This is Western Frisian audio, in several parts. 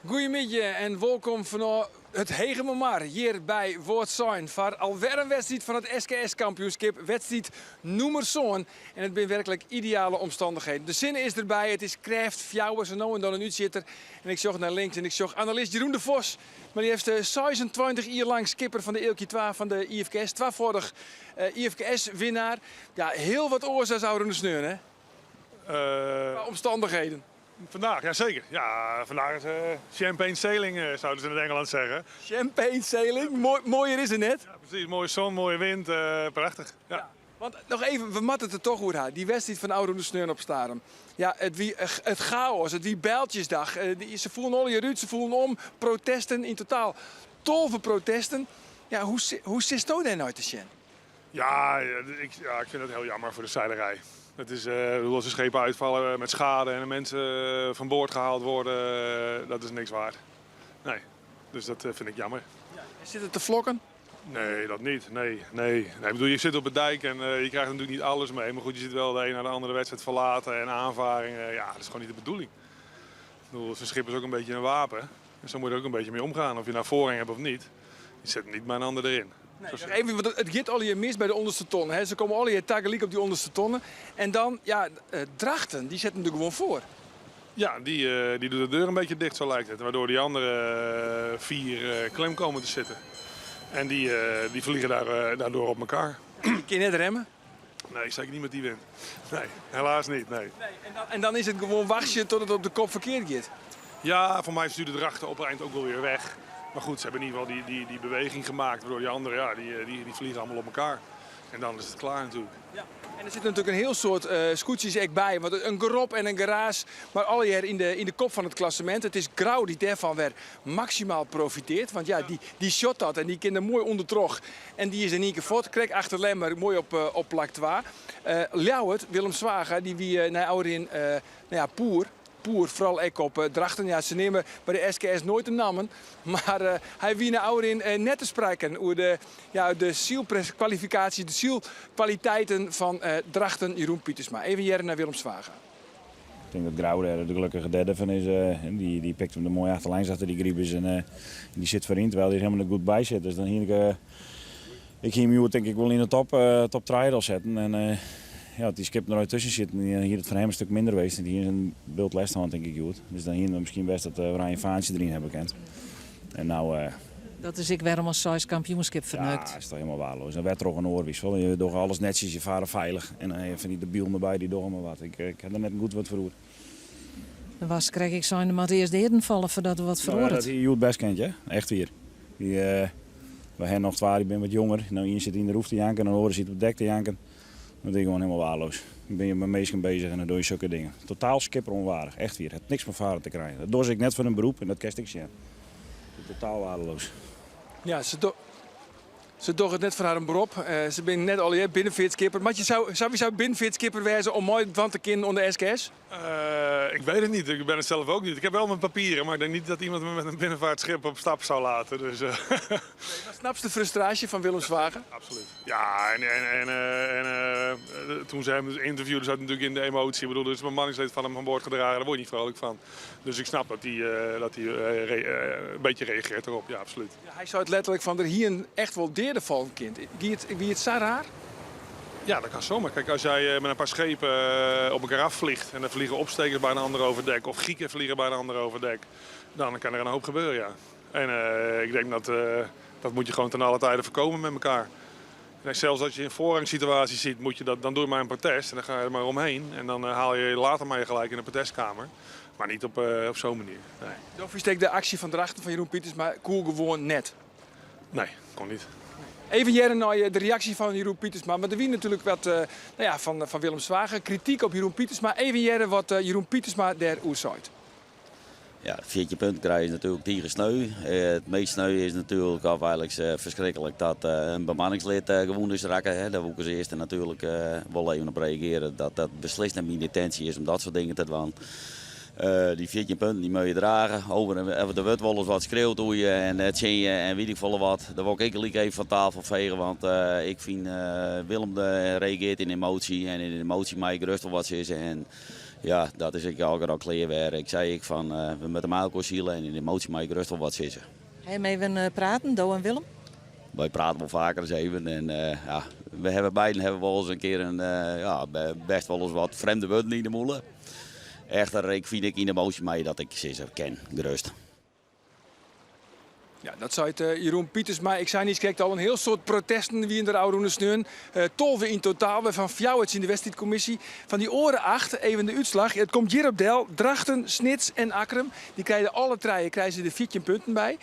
Goeiemiddei en wolkom fanôf it Hegemermar hjir by Wâldsein foar alwer in wedstriid fan it SKS-kampioenskip, wedstriid nûmer sân. En it binne werklik ideale omstannichheden. De sinne is derby, it is krêft fjouwer, sa no en dan in útsjitter. En ik sjoch nei links en ik sjoch analist Jeroen de Vos, mar leafst 26 jier lang skipper fan de Eelkje twa fan de IFKS, twafâldich IFKS-winnaar. Ja, hiel wat oars as ôfrûne sneon, hè? Kwa omstannichheden. Vandaag, ja zeker. Ja, vandaag is champagne sailing, zouden ze in het Engeland zeggen. Champagne sailing, Mooi, mooier is it net. Ja, precies. Mooie zon, mooie wind, prachtich. Ja. Ja, want noch even, we moatte it der toch oer ha. Dy wedstriid fan ôfrûne sneon op Starum. Ja, it wie it chaos, it wie bijltjesdag. Se foelen allegear út, se foelen om, protesten, yn totaal 12 protesten. Ja, hoe, hoe sitsto dêr nei te sjen? Ja, ik, ja, ik vind het heel jammer voor de zeilerij. Het is, als de schepen uitvallen met schade en de mensen van boord gehaald worden, dat is niks waard. Nee, dus dat vind ik jammer. Ja. En sit it te flokken? Nee, dat niet. Nee, nee. nee. Ik bedoel, je zit op het dijk en je krijgt natuurlijk niet alles mee. Maar goed, je ziet wel de een naar de andere wedstrijd verlaten en aanvaringen. Ja, dat is gewoon niet de bedoeling. Ik bedoel, zo'n schip is ook een beetje een wapen. Dus daar moet je er ook een beetje mee omgaan. Of je nou voorrang hebt of niet. Je zet niet maar een ander erin. Nee, nog even, want it giet allegear mis by de ûnderste tonnen. Hè. Se komme allegear tagelyk op dy ûnderste tonnen. En dan, ja, Drachten, dy set him der gewoan foar. Ja, die doet de deur een beetje dicht, zo lijkt het. Waardoor die andere vier klem komen te zitten. En die vliegen daardoor op elkaar. Je kin net remme? Nee, zeker niet met die wind. Nee, helaas niet, nee. Nee, en dan is it gewoan wachtsjen tot it op de kop ferkeard giet. Ja, voor mij stuurt het Drachten op het eind ook wel weer weg. Maar goed, ze hebben in ieder geval die beweging gemaakt. Waardoor die anderen, ja, die vliegen allemaal op elkaar. En dan is het klaar natuurlijk. Ja. En der sit natuerlik in hiel soad skûtsjes ek by. Want in gerop en in geraas, mar allegear yn de kop fan it klassemint. It is Grou dy't dêrfan wer maksimaal profitearret. Want ja, dy sjocht dat en dy kin der moai ûndertroch. En dy is yn ien kear fuort, krekt achter Lemmer, moai op plak 2. Ljouwert, Willem Zwaga, dy wie nei ôfrin, nou ja, poer. Poer, foaral ek op Drachten. Ja, se neame by de SKS noait de nammen. Mar hy wie nei ôfrin net te sprekken oer de, ja, de sylkwalifikaasje, de sylkwaliteiten fan Drachten, Jeroen Pietersma. Even hearre nei Willem Zwaga. Ik tink dat Grou dêr de gelokkige derde fan is. Dy pikt him der moai achterlangs achter dy Gribus en dy sit foaryn, terwyl dy der hielendal net goed by sit. Dus dan hie ik, ik hie him hjoed tink ik wol yn de top trije al setten. En ja, as dy skippen der tusken sitten, dan hie it foar him in stik minder west. Dy hie in bult lêst hân tink ik hjoed. Dus dan hiene we miskien bêst dat Oranje Faantsje deryn hawwe kind. En no. Dat is ek wêrom ast seist kampioenskip ferneukt. Ja, is toch hielendal waardeloas. En wer troch in oar wist wol. Je dogge alles netsjes, je farre feilich. En dan fan dy debielen derby, dy dogge mar wat. Ik ha der net in goed wurd foar oer. Der was krekt ek sein, der moatte earst deaden falle foardat der wat feroaret. Ja, dat hie hjoed bêst kind, ja. Echt wier. Dy, we ha noch twa, dy binne wat jonger. No, ien sit yn de roef te janken en de oare sit op it dek te janken. Dat is gewoan hielendal waardeloas. Dan binne je mei minsken beuzich en dan dogge je sokke dingen. Totaal skipperonwaardich, echt wier. Hat niks mei faren te krijen. Dat doch ik net foar in beroep en dat kinst ek sjen. Totaal waardeloas. Ja, se dogge it net foar harren berop. Se binne net allegear binnenfeartskipper. Moat je sawiesa binnenfeartskipper wêze om meidwaan te kinnen oan de SKS? Ik weet het niet. Ik ben het zelf ook niet. Ik heb wel mijn papieren, maar ik denk niet dat iemand me met een binnenvaartschip op stap zou laten. Dus. Nee, mar snapst de frustraasje fan Willem Zwaga? Absoluut. Ja, en toen ze hem interviewden, zat hij natuurlijk in de emotie. Ik bedoel, er is een bemanningslid van hem van boord gedragen, daar word je niet vrolijk van. Dus ik snap dat hij een beetje reageert erop, ja, absoluut. Ja, hy sei it letterlik fan der hiene echt wol deaden falle kind. Wie it sa raar? Ja, dat kan zomaar. Kijk, als jij met een paar schepen op elkaar afvliegt en er vliegen opstekers bij een ander overdek of gieken vliegen bij een ander overdek, dan kan er een hoop gebeuren, ja. En ik denk dat dat moet je gewoon ten alle tijde voorkomen met elkaar. En zelfs als je in voorrangssituatie ziet, dan doe je maar een protest en dan ga je er maar omheen. En dan haal je later maar je gelijk in de protestkamer. Maar niet op zo'n manier. Nee. Of is de aksje fan Drachten fan Jeroen Pietersma koe gewoan net? Nee, kon niet. Even hearre nei de reaksje fan Jeroen Pietersma. Mar der wie natuerlik wat nou ja, fan Willem Zwaga, krityk op Jeroen Pietersma. Even hearre wat Jeroen Pietersma dêroer seit. Ja, 14 punten krije is natuerlik tige sneu. It meast sneu is natuerlik of eigentlik ferskriklik dat in bemanningslid gewoan is rekke. Hè. Dêr woe ik as earste natuerlik wol even op reagearje. Dat dat beslist net myn yntinsje is om dat soart dingen te dwaan. Dy 14 punten dy moatte je drage. Over en der wurdt wolris wat skreaud oer je en tsjin je en wit ik folle wat. Dêr wol ik ek gelyk even fan tafel fege, want ik fyn Willem de reagearret yn emoasje en yn emoasje mei je gerêst wol wat sizze. En Ja, dat is ek al klear wer. Ik sei ek fan we moatte mei elkoar sile en yn de emoasje mei ik gerêst wol wat sizze. Ha jim even praten, do en Willem? Wy prate wol faker ris even en ja, we hawwe beiden hawwe wol ris in kear in ja, bêst wol ris wat frjemde wurden yn de mûle. Echter, ik fyn ek yn de emoasje mei dat ik sizze kin, gerêst. Ja, dat seit Jeroen Pietersma. Ik sei niiskrekt al, in hiel soad protesten wiene der ôfrûne sneon. 12 yn totaal, wêrfan fjouwer tsjin de wedstriidkommisje. Fan dy oare acht, even de útslach. It komt hjir op del, Drachten, Snits en Akkrum. Dy krije alle trije krije se der 14 punten by.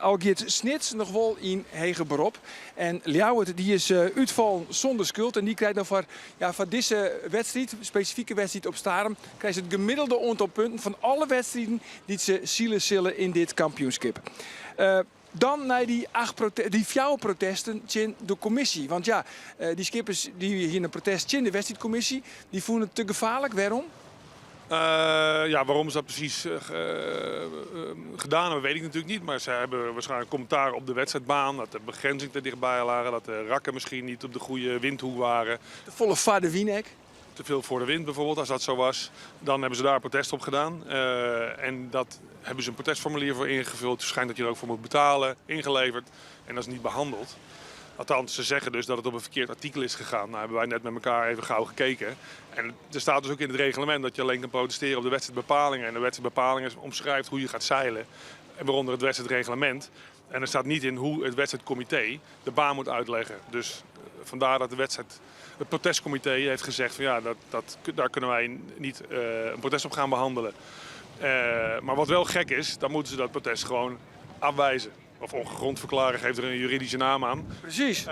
Al giet Snits noch wol yn heger berop. En Ljouwert dy is útfallen sûnder skuld. En dy krijt no foar, ja, foar dizze wedstriid, spesifike wedstriid op Starum, krijt se it gemiddelde oantal punten fan alle wedstriden dy't se sile sille yn dit kampioenskip. Dan nei dy acht dy fjouwer protesten tsjin de kommisje. Want ja, dy skippers dy hiene in protest tsjin de wedstriidkommisje. Dy fûnen it te gefaarlik. Wêrom? Ja, waarom ze dat precies gedaan hebben, weet ik natuurlijk niet. Maar ze hebben waarschijnlijk commentaar op de wedstrijdbaan. Dat de begrenzing te dichtbij lagen, dat de rakken misschien niet op de goede windhoek waren. Te folle foar de wyn ek? Te veel voor de wind bijvoorbeeld, als dat zo was. Dan hebben ze daar protest op gedaan. En dat hebben ze een protestformulier voor ingevuld. Het schijnt dat je er ook voor moet betalen, ingeleverd. En dat is niet behandeld. Althans, ze zeggen dus dat het op een verkeerd artikel is gegaan. Nou hebben wij net met elkaar even gauw gekeken. En er staat dus ook in het reglement dat je alleen kan protesteren op de wedstrijdbepalingen. En de wedstrijdbepalingen omschrijft hoe je gaat zeilen. En waaronder het wedstrijdreglement. En er staat niet in hoe het wedstrijdcomité de baan moet uitleggen. Dus vandaar dat de wedstrijd, het protestcomité heeft gezegd van ja, daar kunnen wij niet een protest op gaan behandelen. Maar wat wel gek is, dan moeten ze dat protest gewoon afwijzen. Of ongegrond verklaren, geeft er een juridische naam aan. Precies.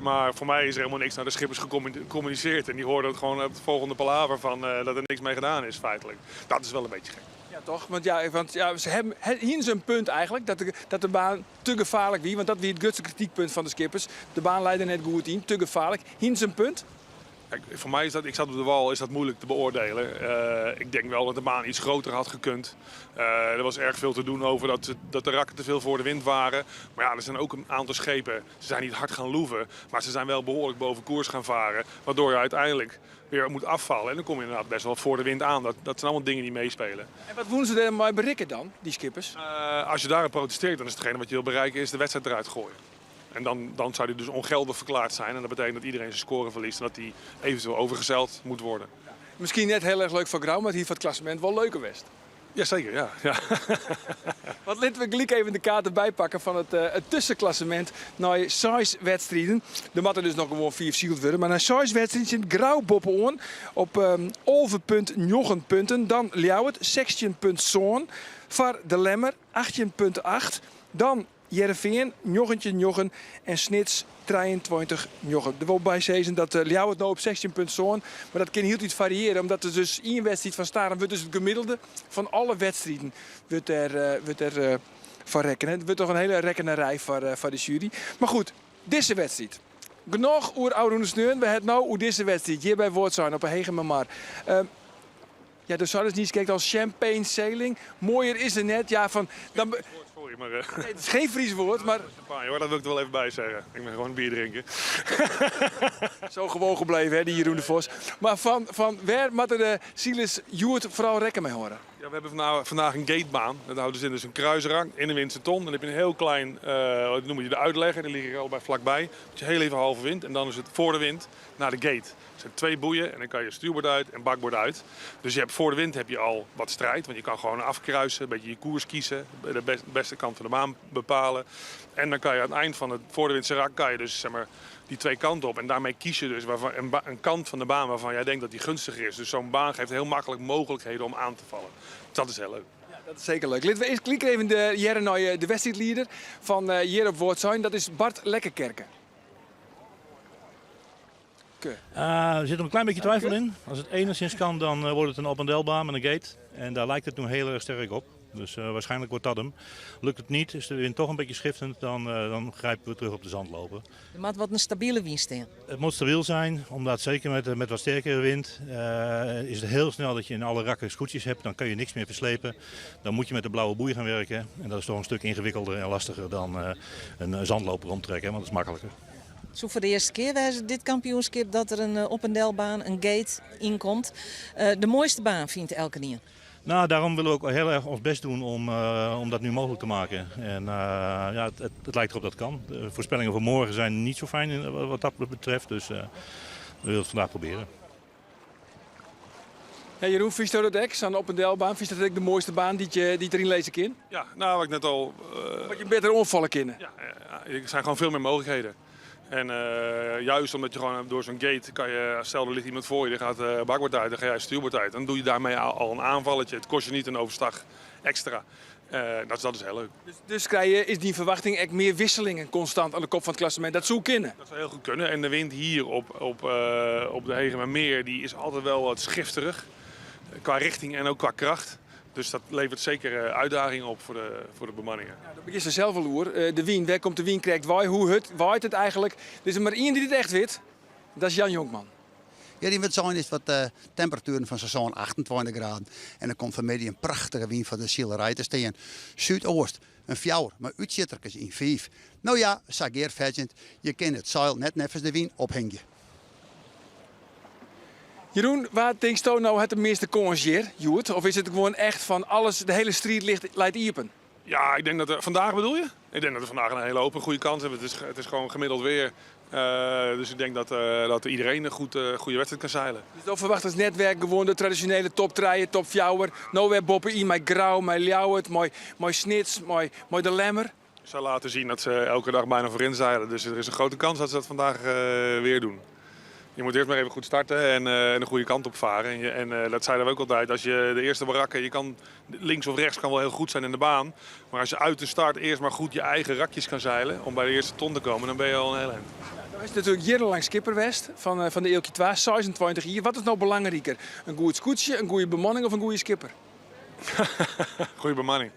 Maar voor mij is er helemaal niks naar de schippers gecommuniceerd. En die hoorden het gewoon op het volgende palaver van dat er niks mee gedaan is feitelijk. Dat is wel een beetje gek. Ja, toch? Want ze hebben, hier is een punt eigenlijk, dat de baan te gevaarlijk wie. Want dat wie het grootste kritiekpunt van de skippers. De baan leidde net goed in, te gevaarlijk. Hier is een punt. Kijk, voor mij is dat, ik zat op de wal, is dat moeilijk te beoordelen. Ik denk wel dat de baan iets groter had gekund. Er was erg veel te doen over dat de rakken te veel voor de wind waren. Maar ja, er zijn ook een aantal schepen. Ze zijn niet hard gaan loeven, maar ze zijn wel behoorlijk boven koers gaan varen. Waardoor je uiteindelijk weer moet afvallen. En dan kom je inderdaad best wel voor de wind aan. Dat zijn allemaal dingen die meespelen. En wat doen ze er maar bereiken dan, die skippers? Als je daarop protesteert, dan is hetgene wat je wil bereiken, is de wedstrijd eruit gooien. En dan zou die dus ongeldig verklaard zijn. En dat betekent dat iedereen zijn score verliest en dat die eventueel overgezeild moet worden. Ja. Misschien net heel erg leuk voor Grou, maar hier voor het klassement wel leuker West. Jazeker, ja. Ja. Want laten we gelijk even de kaart erbij pakken van het tussenklassement naar 6 wedstrijden. Er moeten dus nog gewoon 4 zield worden. Maar na 6 wedstrijden zit Grou bovenaan op 11,9 punten. Dan Ljouwert, 16,7. Var de Lemmer, 18,8. Dan Hearrenfean, 19,9 en Snits 23,9. Er wordt bij zeggen dat Ljouwert nou op 16,7, maar dat kan heel iets variëren, omdat er dus één wedstrijd van Starum wordt dus het gemiddelde van alle wedstrijden wordt er van rekken. Het wordt toch een hele rekkenerij voor de jury. Maar goed, deze wedstrijd. Genoeg oer Oude Sneun, we hebben nou oer deze wedstrijd hier bij Wâldsein op een Hegemermar. Ja, dus zouden ze niet kijken als champagne sailing. Mooier is het net. Ja, van, dan be- Sorry, maar Nee, het is geen Fries woord, maar Champagne, hoor, dat wil ik er wel even bij zeggen. Ik ben gewoon bier drinken. Zo gewoon gebleven, hè, die Jeroen de Vos. Maar van waar moeten de Silas Joert vooral rekken mee horen? Ja, we hebben vandaag een gatebaan. Dat houdt dus in dus een kruisrang in de windse ton. Dan heb je een heel klein, wat noem je de uitlegger, die liggen er allebei vlakbij. Dat je heel even halve wind en dan is het voor de wind naar de gate. Er zijn 2 boeien en dan kan je stuurboord uit en bakboord uit. Dus voor de wind heb je al wat strijd, want je kan gewoon afkruisen, een beetje je koers kiezen, de beste kant van de baan bepalen. En dan kan je aan het eind van het voor de windse rak kan je dus, zeg maar, die 2 kanten op. En daarmee kies je dus een kant van de baan waarvan jij denkt dat die gunstiger is. Dus zo'n baan geeft heel makkelijk mogelijkheden om aan te vallen. Dat is heel leuk. Ja, dat is zeker leuk. Laten we eerst klikken even de Jerre naar de wedstrijdleider van Hier op Wâldsein. Dat is Bart Lekkerkerke. Ke. Er zit nog een klein beetje twijfel in. Als het enigszins kan, dan wordt het een op- en delbaan met een gate. En daar lijkt het nu heel erg sterk op. Dus waarschijnlijk wordt dat hem. Lukt het niet, is de wind toch een beetje schiftend, dan grijpen we terug op de zandloper. Er moet wat een stabiele wind staan. Het moet stabiel zijn, omdat zeker met wat sterkere wind is het heel snel dat je in alle rakken scootjes hebt. Dan kun je niks meer verslepen. Dan moet je met de blauwe boei gaan werken. En dat is toch een stuk ingewikkelder en lastiger dan een zandloper omtrekken, want dat is makkelijker. It soe foar de earste kear wêze dit kampioenskip dat der in op en delbaan, in gate, ynkomt. De moaiste baan fynt elkenien. Nou, daarom willen we ook heel erg ons best doen om, om dat nu mogelijk te maken. En ja, het lijkt erop dat het kan. De voorspellingen voor morgen zijn niet zo fijn in, wat dat betreft. Dus we willen het vandaag proberen. Ja, Jeroen, fynsto dat ek? Sa'n op en delbaan, fynsto dat ek de moaiste baan dy't je dy't deryn lizze kin? Ja, nou, wat ik net al. Wat je better oanfalle kinne. Ja, ja, er zijn gewoon veel meer mogelijkheden. En juist omdat je gewoon door zo'n gate kan je, stel er ligt iemand voor je, die gaat bakboord uit, dan ga jij stuurboord uit. Dan doe je daarmee al een aanvalletje. Het kost je niet een overstag extra. Dat is heel leuk. Dus krijg je, is die verwachting echt meer wisselingen constant aan de kop van het klassement? Dat zou kunnen. Dat zou heel goed kunnen. En de wind hier op de Hegemermeer die is altijd wel wat schifterig. Qua richting en ook qua kracht. Dus dat levert zeker uitdagingen op voor de bemanningen. Ja, dat begint ze zelf al oer. De wyn, wêr komt de wyn krekt wei? Hoe hurd waait it eigentlik? Der is der mar ien dy't it echt wit. Dat is Jan Jonkman. Ja, dy wurdt sein is wat temperatueren fan sa'n 28 graden. En der komt fanmiddei in prachtige wyn foar de silerij te stean. Súdoost in fjouwer, mei útsjitterkes yn fiif. No ja, sa gearfetsjend, je kinne it seil net neffens de wyn ophingje. Jeroen, wa tinksto no hat de measte kâns hjir, hjoed? Of is it gewoan echt fan alles, de hiele striid ligt, leit iepen? Ja, ik denk dat er vandaag bedoel je? Ik denk dat we vandaag een hele open goede kans hebben. Het is gewoon gemiddeld weer. Dus ik denk dat iedereen een goede wedstrijd kan zeilen. Dus dan verwacht het netwerk gewoon de traditionele top 3, top 4. No wer boppe-yn mei Grou, mei Ljouwert, mei Snits, mei de Lemmer. Ze laten zien dat ze elke dag bijna voorin zeilen. Dus er is een grote kans dat ze dat vandaag weer doen. Je moet eerst maar even goed starten en de goede kant op varen. En dat zeiden we ook altijd. Als je de eerste barakken, je kan links of rechts kan wel heel goed zijn in de baan. Maar als je uit de start eerst maar goed je eigen rakjes kan zeilen om bij de eerste ton te komen, dan ben je al een heel eind. Ja, nou is het natuurlijk jarenlang skipper west van de Eelkje 2, 26 jaar. Wat is nou belangrijker? Een goed skûtsje, een goede bemanning of een goede skipper? Goede bemanning.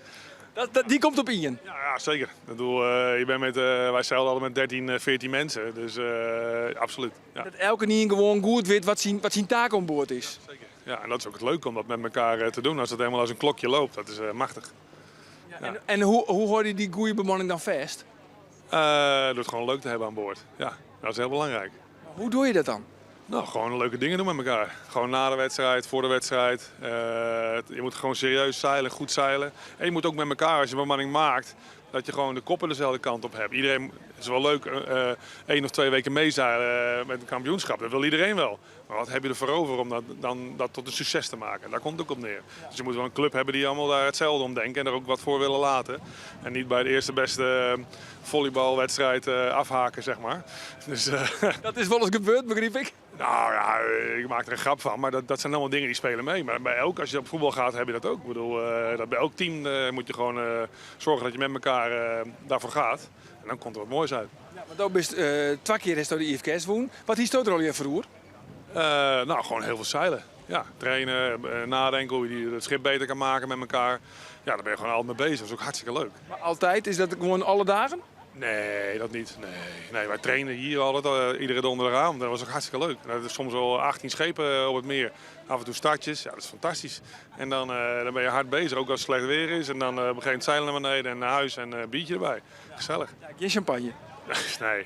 Die komt op ien. Ja, ja, zeker. Ik bedoel, je bent met, wij zeilden altijd met 13, 14 mensen. Dus absoluut. Ja. Dat elke nien gewoon goed weet wat zijn taak aan boord is. Ja, zeker. Ja, en dat is ook het leuke om dat met elkaar te doen. Als het helemaal als een klokje loopt, dat is machtig. Ja, en hoe hoor je die goede bemanning dan vast? Door het gewoon leuk te hebben aan boord. Ja, dat is heel belangrijk. Maar hoe doe je dat dan? Nou, gewoon leuke dingen doen met elkaar. Gewoon na de wedstrijd, voor de wedstrijd. Je moet gewoon serieus zeilen, goed zeilen. En je moet ook met elkaar, als je bemanning maakt, dat je gewoon de koppen dezelfde kant op hebt. Iedereen, het is wel leuk, 1 of 2 weken meezeilen met een kampioenschap. Dat wil iedereen wel. Maar wat heb je ervoor over om dat, dan, dat tot een succes te maken? Daar komt het ook op neer. Dus je moet wel een club hebben die allemaal daar hetzelfde om denken en er ook wat voor willen laten. En niet bij de eerste beste volleybalwedstrijd afhaken. Dus Dat is wel eens gebeurd, begrijp ik? Nou ja, ik maak er een grap van, maar dat zijn allemaal dingen die spelen mee. Maar als je op voetbal gaat, heb je dat ook. Ik bedoel, dat bij elk team moet je gewoon zorgen dat je met elkaar daarvoor gaat. En dan komt er wat moois uit. Ja, want ook best 2 keer is dat de IFKS woon. Wat is dat er al je verroer? Nou, gewoon heel veel zeilen. Ja, trainen, nadenken hoe je het schip beter kan maken met elkaar. Ja, daar ben je gewoon altijd mee bezig. Dat is ook hartstikke leuk. Maar altijd? Is dat gewoon alle dagen? Nee, dat niet. Nee, nee, wij trainen hier altijd iedere donderdagavond. Dat was ook hartstikke leuk. Dat is soms wel 18 schepen op het meer. Af en toe startjes. Ja, dat is fantastisch. En dan ben je hard bezig, ook als het slecht weer is. En dan op een gegeven moment zeilen naar beneden en naar huis en een biertje erbij. Gezellig. Ja, geen champagne. Nee. Nee,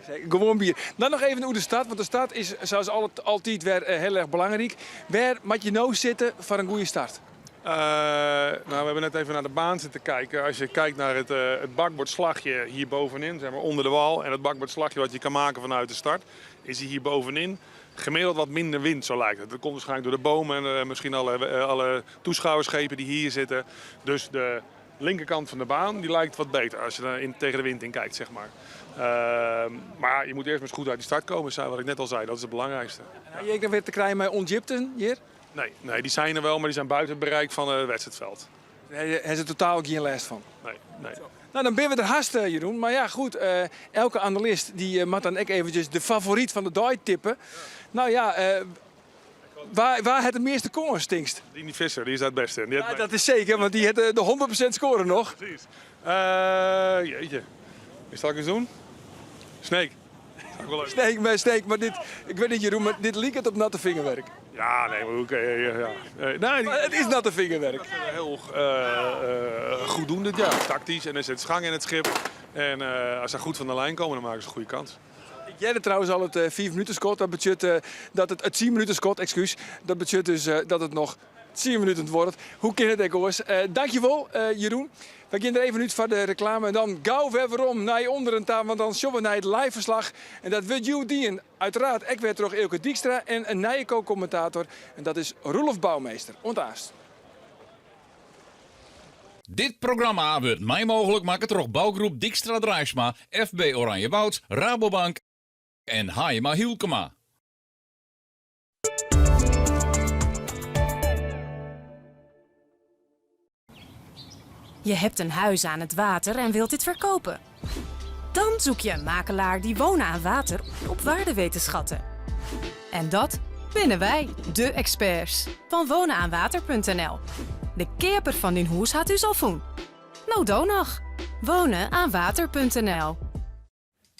nee, gewoon bier. Dan nog even hoe de start, want de start is zoals altijd weer heel erg belangrijk. Waar moet je nou zitten voor een goede start? We hebben net even naar de baan zitten kijken. Als je kijkt naar het bakboordslagje hier bovenin, onder de wal, en het bakboordslagje wat je kan maken vanuit de start, is hier bovenin gemiddeld wat minder wind, zo lijkt het. Dat komt waarschijnlijk door de bomen en misschien alle toeschouwerschepen die hier zitten. Dus de linkerkant van de baan die lijkt wat beter als je daar tegen de wind in kijkt. Maar je moet eerst maar eens goed uit die start komen, wat ik net al zei. Dat is het belangrijkste. En heb je dan weer te krijgen met ondiepten hier? Nee, nee, die zijn er wel, maar die zijn buiten het bereik van het wedstrijdveld. Daar is er totaal ook geen last van? Nee, nee. Zo. Nou, dan ben we er haast, Jeroen. Maar ja, goed, elke analist die moet dan ook eventjes de favoriet van de dag tippen. Nou ja, waar het de meeste kans stinkst? Dini Visser, die is daar het beste in. Die Ja, heeft dat is zeker, want die heeft de 100% score nog. Precies. Jeetje. Zal ik eens doen? Sneek. Sneek, maar Sneek, maar dit, ik weet niet Jeroen, maar dit liep het op natte vingerwerk. Ja, nee, maar oké, ja, ja. Nee, die Maar het is natte vingerwerk. Dat is heel goed doen dit jaar. Tactisch en er zit schang in het schip. En als ze goed van de lijn komen, dan maken ze een goede kans. Ik hearde trouwens al it fiif minutenskot. Dat betsjut dat it, it tsien minutenskot, ekskús. Dat betsjut dus dat it noch tsien minuten duorret. Hoe kin it ek oars? Dankjewol Jeroen. Wy gean der even út foar de reklame en dan gau wer werom nei ûnderen ta, want dan sjogge we nei it live ferslach. En dat wurdt hjoed dien, uiteraard ek wer troch Eelke Dykstra en in nije ko-kommentator en dat is Roelof Bouwmeester. Oant aanst. Dit programma wurdt mei mooglik makke troch bougroep Dykstra Draisma, FB Oranjewoud, Rabobank en Haijema Hylkema. Je hebt een huis aan het water en wilt dit verkopen. Dan zoek je een makelaar die wonen aan water op waarde weet te schatten. En dat binnen wij, de experts van wonenaanwater.nl. De keaper fan dyn hûs hat ús al fûn. No do noch. Wonenaanwater.nl.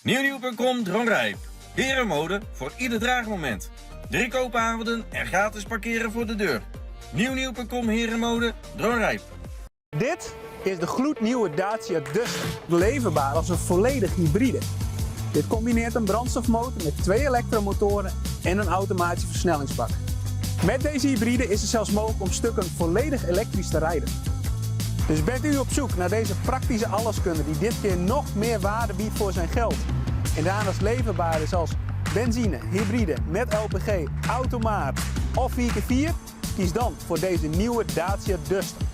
Nieuwnieuw.com Dronryp. Herenmode voor ieder draagmoment. Drie koopavonden en gratis parkeren voor de deur. Nieuwnieuw.com Herenmode Dronryp. Dit is de gloednieuwe Dacia Duster, leverbaar als een volledig hybride. Dit combineert een brandstofmotor met twee elektromotoren en een automatische versnellingsbak. Met deze hybride is het zelfs mogelijk om stukken volledig elektrisch te rijden. Dus bent u op zoek naar deze praktische alleskunde die dit keer nog meer waarde biedt voor zijn geld en daarnaast leverbaar is als benzine, hybride, met LPG, automaat of 4x4? Kies dan voor deze nieuwe Dacia Duster.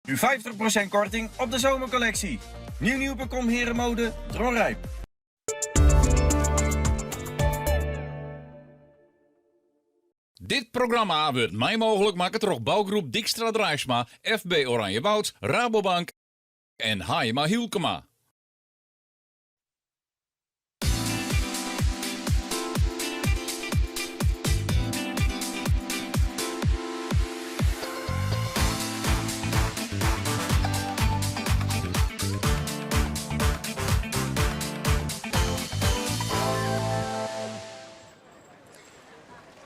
Nu 50% korting op de zomercollectie. Nieuwnieuw.com Herenmode Dronryp. Dit programma wurdt mei mooglik makke troch bougroep Dykstra Draisma, FB Oranjewoud, Rabobank en Haijema Hylkema.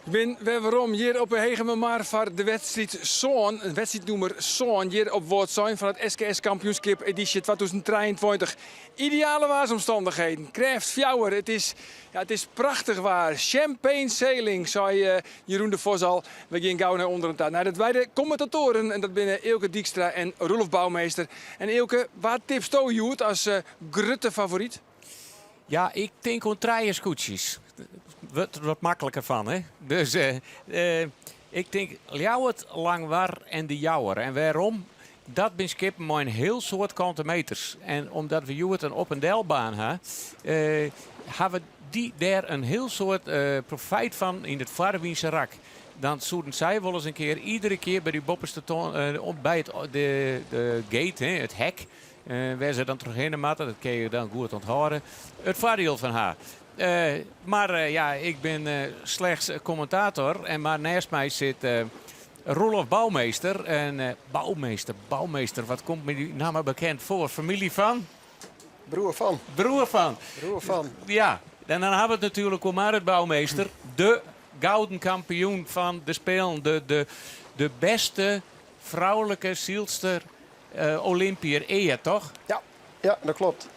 Ik bin wer werom hjir op de Hegemermar foar de wedstriid sân, in wedstriid nûmer sân hjir op Wâldsein fan it SKS Kampioenskip edysje 2023. Ideale waarsomstannichheden, krêft fjouwer, it is, ja, it is prachtich waar. Champagne sailing, sei eh, Jeroen de Vos al. We gean gau nei ûnderen ta, nei de beide kommentatoaren en dat binne Eelke Dykstra en Roelof Bouwmeester. En Eelke, wa tipsto hjoed as eh, grutte favoryt? Ja, ik tink oan trije skûtsjes. Wurdt der wat makliker fan, hè? Dus eh, ik tink Ljouwert, Langwar en De Jouwer. En wêrom? Dat binne skippen mei in hiel soad kante meters. En omdat we hjoed in op en delbaan ha, eh, hawwe dy dêr in hiel soad eh, profijt fan yn it foarwynse rak. Dan soenen sy wolris in kear iedere kear by dy boppeste ton, eh, by it, de, de gate, hè, it hek, Wêr se dan trochhinne moatte, dat kinne je dan goed ûnthâlde. It foardiel fan har. Mar ja, ik bin slechts kommentator en mar nêst my sit Roelof Bouwmeester. En Bouwmeester, Bouwmeester, wat komt my dy namme bekend foar? Famylje fan? Broer fan. Broer fan. Broer fan. Ja, en dan hawwe we it natuerlik oer Marit Bouwmeester, de gouden kampioen fan de Spelen, de, de, de bêste froulike sylster Olympiër ea, toch? Ja, ja, dat klopt.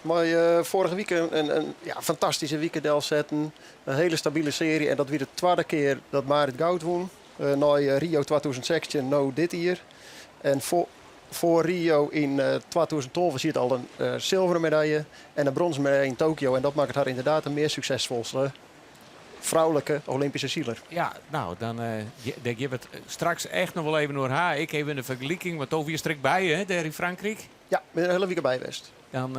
Mei foarige wike in, in ja, fantastyske wike delsetten. In hiele stabile searje. En dat wie de twadde kear dat Marit goud wûn. Nei Rio 2016, no dit jier. En foar Rio yn 2012 siet al in silveren medalje en in bronzen medalje yn Tokio. En dat makket har ynderdaad de meast suksesfolste froulike Olympyske siler. Ja, no, dan dêr gean we it straks echt noch wol even oer ha. Ek even de fergeliking, want do wiest der ek by, hè, dêr yn Frankryk? Ja, bin der in hiele wike by west. Dan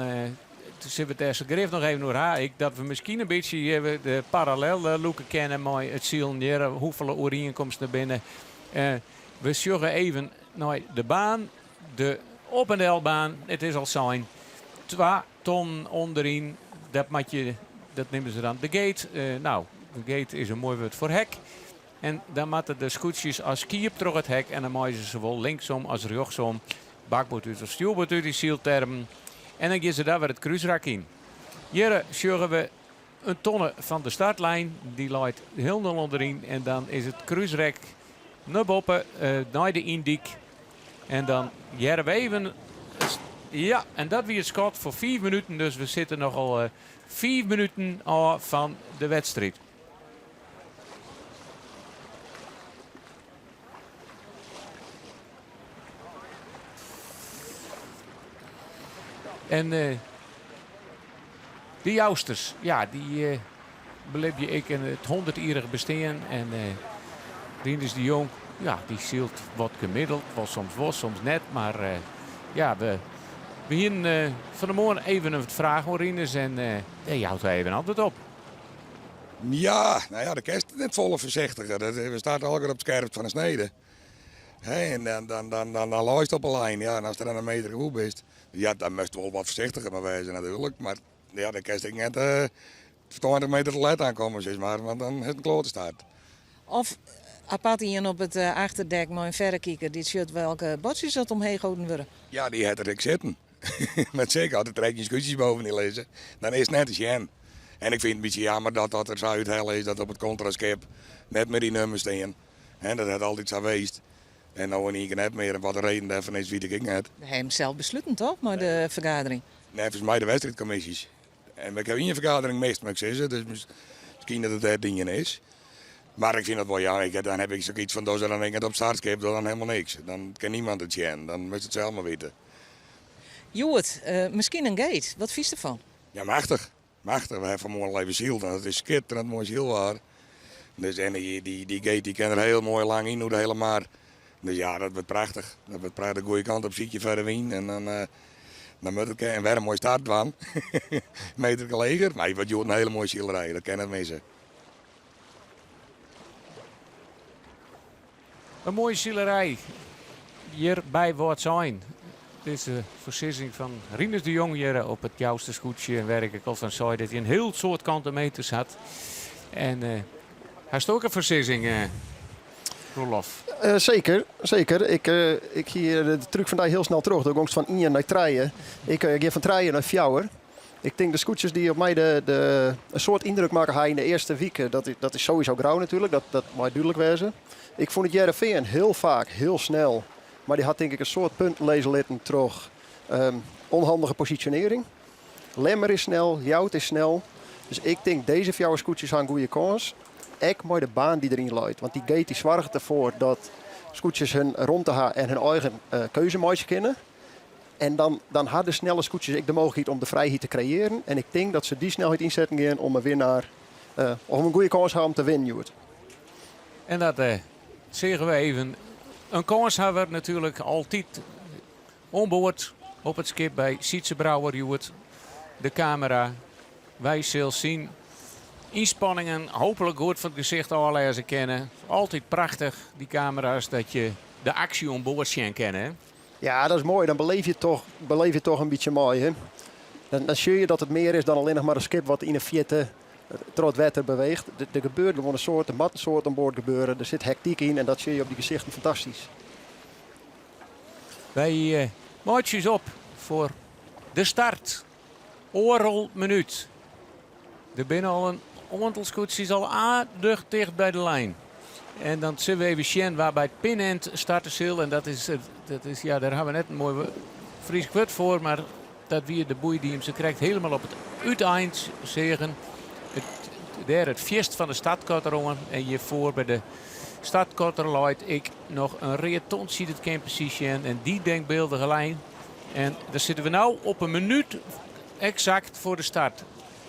sille we it dêr sa grif noch even oer ha. Ek dat we miskien in bytsje hjir de parallel lûke kinne mei it silen hjir, hoefolle oerienkomsten der binne. We sjogge even nei de baan, de op en delbaan. It is al sein, twa Tonnen ûnderyn, dat moat je, dat neame se dan de gate. No, de gate is in moai wurd foar hek. En dan moatte de skûtsjes as skiep troch it hek en dan meie se sawol linksom as rjochtsom, bakboard út of stjoerboard út yn syltermen. En dan gean se daar wer it krúsrak yn. Hjir sjogge we in tonne fan de startlijn, dy leit hielendal ûnderyn en dan is it krúsrek nei boppe, nei de yndyk. En dan hearre we even Ja, en dat wie it skot foar 5 minuten. Dus we sitte noch al 5 minuten ôf fan de wedstriid. En de Jousters, ja, dy belibje ek in it hûndertjierrich bestean. En Rinus de Jong, ja, dy sylt wat gemiddeld, wol soms wol, soms net. Mar ja, we hienen fan 'e moarn even in fraach oan Rinus en dêr jout hy even antwurd op. Ja, nou ja, de kinst net folle foarsichtiger. We starte allegear op it skerpst fan de snede. En dan, dan, dan, dan, dan leist op 'e lijn. Ja, en ast der dan in meter goed bist, ja, dan moatst wol wat foarsichtiger mei wêze natuerlik. Mar ja, dan kinst ek net uh, 20 meter te let aankomme, sis mar, want dan is it in kloate start. Of apart ien op it achterdek mei in ferrekiker dy't sjocht welke botsjes dat omheech holden wurde. Ja, dy hat der ek sitten. Mar seker, as der 13 skûtsjes boven dy lizze, dan is it net te sjen. En ik fyn it in bytsje jammer dat dat der sa úthelle is dat op it kontraskip net mear dy nummers stean. En dat hat altyd sa west. En no yn ien kear net mear. En wat de reden dêrfan is, wit ik ek net. Dêr ha jim sels besluten toch, mei de fergadering? Neffens my de wedstriidkommisjes. En ik ha ien fergadering mist, moat ik sizze. Dus miskien dat it dêr dien is. Mar ik fyn dat wol jammer. Dan ha ik sokyts fan, doch se dan ek net op it startskip, doch dan helemaal niks. Dan kin niemand it sjen. Dan moatst it sels mar witte. Hjoed, miskien in gate. Wat fynst derfan? Ja, machtich. Machtich. We ha fan 'e moarn al even syld en it is skitterend moai sylwaar. Dus en dy, dy, dy gate dy kin der hiel moai lang yn oer de hiele mar. Dus ja, dat wurdt prachtich. Dat wurdt prachtich. De goede kant op sykje foar de wyn en dan, uh, dan moat it en wer in moai start dwaan. Meter leger, mar it wurdt hjoed in hiele moaie silerij, dat kin net misse. In moaie silerij hjir by Wâldsein. Dizze foarsizzing fan Rinus de Jong hjir op it Jouster skûtsje. Wêr't ik al fan sei dat hy in hiel soad kante meters hat. En uh, hast ek in foarsizzing, uh, Roelof? Uh, zeker, zeker. Ik, uh, ik hie de truc fan dy hiel snel troch. Do gongst fan 1 nei 3. Ik uh, gean fan 3 nei 4. Ik tink de skûtsjes dy't op my de, de, in soad yndruk makke ha yn de earste wike, dat, dat is sowieso Grou natuerlik, dat, dat mei dúdlik wêze. Ik fûn it Hearrenfean hiel faak hiel snel, mar dy hat tink ik in soad punten lizze litten troch um, onhandige posisjonearring. Lemmer is snel, Ljouwert is snel. Dus ik tink dizze fjouwer skûtsjes ha in goede kâns. Ek mei de baan dy't deryn leit. Want dy gate dy soarget derfoar dat skûtsjes hun romte ha en hun eigen uh, keuze meitsje kinne. En dan, dan ha de snelle skûtsjes ek de mooglikheid om de frijheid te kreëarjen. En ik tink dat se dy snelheid ynsetten gean om in winnaar, uh, om in goede kâns ha om te winnen hjoed. En dat uh, seagen we even. In kânshawwer natuerlik altyd oan board op it skip by Sytze Brouwer hjoed. De kamera. Wy sille syn ynspanningen hooplik goed fan it gesicht ôflêze kinne. Altyd prachtich, dy kamera's, dat je de aksje oan board sjen kinne. Ja, dat is moai. Dan beleef je toch, beleef je toch in bytsje mei. Hè? Dan, dan sjoch je dat it mear is dan allinnich mar in skip wat yn 'e fierte troch it wetter beweecht. Der gebeurt gewoan in soad, der moat in soad oan board gebeure. Der sit hektyk yn en dat sjoch je op dy gesichten fantastysk. Wy uh, meitsje ús op foar de start. Oardel minút. Der binne al in oantal skûtsjes al aardich ticht by de lijn. En dan sille we even sjen wa by it pinend starte sil. En dat is, dat is, ja, dêr ha we net in moai Frysk wurd foar, mar dat wie de boei dy't him sakrekt hielendal op it útein seagen. It, dêr it fierst fan de startkotter oan. En hjirfoar by de startkotter leit ek noch in read tontsje, dat kin presys sjen. En dy denkbyldige lijn. En dêr sitte we no op in minút eksakt foar de start.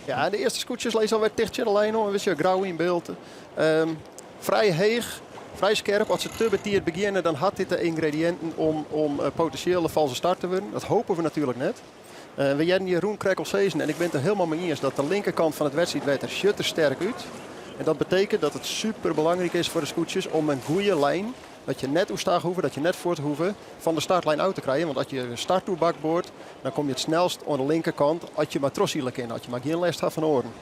Ja, de earste skûtsjes lizze alwer ticht tsjin de lijn oan. Wist je, Grou yn byld. Um, frij heech, frij skerp. As se te betiid begjinne, dan hat dit de yngrediïnten om, om uh, potinsjele falske start te wurden. Dat hoopje we natuerlik net. Uh, we hearden Jeroen krekt al sizzen en ik bin it der hielendal mei iens dat de linkerkant fan it wedstriidwetter sjocht der sterk út. En dat betekent dat it super belangryk is foar de skûtsjes om in goede lijn, dat je net oerstag hoege, dat je net fuort hoege, fan de startlijn ôf te krijen. Want as je start oer bakboard, dan kom je it snelst oan de linkerkant as je mar trochsile kinne, as je mar gjin lêst ha fan oaren.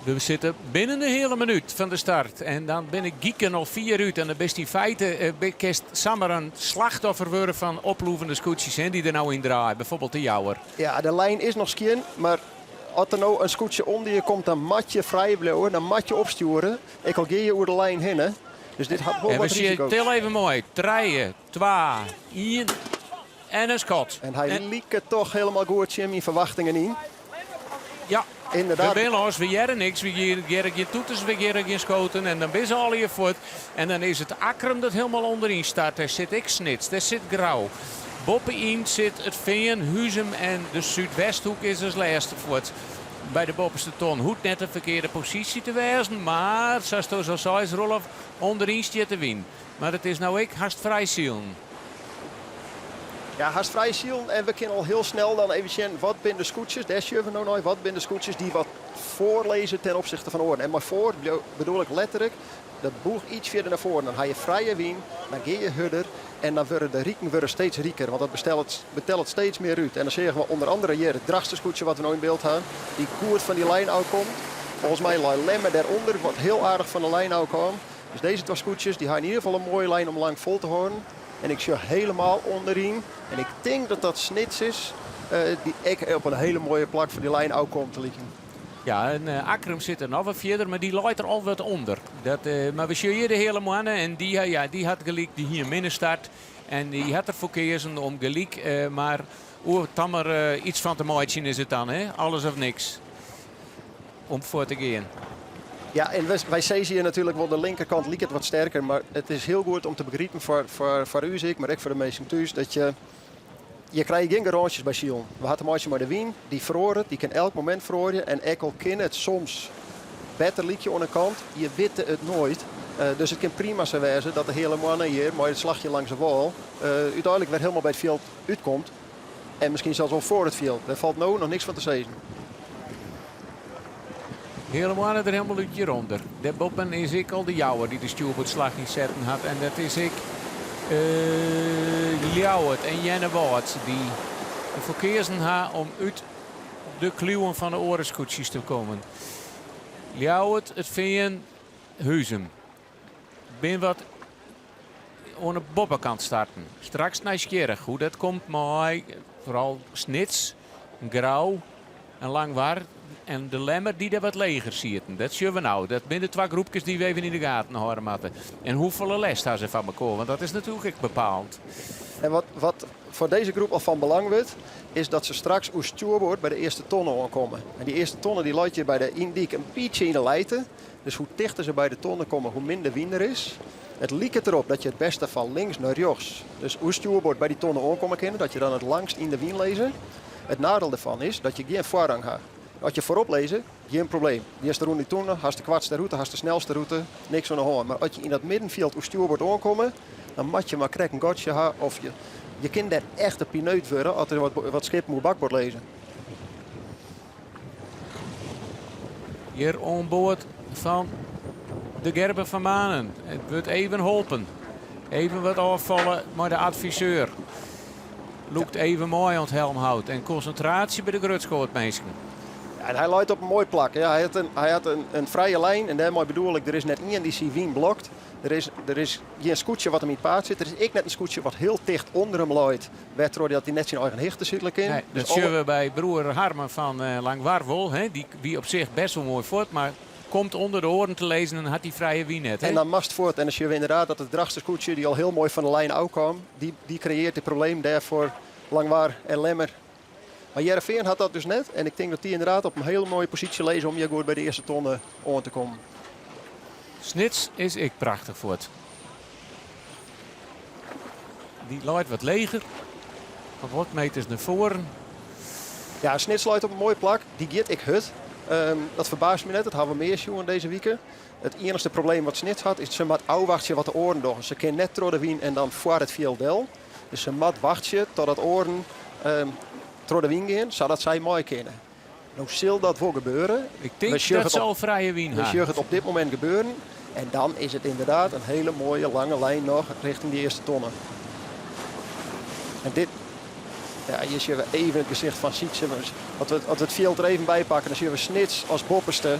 We sitte binnen de heale minút fan de start. En dan binne giken al fier út. En dan bist yn feite kinst samar in slachtoffer wurde fan oplûvende skûtsjes hè, dy't der no yn draaie. Bijvoorbeeld de Jouwer. Ja, de lijn is noch skjin, mar as der no in skûtsje ûnder je komt, dan moat je frij bliuwe, dan moat je opstjoere. Ek al gean je oer de lijn hinne. Dus dit hat wol En we wat sjen, risiko's. tel even moai. 3, 2, 1. En in skot. En hy like toch helemaal goed tsjin myn ferwachtingen yn. Ja, Inderdaad. We binne los, we hearre niks, we hearre gjin toeters, we hearre gjin skoten en dan binne se allegear fuort. En dan is it Akkrum dat hielendal ûnderyn start. Dêr sit ek Snits, dêr sit Grou. Boppe-yn sit It Fean, Huzum en de Súdwesthoek is as lêste fuort by de boppeste ton. Hoecht net de ferkearde posysje te wêzen, mar sa'tsto al seist Roelof, ûnderyn stiet de wyn. Mar it is no ek hast frij silen. Ja, hast frij silen en we kinne al hiel snel dan even sjen wat binne de skûtsjes, dêr sjogge we no nei, wat binne de skûtsjes dy't wat foarlizze ten opzichte fan oaren. En mei foar bedoel ik letterlik de boech iets fierder nei foaren. Dan ha je frije wyn, dan gean je hurder en dan wurde de riken wurde steeds riker, want dat betellet, betellet steeds mear út. En dan seagen we ûnder andere hjir it Drachtster skûtsje wat we no yn byld ha, dy't goed fan dy lijn ôfkomt. Folgens my lei Lemmer dêrûnder, wat hiel aardich fan de lijn ôfkaam. Dus dizze twa skûtsjes dy ha yn ieder gefal in moaie lijn om lang fol te hâlden. En ik sjoch helemaal ûnderyn en ik tink dat dat Snits is, dy't ek op in hiele moaie plak fan dy lijn ôfkomt te lykjen. Ja, en Akkrum sit der noch wat fierder, mar dy leit der al wat ûnder. Dat, mar we sjogge hjir de Heale Moanne en dy, ja, dy hat gelyk, dy hie in minne start. En dy hat derfoar keazen om gelyk mar oer dan mar iets fan te meitsjen is it dan, hè? Alles of niks. Om fuort te gean. Ja, en wy sizze hjir natuerlik wol de linkerkant liket wat sterker, mar it is hiel goed om te begripen foar, foar, foar ús ek, mar ek foar de minsken thús, dat je, je krije gjin garânsjes by silen. We ha te meitsjen mei de wyn, dy feroaret, dy kin elk momint feroarje en ek al kin it soms better lykje oan 'e kant, je witte it noait. Dus it kin prima sa wêze dat de Heale Moanne hjir mei it slachje langs de wâl úteinlik wer hielendal by it fjild útkomt. En miskien sels wol foar it fjild. Dêr falt no noch niks fan te sizzen. Heale Moanne der hielendal út hjirûnder. Dêrboppen is ek al de Jouwer dy't de stjoerboardslach ynsetten hat. En dat is ek Ljouwert en Earnewâld dy't derfoar keazen ha om út de kliuwen fan de oare skûtsjes te kommen. Ljouwert, It Fean, Huzum. Bin wat oan de boppekant starten. Straks nijsgjirrich hoe't dat komt mei foaral Snits, Grou en Langwar en de Lemmer dy't dêr wat leger sieten. Dat sjogge we no. Dat binne de twa groepkes dy't we even yn de gaten hâlde moatte. En hoefolle lêst ha se fan mekoar, want dat is natuerlik ek bepalend. En wat, wat foar dizze groep al fan belang wurdt, is dat se straks oer stjoerboard by de earste tonne oankomme. En dy earste tonne dy leit hjir by de yndyk in bytsje yn de lijte. Dus hoe tichter se by de tonne komme, hoe minder wyn der is. It liket derop dat je it bêste fan links nei rjochts, dus oer stjoerboard by dy tonne oankomme kinne, dat je dan it langst yn de wyn lizze. It nadiel derfan is dat je gjin foarrang ha. As je foarop lizze, gjin probleem. Giest rûn dy tonne, hast de koartste rûte, hast de snelste rûte, niks oan de hân. Mar as je yn dat middenfjild oer stjoerboard oankomme, dan moat je mar krekt in gatsje ha of je, je kinne dêr echt in pineut wurde as der wat skippen oer bakboard lizze. Hjir oan board fan de Gerben van Manen. It wurdt even holpen. Even wat ôffalle mei de adviseur. Lûkt even mei oan it helmhout. En konsintraasje by de grutskoatminsken. Ja, en hy leit op in moai plak. Ja, hy hat, in, hy hat in, in frije lijn en dêrmei bedoel ik, der is net ien dy't syn wyn blokt. Der is, der is gjin skûtsje wat him yn it paad sit. Der is ek net in skûtsje wat hiel ticht ûnder him leit, wêrtroch dat hy net syn eigen hichte sile kin. Nee, dat sjogge we by broer Harmen fan Langwar wol. Hè. Dy wie op sich best wol moai fuort, mar komt ûnder de oaren te lizzen en hat dy frije wyn net. Hè. En dan moatst fuort. En dan sjogge we ynderdaad dat it Drachtster skûtsje, dy't al hiel moai fan de lijn ôfkaam, dy, dy kreëarret dit probleem dêr foar Langwar en Lemmer. Mar Hearrenfean hat dat dus net. En ik tink dat dy ynderdaad op in hiele moaie posysje lizze om hjir goed by de earste tonne oan te kommen. Snits is ek prachtich fuort. Dy leit wat leger, wat wat meters nei foaren. Ja, Snits leit op in moai plak. Dy giet ek hurd. Dat ferbaast my net, dat hawwe we mear sjoen dizze wike. It iennichste probleem wat Snits hat, is se moat ôfwachtsje wat de oaren dogge. Se kin net troch de wyn en dan foar it fjild del. Dus se moat wachtsje totdat oaren troch de wyn gean, sadat sy mei kinne. No sil dat wol gebeure. Ik tink dat se al frije wyn ha. We sjogge it op dit momint gebeuren. En dan is it ynderdaad in hiele moaie lange lijn noch rjochting dy earste tonne. En dit, ja, hjir sjogge we even it gesicht fan Sytse. As we, as we it fjild der even by pakke, dan sjogge we Snits as boppeste.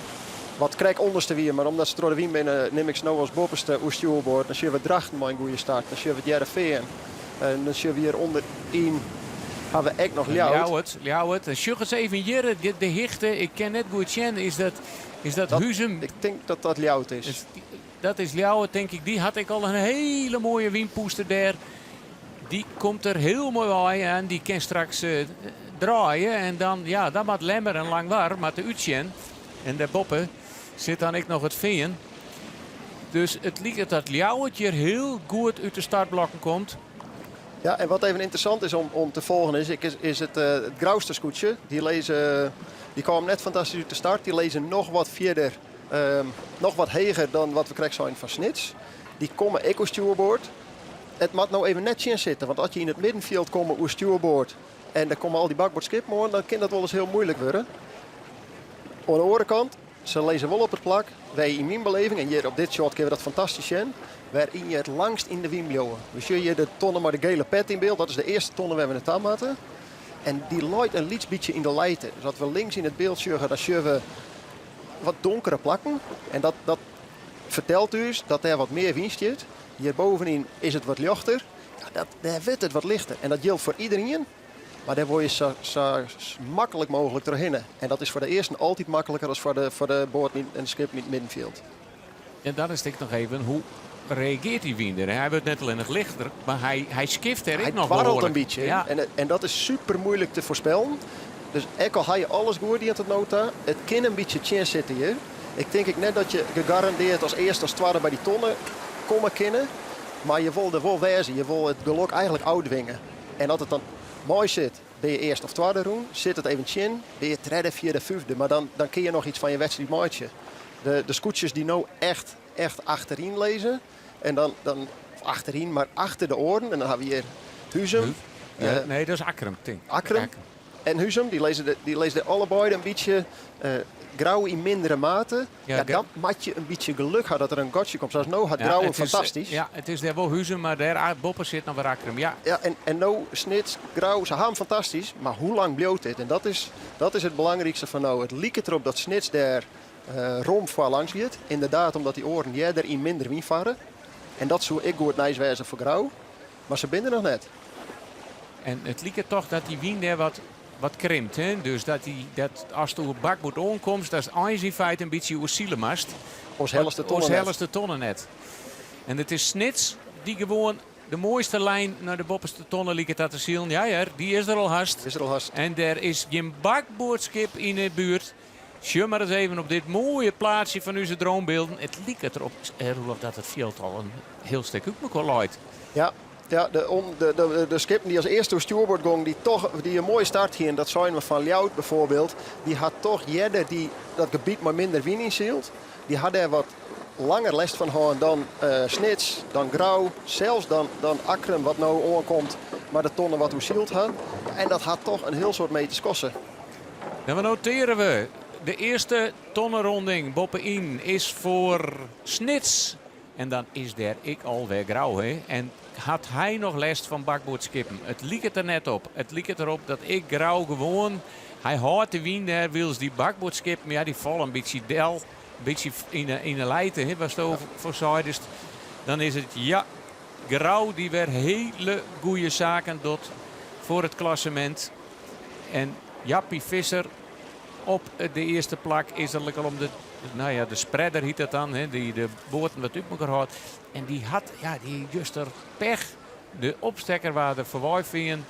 Wat krekt ûnderste wie, mar omdat se troch de wyn binne, nim ik se no as boppeste oer stjoerboard. Dan sjogge we Drachten mei in goede start. Dan sjogge we it Hearrenfean. En dan sjogge we hjir ûnderyn ha we ek noch Ljouwert. Ljouwert, Ljouwert. En sjoch ris even hjir, de hichte, ik kin net goed sjen, is dat, is dat Huzum? Ik tink dat dat Ljouwert is. Dat is Ljouwert, tink ik. Dy hat ek al in hiele moaie wynpûster dêr. Dy komt der hiel moai wei en dy kin straks draaie. En dan, ja, dan moat Lemmer en Langwar moatte útsjen. En dêrboppe sit dan ek noch it Fean. Dus it liket dat Ljouwert hjir hiel goed út de startblokken komt. Ja, en wat even ynteressant is om te folgjen is, is, is it, it Grouster skûtsje. Dy lizze, dy kaam net fantastysk út de start. Dy lizze noch wat fierder, noch wat heger dan wat we krekt seinen fan Snits. Dy komme ek oer stjoerboard. It moat no even net tsjin sitte, want as je yn it middenfjild komme oer stjoerboard en der komme al dy bakboardskippen oan, dan kin dat wolris hiel muoilik wurde. Oan de oare kant, se lizze wol op it plak wêr je yn myn beleving, en hjir op dit shot kinne we dat fantastysk sjen, wêryn je it langst yn de wyn bliuwe. We sjogge hjir de tonne mei de gele pet yn byld, dat is de earste tonne wêr we nei ta moatte. En dy leit in lyts bytsje yn de lijte. Dus as we links yn it byld sjogge, dan sjogge we wat donkere plakken. En dat, dat fertelt ús dat dêr wat mear wyn stiet. Hjir bovenyn is it wat ljochter. Ja, dat, dêr wurdt it wat lichter. En dat jildt foar iderien. Mar dêr wol je sa, sa maklik mooglik trochhinne. En dat is foar de earsten altyd makliker as foar de, foar de boaten en de skippen yn it middenfjild. En dan is it ek noch even, hoe reagearret dy wyn der? Hy wurdt net allinnich lichter, mar hy, hy skift dêr ek noch behoarlik. Hy dwarrelt in bytsje. Ja. En, en dat is super muoilik te foarspellen. Dus ek al ha je alles goed dien tot no ta, it kin in bytsje tsjin sitte hjir. Ik tink ek net dat je gegarandeard as earste as twadde by dy tonne komme kinne. Mar je wol der wol wêze. Je wol it gelok eigentlik ôftwinge. En as it dan mei sit, bin je earste of twadde rûn. Sit it even tsjin, bin je tredde, fjirde, fyfde. Mar dan, dan kin je noch iets fan je wedstriid meitsje. De, de skûtsjes dy't no echt, echt achteryn lizze. En dan, dan of achteryn, mar achter de oaren. En dan ha we hjir Huzum. Ja, nee, dat is Akkrum, tink. Akkrum. En Huzum, dy lizze, de, dy lizze allebeide in bytsje uh, Grou yn mindere mate. Ja, ja, dan moat je in bytsje geluk ha dat der in gatsje komt. Sa as no hat Grou ja, fantastysk. Ja, it is dêr wol Huzum, mar dêr boppe sit noch wer Akkrum. Ja. Ja, en, en no Snits, Grou, se ha him fantastysk. Mar hoe lang bliuwt dit? En dat is, dat is it belangrykste fan no. It liket derop dat Snits dêr uh, rom foar langs giet. Ynderdaad, omdat dy oaren earder yn minder wyn farre. En dat soe ek goed nijs wêze foar Grou. Mar se binne der noch net. En it liket toch dat dy wyn dêr wat, wat krimpt. Hè? Dus dat, dy, dat ast oer bakboard oankomst, datst eins yn feite in bytsje oersile moatst. Oars hellest de tonne net. Oars hellest de tonne net. En it is Snits dy't gewoan de moaiste lijn nei de boppeste tonne liket dat te silen. Ja hear, dy is der al hast. Is der al hast. En der is gjin bakboardskip yn de buert. Sjoch mar ris even op dit moaie plaatsje fan ús dronebeelden. It liket derop, Roelof, dat it fjild al in hiel stik út mekoar leit. Ja, ja de, om, de, de, de skippen dy't as earste oer stjoerboard gongen, dy't toch dy't in moaie start hienen, dat seinen we fan Ljouwert byfoarbyld, dy hat toch earder dy, dat gebiet mei minder wyn ynsyld. Dy hat dêr wat langer lêst fan hân dan uh, Snits, dan Grou, sels dan, dan Akkrum, wat no oankomt, mar de tonne wat oersyld hat. En dat hat toch in hiel soad meters koste. En we noteren we, de earste tonneronding boppe-yn is foar Snits. En dan is dêr ek alwer Grou. Hè? En hat hy noch lêst fan bakboardskippen? It liket der net op. It liket derop dat ek Grou gewoan... Hy hâldt de wyn dêr, wylst dy bakboardskippen, ja, dy falle in bytsje del. In bytsje yn 'e lijte, hè, watsto foar seidest. Dan is it, ja, Grou dy't wer hiele goede saken docht foar it klassemint. En Jappie Visser op de earste plak is der al om de, nou ja, de spreader hjit dat dan, hè, dy't de boaten wat út mekoar hâldt. En dy hat, ja, dy juster pech. De opstekker waard der foarwei fearn.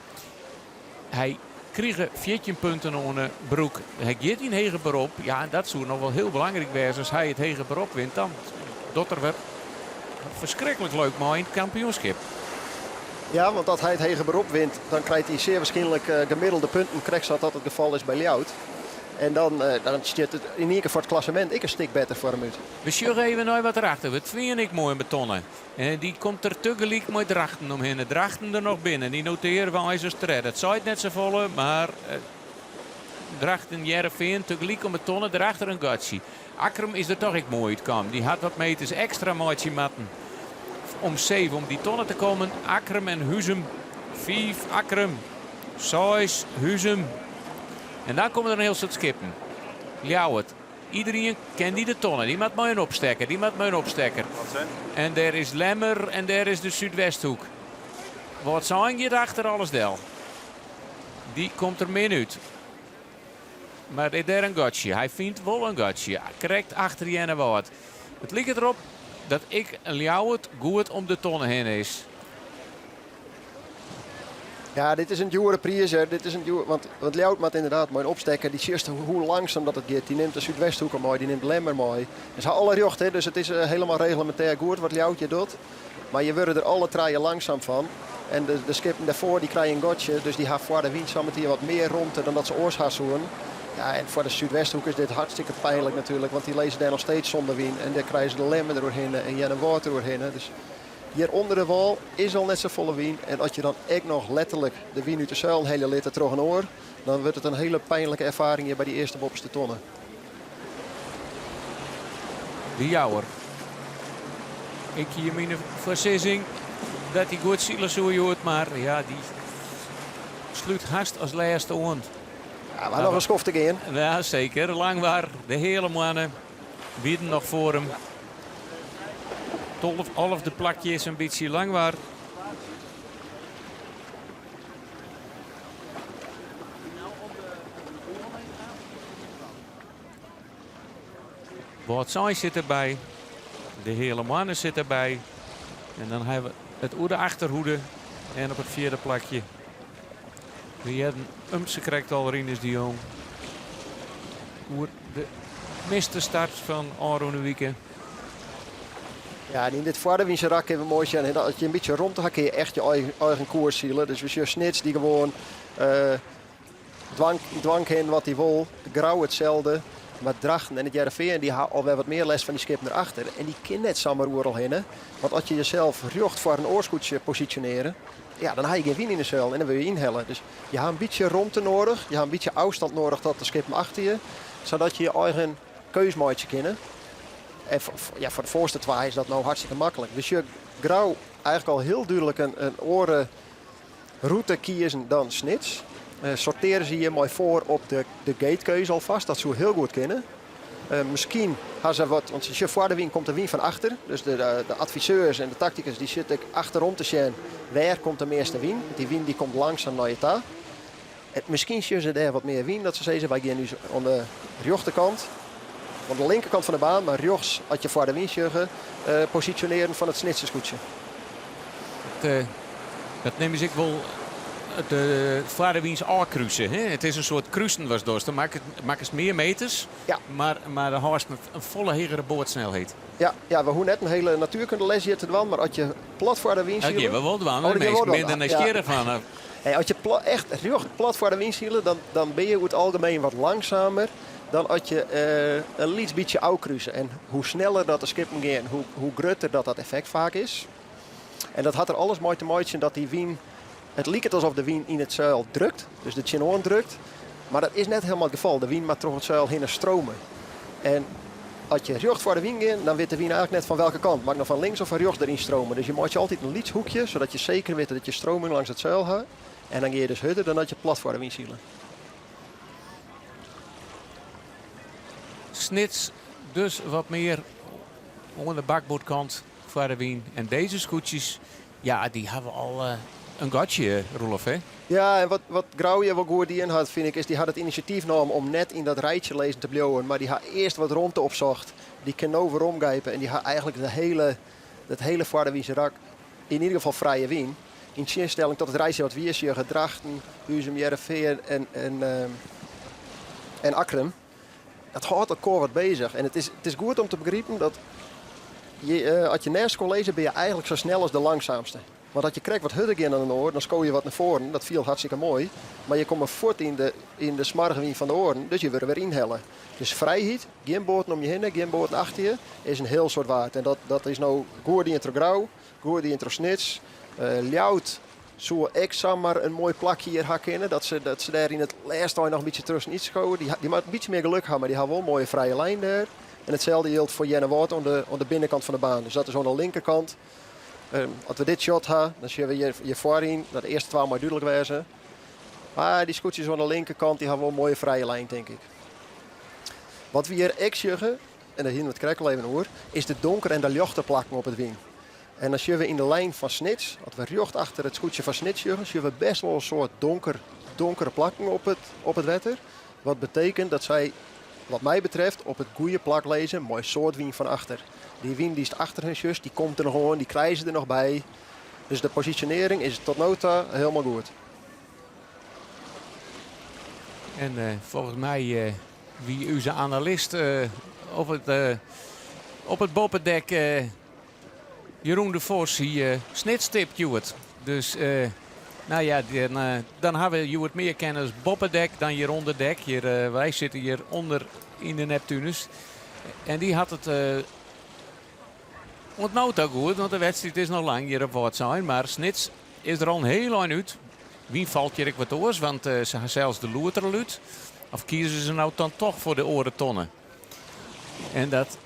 Hy krige 14 punten oan 'e broek. Hy giet yn heger berop. Ja, en dat soe noch wol hiel belangryk wêze as hy it heger berop wint. Dan docht er wer ferskriklik leuk mei yn it kampioenskip. Ja, want as hy it heger berop wint, dan krijt hy sear wierskynlik eh, gemiddelde punten, krekt sa't dat it gefal is by Ljouwert. En dan, eh, dan stiet it yn ien kear foar it klassemint ek in stik better foar him út. We sjogge even nei wat derachter. It Fean ek moai betonne. En dy komt der tegelyk mei Drachten omhinne. Drachten der noch binnen. Dy notearje we eins as tredde. It seit net safolle, mar eh, Drachten, Hearrenfean tegelyk om 'e tonne. Derachter in gatsje. Akkrum is der toch ek moai útkaam. Dy hat wat meters ekstra meitsje moatten om safe om dy tonne te kommen. Akkrum en Huzum. 5 Akkrum. 6 Huzum. En dan komme der in hiel soad skippen. Ljouwert. Iderien ken dy de tonne. Dy moat mei in opstekker. Dy moat mei in opstekker. En dêr is Lemmer en dêr is de Súdwesthoek. Wâldsein giet achter alles del. Dy komt der min út. Mar is dêr in gatsje? Hy fynt wol in gatsje. Krekt achter Earnewâld. It liket derop dat ek Ljouwert goed om de tonne hinne is. Ja, dit is in djoere priis. Hè. Dit is in djoer, want, want Ljouwert moat ynderdaad mei in opstekker. Dy sjochst hoe langsum dat it giet. Dy nimt de Súdwesthoeke mei, dy nimt Lemmer mei. Dus ha alle rjocht, hè. Dus it is hielendal reglemintêr goed wat Ljouwert hjir docht. Mar je wurde der alle trije langsum fan. En de, de skippen dêrfoar dy krije in gatsje. Dus dy ha foar de wyn sametien wat mear romte dan dat se oars ha soenen. Ja, en foar de Súdwesthoek is dit hartstikke pynlik natuerlik. Want dy lizze dêr noch steeds sûnder wyn. En dêr krije se de Lemmer deroerhinne en Earnewâld deroerhinne. Dus hjir ûnder de wâl is al net safolle wyn. En as je dan ek noch letterlik de wyn út de seilen helje litte troch in oar, dan wurdt it in hiele pynlike erfaring hjir by dy earste boppeste tonne. De Jouwer. Ik hie myn foarsizzing dat hy goed sile soe hjoed, mar ja, dy slút hast as lêste oan. Ja, mar noch in skoft te gean. Ja, seker. Langwar, de hiele moanne, wieden noch foar him. Tolfde plakje is in bytsje Langwar. Wâldsein sit derby. De Heale Moanne sit derby. En dan hawwe we it oer de achterhoede. En op it fjirde plakje. We hearden Umse krekt al, Rinus de Jong. Oer de miste start fan ôfrûne wike. Ja, en yn dit foarderwynse rak kinne we moai sjen. Dat as je in bytsje romte ha, kinne je echt je eigen, eigen koers sile. Dus we sjogge Snits dy gewoan uh, dwaan, dwaan kin wat hy wol. Grou itselde. Mar Drachten en it Hearrenfean dy ha alwer wat mear lêst fan dy skippen erachter. En dy kin net samar oeral hinne. Want as je jesels rjocht foar in oar skûtsje posisjonearje, ja, dan ha je gjin wyn yn de seilen en dan wurde je ynhelle. Dus je ha in bytsje romte nedich, je ha in bytsje ôfstân nedich tot de skippen achter je, sadat je je eigen keus meitsje kinne. En ja, foar de foarste twa is dat no hartstikke maklik. We sjogge Grou eigentlik al hiel dúdlik in, in oare rûte kiezen dan Snits. Uh, sortearje se hjir mei foar op de, de gatekeuze alfêst. Dat soe hiel goed kinne. Uh, miskien ha se wat, want se foar de wyn komt de wyn fan achter. Dus de, de, de adviseurs en de taktikers dy sitte achterom te sjen wêr komt de measte wyn. Dy wyn dy komt langsum nei je ta. En miskien sjogge se dêr wat mear wyn dat se sizze wy gean ús oan de rjochterkant, oan de linkerkant fan de baan, mar rjochts as je foar de wyn sjogge, uh, posisjonearjen fan it Snitser skûtsje. Dat, uh, dat neame se ek wol it uh, foarderwyns ôfkruse. Hè? It is in soart krusen watst dochst. Dan makkest mear meters, ja. mar, mar dan hâldst in folle hegere boatsnelheid. Ja, ja, we hoege net in hiele natuerkundeles hjir te dwaan, mar as je plat foar de wyn sile... Dat gean we wol dwaan, oh, minsken binne der nijsgjirrich fan. Hey, as je echt rjocht plat foar de wyn sile, dan, dan bin je oer it algemien wat langsumer dan as je uh, in lyts bytsje ôfkruse. En hoe sneller dat de skippen gean, hoe, hoe grutter dat dat effekt faak is. En dat hat der alles mei te meitsjen dat dy wyn... It liket asof de wyn yn it seil drukt, dus der tsjinoan drukt. Mar dat is net hielendal it gefal. De wyn moat troch it seil hinne strome. En as je rjocht foar de wyn gean, dan wit de wyn eigentlik net fan welke kant. Moat ik no fan links of fan rjochts deryn strome? Dus je meitsje altyd in lyts hoekje, sadat je seker witte dat je stroming langs it seil ha. En dan gean je dus hurder dan dat je plat foar de wyn sile. Snits dus wat mear oan de bakboardkant foar de wyn. En dizze skûtsjes, ja, dy hawwe al uh, in gatsje, Roelof, hè? Ja, en wat, wat Grou hjir wol goed dien hat, fyn ik, is dy hat it inisjatyf nommen om net yn dat rijtsje lizzen te bliuwen, mar dy ha earst wat romte opsocht. Dy kin no weromgrijpe en dy ha eigentlik de hiele, dat hiele foarderwynse rak yn ieder gefal frije wyn. Yn tsjinstelling tot it rijtsje wat wy hjir sjogge, Drachten, Huzum, Hearrenfean en, en, uh, en Akkrum. Dat hâldt elkoar wat bezich. En it is, it is goed om te begripen dat je, uh, as je neist elkoar lizze, bin je eigentlik sa snel as de langsuamste. Want as je krekt wat hurder gean dan in oar, dan sko je wat nei foaren. Dat fielt hartstikke moai. Mar je komme fuort yn de, yn de smoarge wyn fan de oaren, dus je wurde wer ynhelle. Dus frijheid, gjin boaten om je hinne, gjin boaten achter je, is in hiel soad waard. En dat, dat is no goed dien troch Grou, goed dien troch Snits. Uh, Ljouwert soe ek samar in moai plakje hjir ha kinne. Dat se, dat se dêr yn it lêste ein noch in bytsje tusken skowe. Dy, dy moat in bytsje mear geluk ha, mar dy ha wol in moaie frije lijn dêr. En itselde jildt foar Earnewâld oan de, oan de binnenkant fan de baan. Dus dat is oan de linkerkant. Um, as we dit shot ha, dan sjogge we hjir, hjir foaryn. Dat de earste twa mei dúdlik wêze. Mar dy skûtsjes oan de linkerkant dy ha wol in moaie frije lijn, tink ik. Wat we hjir ek sjogge, en dêr hiene we it krekt al even oer, is de donker en de ljochte plakken op it wyn. En dan sjogge we yn de lijn fan Snits, as we rjocht achter it skûtsje fan Snits sjogge, sjogge we best wol in soad donker, donkere plakken op it, op it wetter. Wat betekent dat sy, wat my betreft, op it goede plak lizze mei in soad wyn fan achter. Dy wyn dy'tst achter hun sjochst, dy komt der noch oan, dy krije se der noch by. Dus de posisjonearring is tot no ta hielendal goed. En eh, folgens my eh, wie ús analist eh, op it, eh, op it boppedek eh, Jeroen de Vos hie uh, Snits tipt hjoed. Dus uh, nou ja, dan, uh, dan ha we hjoed mear kennis boppedek dan hjir ûnder dek. Hjir, uh, wy sitte hjir ûnder yn de Neptunus. En dy hat it uh, oant no ta goed, want de wedstriid is noch lang hjir op Wâldsein. Mar Snits is der al in hiel ein út. Wyn falt hjir ek wat oars, want uh, se ha sels de loer der al út. Of kieze se no dan toch foar de oare tonne? En dat,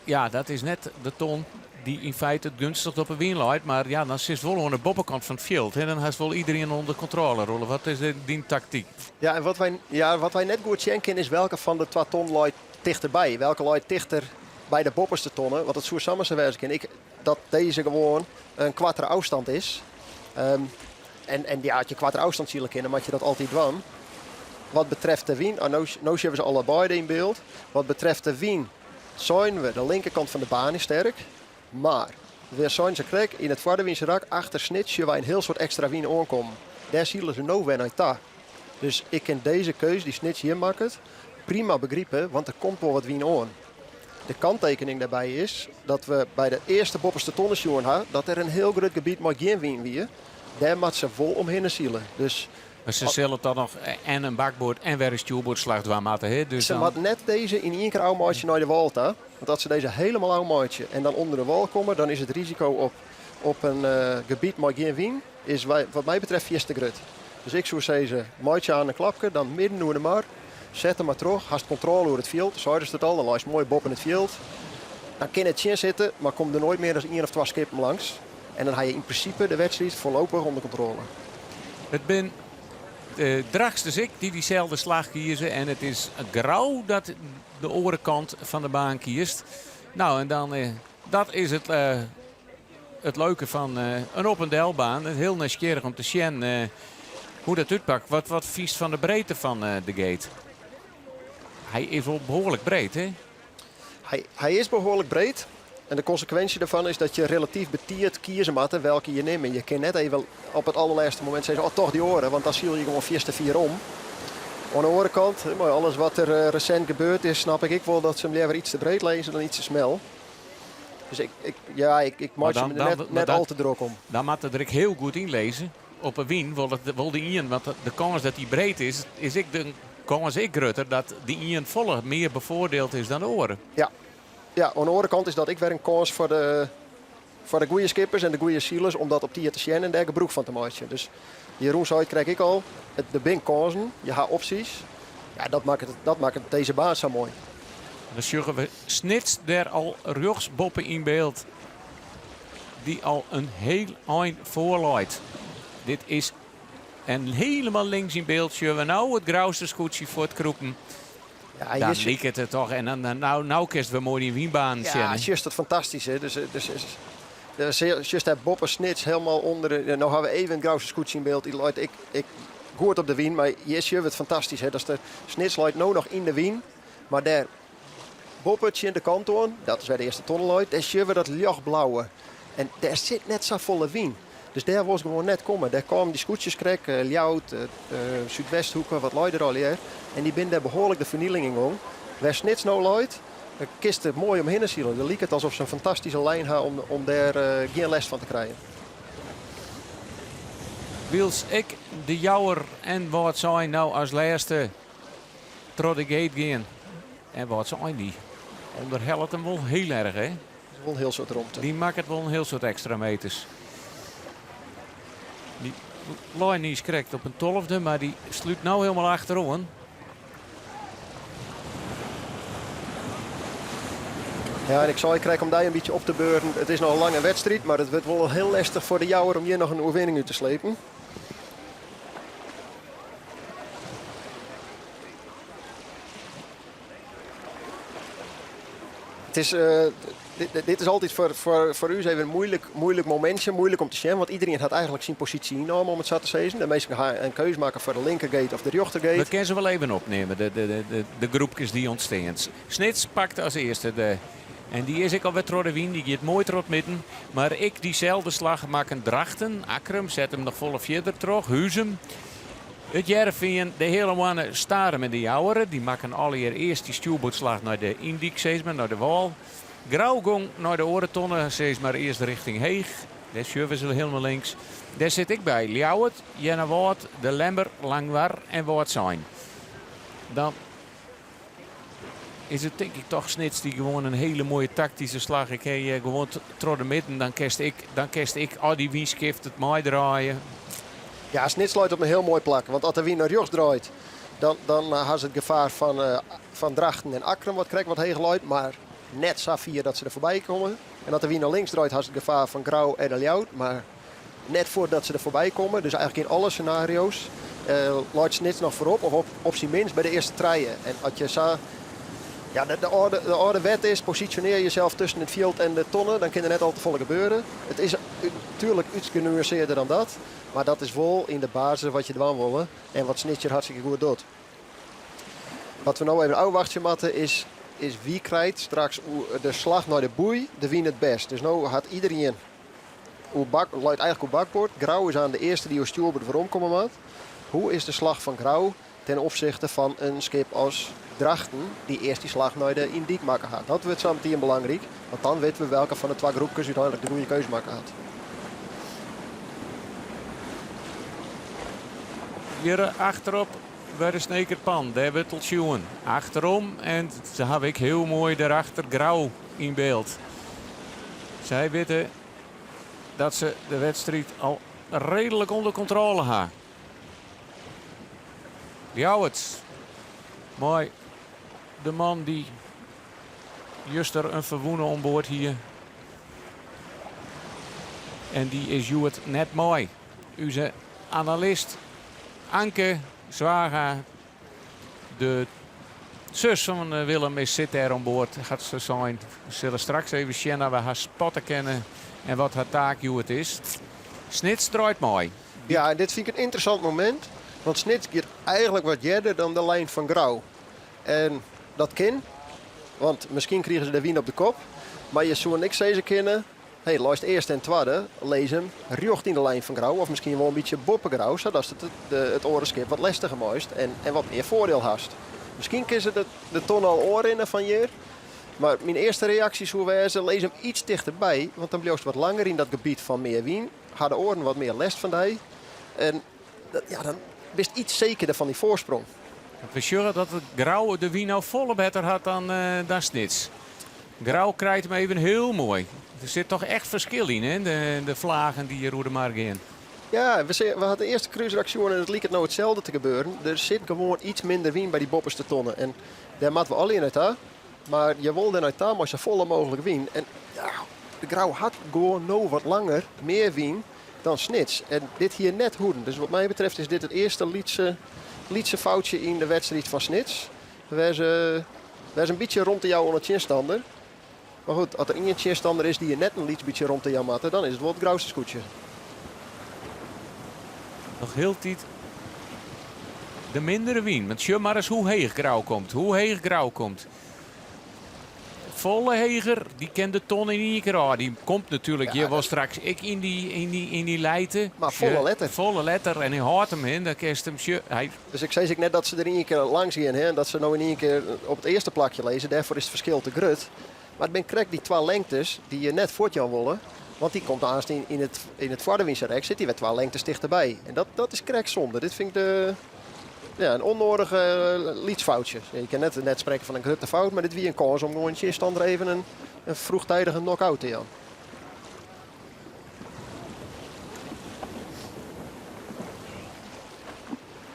ja, dat is net de ton dy't yn feite it geunstichst op 'e wyn leit. Mar ja, dan sitst wol oan de boppekant fan it fjild. En dan hast wol iderien ûnder kontrôle, Roelof. Wat is dyn taktyk? Ja, en wat wy, ja, wat wy net goed sjen kinne is welke fan de twa tonnen leit tichterby. Welke leit tichter by de boppeste tonne. Want it soe samar sa wêze kinne ik, dat dizze gewoan in koartere ôfstân is. Um, en, en ja, as je koartere ôfstân sile kinne, moat je dat altyd dwaan. Wat betreft de wyn, oh, no, no sjogge we se allebeide yn byld. Wat betreft de wyn, seinen we, de linkerkant fan de baan is sterk. Mar, wy seinen sakrekt, yn it foardewynse rak achter Snits sjogge wy in hiel soad ekstra wyn oankommen. Dêr sile se no wer nei ta. Dus ik kin dizze keuze dy't Snits hjir makket prima begripe, want der komt wol wat wyn oan. De kanttekening dêrby is dat we by de earste boppeste tonne sjoen ha dat der in hiel grut gebiet mei gjin wyn wie. Dêr moat se wol omhinne sile. Dus Mar se sille dan noch en in bakboard en wer in stjoerboardslach dwaan moatte. Hè? Dus se dan... moat net dizze yn ien kear ôfmeitsje nei de wâl ta. Want as se dizze hielendal ôfmeitsje en dan ûnder de wâl komme, dan is it risiko op, op in uh, gebiet mei gjin wyn is wat my betreft fierste grut. Dus ik soe sizze, meitsje oan in klapke, dan midden oer de mar, set him mar troch, hast kontrôle oer it fjild, seidest it al, dan leist moai boppen it fjild. Dan kin it tsjin sitte, mar komt der noait mear as ien of twa skippen langs. En dan ha je yn prinsipe de wedstriid foarlopich ûnder kontrôle. It binne de Drachtsters ek dy't dyselde slach kieze. En it is Grou dat de oare kant fan de baan kiest. Nou, en dan, eh, dat is it, eh, it leuke fan eh, in op- en delbaan. It hiel nijsgjirrich om te sjen eh, hoe't dat útpakt. Wat, wat fynst fan de breedte fan eh, de gate? Hy is wol behoarlik breed, hè? Hy, hy is behoarlik breed. En de konsekwinsje dêrfan is dat je relatyf betiid kieze moatte welke je nimme. Je kinne net even op it allerlêste momint sizze, oh toch dy oare, want dan sile je gewoan fierste fier om. Oan de oare kant, mei alles wat der eh, resint gebeurd is, snap ik ek wol dat se him leaver iets te breed lizze dan iets te smel. Dus ik, ik, ja, ik, ik meitsje my der net, net al te drok om. Dan moat er ek hiel goed ynlizze. Op 'e wyn wol, it, wol de ien, want de kâns dat dy breed is, is ek de kâns ek grutter dat dy ien folle mear befoardield is dan de oare. Ja. Ja, oan de oare kant is dat ek wer in kâns foar de, foar de goede skippers en de goede silers om dat op tiid te sjen en dêr gebrûk fan te meitsjen. Dus Jeroen sei it krekt ek al, it, der binne kânsen, je ha opsjes. Ja, dat makket, dat makket dizze baan sa moai. Dan sjogge we Snits dêr al rjochts boppe yn byld. Dy't al in hiel ein foarleit. Dit is en hielendal links yn byld sjogge we no it Grouster skûtsje fuortkrûpen. Ja, Dan je- liket it toch. En dan, dan, no, no kinst wer moai dyn wynbanen Ja, sjen. hè? sjochst it fantastysk. Hè? Dus, dus, dus, sjochst dêr boppe Snits hielendal ûnder. de- No ha we even it Grouster skûtsje yn byld. Dy leit ek, ek goed op de wyn, mar hjir sjogge we it fantastysk. Hè? Dat de Snits leit no noch yn de wyn, mar dêr boppe tsjin de kant oan, dat is wêr't de earste tonne leit, dêr sjogge we dat ljochtblauwe. En dêr sit net safolle wyn. Dus dêr wol se gewoan net komme. Dêr kamen dy skûtsjes krekt, eh, Ljouwert, eh, eh, Súdwesthoeke, wat lei der allegear. En dy binne dêr behoarlik de fernieling yn gong. Wêr Snits no leit, dêr kinst der moai omhinne sile. Der liket alsof se in fantastyske lijn ha om, om dêr eh, gjin lêst fan te krijen. Wylst ek de Jouwer en Wâldsein no as lêste troch de gate gean. En Wâldsein dy ûnderhellet him wol hiel erch, hè? Wol in hiel soad romte. Dy makket wol in hiel soad ekstra meters. Dy lei niis krekt op in tolfde, mar dy slút no hielendal achteroan. Ja, en ik sei krekt om dy in bytsje op te beuren. It is noch in lange wedstriid, mar it wurdt wol hiel lestich foar de Jouwer om hjir noch in oerwinning út te slepen. It is, eh, dit, dit is altyd foar, foar, foar ús even in muoilik, muoilik momintsje, muoilik om te sjen, want iderien hat eigentlik syn posysje ynnommen, om it sa te sizzen. De minsken ha in keus makke foar de linkergate of de rjochtergate. We kinne se wol even opnimme, de, de, de, de groepkes dy't ûntstean. Snits pakt as earste de. En dy is ek alwer troch de wyn, dy giet moai troch it midden. Mar ek dyselde slach makken Drachten. Akkrum set him noch folle fierder troch. Huzum. It Hearrenfean, de Heale Moanne, Starum en De Jouwer, dy makken allegear earst dy stjoerboardslach nei de yndyk, sis mar, nei de wâl. Grou gong nei de oare tonne, sis mar, earst rjochting Heech. Dêr sjogge we se hielendal links. Dêr sit ek by Ljouwert, Earnewâld, De Lemmer, Langwar en Wâldsein. Dan is it tink ik toch Snits dy't gewoan in hiele moaie taktyske slach. Ik ha gewoan troch de midden, dan kinst ek, dan kinst ek al dy wyn skiftet meidraaie. Ja, Snits leit op in hiel moai plak. Want as de wyn nei rjochts draait, dan, dan ha se it gefaar fan, eh, fan Drachten en Akkrum, wat krekt wat heger leit. Mar net sa fier dat se der foarby komme. En as de wyn nei links draait, ha se it gefaar fan Grou en de Ljouwert. Mar net foardat se der foarby komme. Dus eigentlik yn alle senario's uh, leit Snits noch foarop of op, op syn minst by de earste trije. En as je sa ja, de, de, âlde, de âlde wet is, posisjonearje jesels tusken it fjild en de tonne, dan kin der net al te folle gebeure. It is natuerlik iets genuansearder dan dat, mar dat is wol yn de basis wat je dwaan wolle en wat Snits hjir hartstikke goed docht. Wat we no even ôfwachtsje moatte is, is wie krijt straks de slach nei de boei de wyn it bêst. Dus no hat iderien oer bak, leit eigentlik oer bakboard. Grou is oan de earste dy't oer stjoerboard weromkomme moat. Hoe is de slach fan Grou ten opsichte fan in skip as Drachten, dy't earst dy slach nei de yndyk makke hat? Dat wurdt sametien belangryk, want dan witte we welke fan de twa groepkes úteinlik de goede keuze makke hat. Hjir achterop by de Snekerpan, dêr wurdt al sjoen. Achterom en se hawwe ek hiel moai dêrachter Grou yn byld. Sy witte dat se de wedstriid al reedlik ûnder kontrôle ha. Ljouwert mei de man dy't juster in ferwûne oan board hie. En dy is hjoed net mei. Us analist Anke Zwaga, de sus fan eh, Willem, is, sit dêr oan board. Hat se sein, we sille straks even sjen oft we har spotte kinne en wat har taak hjoed is. Snits draait mei. Ja, en dit fyn ik in ynteressant momint. Want Snits giet eigentlik wat earder dan de lijn fan Grou. En dat kin, want miskien krigen se de wyn op de kop. Mar je soene ek sizze kinne, hey, leist earste en twadde, lis him rjocht yn de lijn fan Grou. Of miskien wol in bytsje boppe Grou, sadat it, de, it oare skip wat lestiger meist en, en wat mear foardiel hast. Miskien kinne se de, de tonne al oanrinne fan hjir. Mar myn earste reaksje soe wêze, lis him iets tichterby, want dan bliuwst wat langer yn dat gebiet fan mear wyn. Ha de oaren wat mear lêst fan dy. En dat, ja, dan bist iets sekerder fan dy foarsprong. We sjogge dat it Grou de wyn no folle better hat dan, uh, dan Snits. Grou krijt him even hiel moai. Der sit toch echt ferskil yn, hè? De, de flagen dy't hjir oer de mar gean. Ja, we, we hadden de earste krúsrak sjoen en it liket no itselde te gebeuren. Der sit gewoan iets minder wyn by dy boppenste tonne. En dêr moatte we allegear nei ta. Mar je wolle dêr nei ta mei safolle mooglik wyn. En ja, de Grou hat gewoan no wat langer mear wyn dan Snits. En dit hie net hoeden. Dus wat my betreft is dit it earste lytse, lytse foutsje yn de wedstriid fan Snits. Wêr se, wêr se in bytsje romte jouwe oan de tsjinstanner. Mar goed, as der ien tsjinstanner is dy't je net in lyts bytsje romte jaan moatte, dan is it wol it Grouster skûtsje. Noch hieltyd de mindere wyn. Want sjoch mar ris hoe heech Grou komt. Hoe heech Grou komt. Folle heger, dy kin de ton yn ien kear ôf. Dy komt natuerlik hjir wol straks ek yn dy, yn dy, yn dy lijte. Mar folle letter. Folle letter en hy hâldt him hin, dan kinst him sjo- hy Dus ik sis ek net dat se der yn ien kear langs gean hè, en dat se no yn ien kear op it earste plakje lizze. Dêrfoar is it ferskil te grut. Mar it binne krekt dy twa lengtes dy't je net fuortjaan wolle. Want dy komt aanst yn, yn it, yn it foarderwynse sit dy wer twa lengtes tichterby. En dat, dat is krekt zonde. Dit fyn ik de, ja, in ûnnoadich lyts foutsje. Je kinne net, net sprekke fan in grutte fout, mar dit wie in kâns om gewoan tsjinstanner even in, in vroegtijdige knock-out te jaan.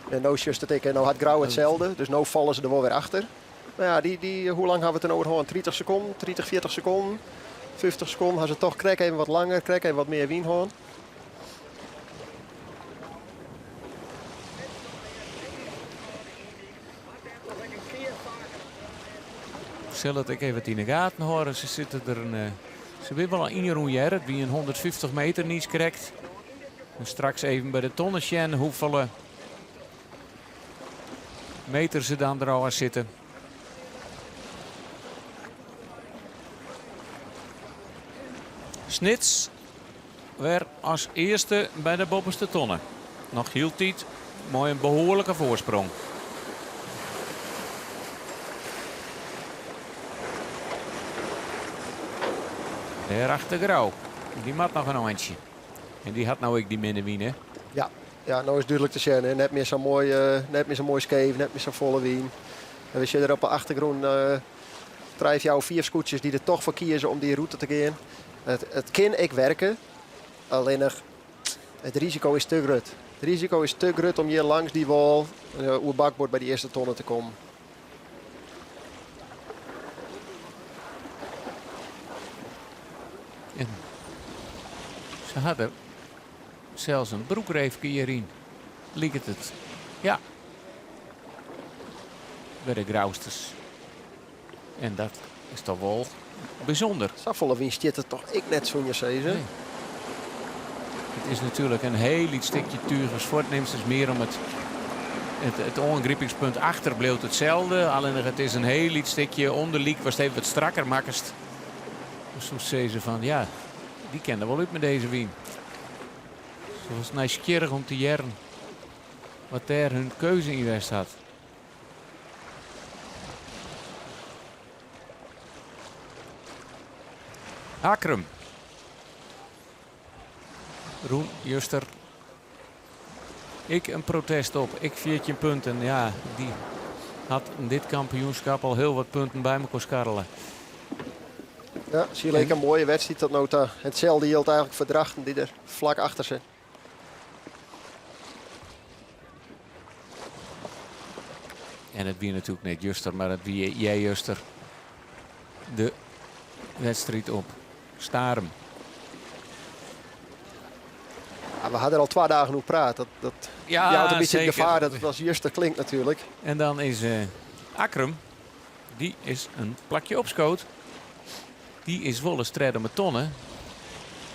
En no sjochst it ek, no hat Grou itselde, dus no falle se der wol wer achter. Mar ja, dy, dy, hoe lang ha we it der no oer hân? 30 sekonden, 30, 40 sekonden, 50 sekonden. Ha se toch krekt even wat langer, krekt even wat mear wyn hân. Sil it ek even yn de gaten hâlde. Se sitte der in, eh, se binne wol al ien rûn hear. It wie in 150 meter niis krekt. En straks even by de tonne sjen hoefolle meter se dan der ôf sitte. Snits wer as earste by de boppenste tonne. Noch hieltyd. Mei in behoarlike foarsprong. Dêrachter Grou. Dy moat noch in eintsje. En dy hat no ek dy minne wyn, hè? Ja, ja, no is dúdlik te sjen. Hè. Net mear sa moai, eh, net mear sa moai skeef, net mear sa folle wyn. En we sjogge der op de achtergrûn uh, trije, fjouwer, fiif skûtsjes dy't der toch foar kieze om dy rûte te gean. It, it kin ek werke, allinnich it risiko is te grut. It risiko is te grut om hjir langs dy wâl uh, oer bakboard by dy earste tonne te kommen. En se hadden sels in broekreefke hjiryn, liket it. Ja. By de Grousters. En dat is toch wol bysûnder. Safolle wyn stiet der toch ek net soene je sizze. Nee. It is natuerlik in hiel lyts stikje túch ast fuortnimst. Is mear om it, it, it oangripingspunt achter bliuwt itselde. Allinnich it is in hiel lyts stikje ûnderlyk watst even wat strakker makkest. Dan soest sizze fan ja, dy kin der wol út mei dizze wyn. It was nijsgjirrich om te hearren wat dêr hun keuze yn west hat. Akkrum. Rûn juster ek in protest op. Ek 14 punten. Ja, dy hat yn dit kampioenskip al hiel wat punten by mekoar skarrele. Ja, sil ek in moaie wedstriid tot no ta. Itselde jildt eigentlik foar Drachten dy't der flak achter sit. En it wie natuerlik net juster, mar it wie earjuster de wedstriid op Starum. Ja, we ha der al twa dagen oer praat. Dat, dat Ja, jout in bytsje it seker. gefaar dat it as juster klinkt natuerlik. En dan is eh, Akkrum, dy is in plakje opskood. Dy is wol ris tredde om 'e tonne.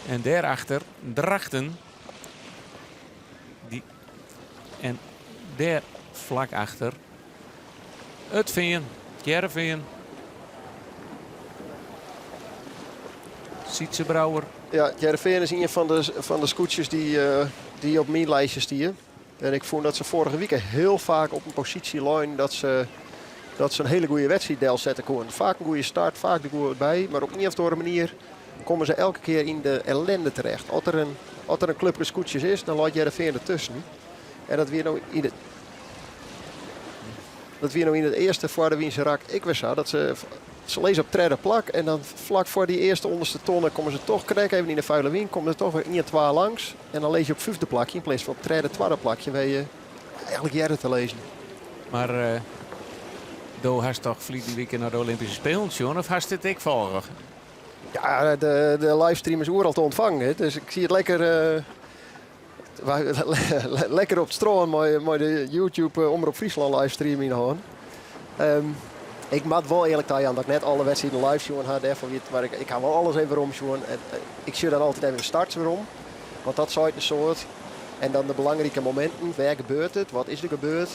En dêrachter Drachten. Dy, en dêr flak achter It Fean, Hearrenfean. Sytze Brouwer. Ja, Hearrenfean is ien fan de, fan de skûtsjes dy't, uh, dy't op myn listje stie. En ik fûn dat se foarige wike hiel faak op in posysje leinen dat se, dat se in hiele goede wedstriid delsette koene. Faak in goede start, faak der goed by. Mar op ien of oare manier komme se elke kear yn de ellinde terecht. As der in, as der in klupke skûtsjes is, dan leit Hearrenfean dertusken. En dat wie no yn it, dat wie no yn it earste foardewynse rak ek wer sa. Dat se, se lizze op tredde plak en dan flak foar dy earste ûnderste tonne komme se toch krekt even yn de fuile wyn. Komme se toch wer 1, 2 langs. En dan lizze je op fyfde plakje yn pleats fan op tredde, twadde plakje wêr't je eigentlik hearre te lizzen. Mar uh, do hast toch ferline wike nei de Olympyske Spelen sjoen of hast dit ek folge? Ja, de, de livestream is oeral te ûntfangen. Dus ik siet lekker, uh, lekker op it strân mei, mei de YouTube uh, Omrop Fryslân livestream yn de hân. Um, ik moat wol earlik tajaan dat ik net alle wedstriden live sjoen ha dêrfoar wie it, mar ik, ik ha wol alles even werom sjoen. En, uh, ik sjoch dan altyd even de starts werom, want dat seit in soad. En dan de belangrike mominten, wêr gebeurt it, wat is der gebeurd.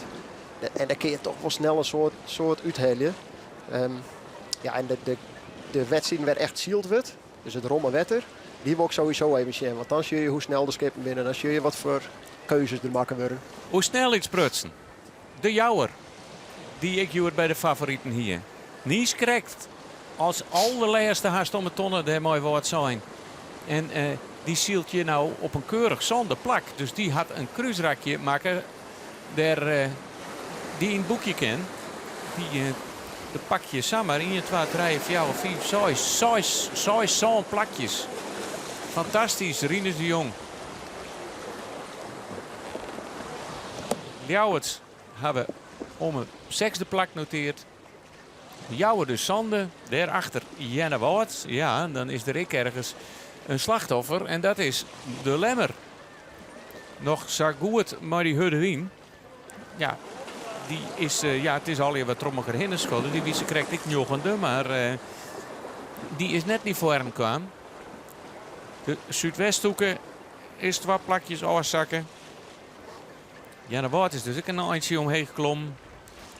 En dêr kinne je toch wol snel in soad, soad úthelje. Um, ja, en de, de, de wedstriden wêr't echt syld wurdt, dus it romme wetter, dy wol ik sowieso even sjen. Want dan sjogge je hoe snel de skippen binne. Dan sjogge je wat foar keuzes der makke wurde. Oer snelheid sprutsen. De Jouwer, dy't ik hjoed by de favoriten hie. Niis krekt as alderlêste hast om 'e tonne dêr mei Wâldsein. En eh, dy sylt hjir no op in keurich sânde plak. Dus dy hat in krúsrakje makke dêr eh, dy yn it boekje kin. Dy eh, de pakje samar 1, 2, 3, 4, 5, 6, 6, 6, sân plakjes. Fantastysk, Rinus de Jong. Ljouwert hawwe om in sechsde plak noteard. Jouwer dus sânde, dêrachter Earnewâld. Ja, dan is der ek ergens in slachtoffer en dat is de Lemmer. Noch sa goed mei dy hurde wyn. Ja, dy is, eh, ja, it is allegear wat troch mekoar hinne skodde. Dy wie sakrekt ek njoggende, mar eh, dy is net nei foaren kaam. De Súdwesthoeke is twa plakjes ôfsakke. Earnewâld is dus ek in eintsje omheech klommen.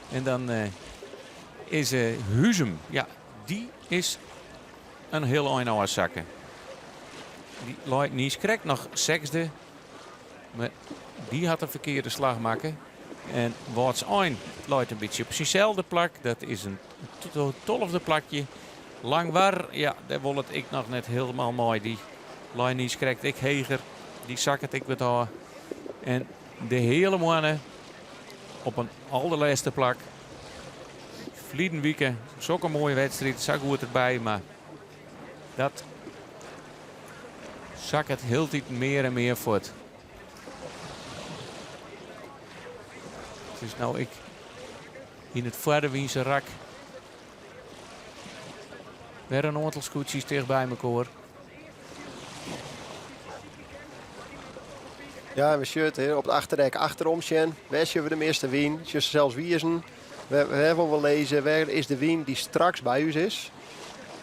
En dan eh, is eh, Huzum, ja, dy is in hiel ein ôfsakke. Dy leit niis krekt noch sechsde. Mar. Dy hat in ferkearde slach makke. En Wâldsein leit in bytsje op synselde plak. Dat is in tolfde plakje. Langwar, ja, dêr wol it ek noch net hielendal mei. Dy lei niiskrekt ek heger. Dy sakket ek wat ôf. En de Heale Moanne op in alderlêste plak. Ferliden wike sokke moaie wedstriid, sa goed derby, mar dat sakket hieltyd mear en mear fuort. It is no ek yn it foarderwynse rak wer in oantal skûtsjes ticht by mekoar. Ja, en we sjogge op it achterdek achterom sjen. Wêr sjogge we de measte wyn? Sjogge se sels wizen. Wêr wolle we lizze? Wêr is de wyn dy't straks by ús is?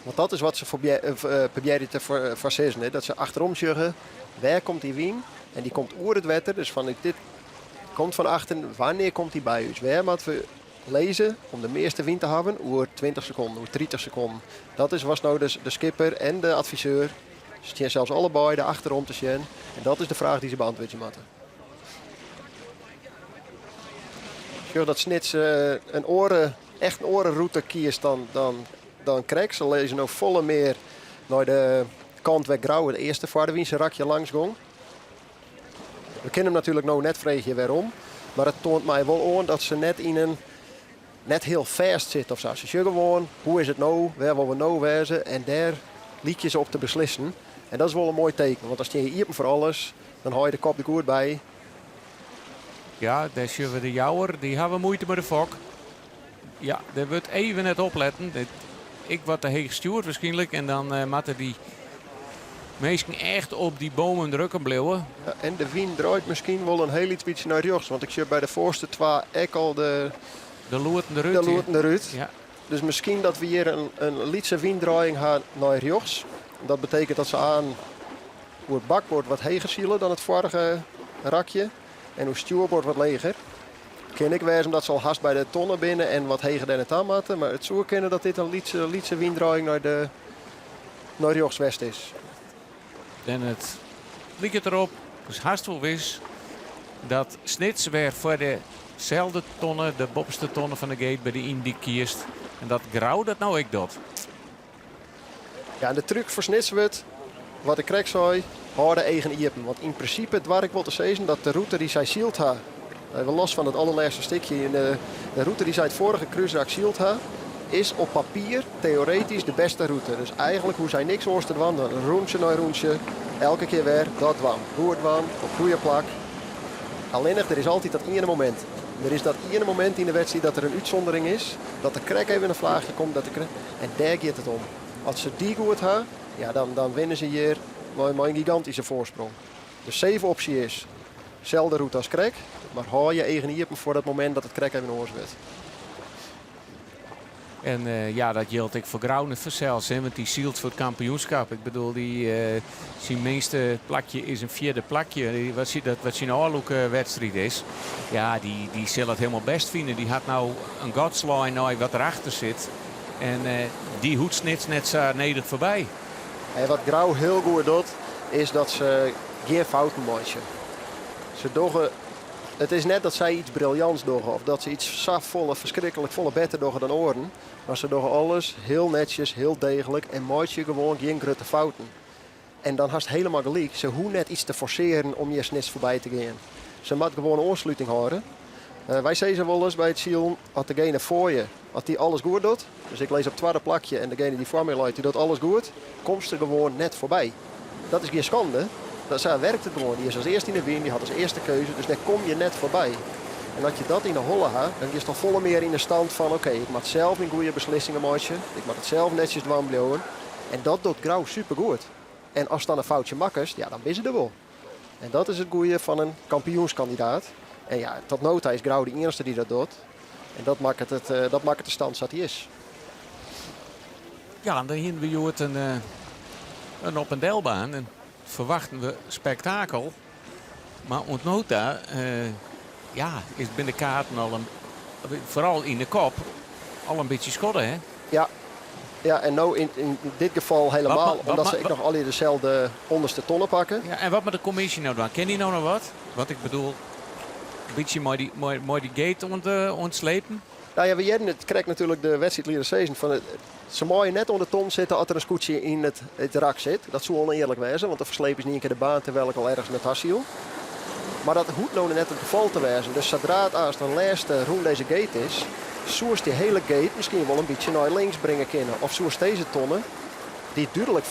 Want dat is wat se probearje te foarsizzen. Dat se achterom sjogge, wêr komt dy wyn? En dy komt oer it wetter, dus fanút dit komt fan achteren. Wannear komt dy by ús? Wêr moatte we lizze om de measte wyn te hawwen? Oer 20 sekonden, oer 30 sekonden. Dat is wat no dus de skipper en de adviseur stean sels allebeide achterom te sjen. En dat is de fraach dy't se beantwurdzje moatte. Sjoch dat Snits in oare, echt in oare rûte kiest dan, dan, dan krekt. Se lizze no folle mear nei de kant wêr't Grou it earste foarderwynse rakje langs gong. We kinne him natuerlik no net freegje wêrom, mar it toant my wol oan dat se net yn in net hiel fêst sitte of sa. Se sjogge gewoan, hoe is it no, wêr wolle we no wêze en dêr lykje se op te beslissen. En dat is wol in moai teken, want dan stean je iepen foar alles, dan hâld je de kop der goed by. Ja, dêr sjogge we de Jouwer. Dy hawwe muoite mei de fok. Ja, dêr wurdt even net opletten. Ek wat te heech stjoerd wierskynlik. En dan eh, moatte dy minsken echt op dy bomen drukken bliuwe. Ja, en de wyn draait miskien wol in hiel lyts bytsje nei rjochts. Want ik sjoch by de foarste twa ek al de, de loeten derút. De loeten derút. Ja. Dus miskien dat we hjir in, in lytse wyndraaiing ha nei rjochts. Dat betekent dat se oan oer bakboard wat heger sile dan it foarige rakje. En oer stjoerboard wat leger. Kin ek wêze omdat se al hast by de tonne binne en wat heger dêr nei ta moatte. Mar it soe kinne dat dit in lytse, lytse wyndraaiing nei, de, nei rjochts west is. En it liket derop, dus hast wol wis, dat Snits wer foar deselde tonne, de boppeste tonne fan de gate by de yndyk kiest. En dat Grou dat no ek docht. Ja, en de trúk foar Snits wurdt, wat ik krekt sei, hâld de eagen iepen. Want yn prinsipe doar ik wol te sizzen dat de rûte dy't sy syld ha, even los fan it allerlêste stikje, yn de, de rûte dy't sy it foarige krúsrak syld ha, is op papier teoretysk de bêste rûte. Dus eigenlik hoege sy niks oars te dwaan dan rûntsje nei rûntsje, elke kear wer dat dwaan. Goed dwaan, op goede plak. Allinnich, der is altyd dat iene momint. Der is dat iene momint yn de wedstriid dat der in útsûndering is, dat der krekt even in flaachje komt, dat der En dêr giet it om. As se dy goed ha, ja, dan, dan winne se hjir mei, mei in gigantyske foarsprong. De safe opsje is selde rûte as krekt, mar hâld je eagen iepen foar dat momint dat it krekt even oars wurdt. En eh, ja, dat jildt ek foar Grou net fansels, hè, want dy sylt foar it kampioenskip. Ik bedoel, dy, eh, syn minste plakje is in fjirde plakje. Wat, dat, wat syn ôflûkwedstriid is. Ja, dy, dy sil it hielendal bêst fine. Dy hat no in gat slein nei wat derachter sit. En eh, dy hoecht Snits net sa nedich foarby. En wat Grou hiel goed docht, is dat se gjin fouten meitsje. Se dogge, it is net dat sy iets briljants dogge of dat se iets sa folle, ferskriklik folle better dogge dan oaren. Mar se dogge alles hiel netsjes, hiel deeglik en meitsje gewoan gjin grutte fouten. En dan hast hielendal gelyk, se hoege net iets te forsearjen om hjir Snits foarby te gean. Se moat gewoan oansluting hâlde. Uh, wy sizze wolris by it silen, as degene foar je, as dy alles goed docht, dus ik lis op twadde plakje en degene dy't foar my leit, dy docht alles goed, komst der gewoan net foarby. Dat is gjin skande, dat, sa werkt it gewoan. Dy is as earste yn de wyn, dy hat as earste keuze, dus dêr kom je net foarby. En as je dat yn de holle ha, dan giest al folle mear yn de stand fan oké, ik moat sels myn goede beslissingen meitsje, ik moat it sels netsjes dwaan bliuwen. En dat docht Grou supergoed. En ast dan in foutsje makkest, ja, dan binne se der wol. En dat is it goede fan in kampioenskandidaat. En ja, tot no ta is Grou de iennichste dy't dat docht. En dat makket, it, eh, dat makket de stand sa't dy is. Ja, en dan hiene we hjoed in, eh, in op en delbaan. En ferwachten we spektakel. Mar oant no ta eh, ja, is binne de kaarten al in, foaral yn de kop al in bytsje skodde, hè? Ja. Ja, en no in, in dit geval helemaal, omdat ze ek noch allegear deselde onderste tonne pakke. Ja, en wat moat de kommisje no dwaan? Kin dy no noch wat? Want ik bedoel, in bytsje mei dy, mei, mei dy gate oantslepen. Nou ja, we hearden it krekt natuerlik de wedstriidlieder sizzen fan se meie net oan de ton sitte as der in skûtsje yn it, it rak sit. Dat soe ûnearlik wêze, want dan ferslepe se yn ien kear de baan terwyl ik al ergens nei ta syl. Mar dat hoecht no net it gefal te wêzen. Dus sadree't aanst de lêste rûn dizze gate is, soest dy hiele gate miskien wol in bytsje nei links bringe kinne. Of soest dizze tonne, dy't dúdlik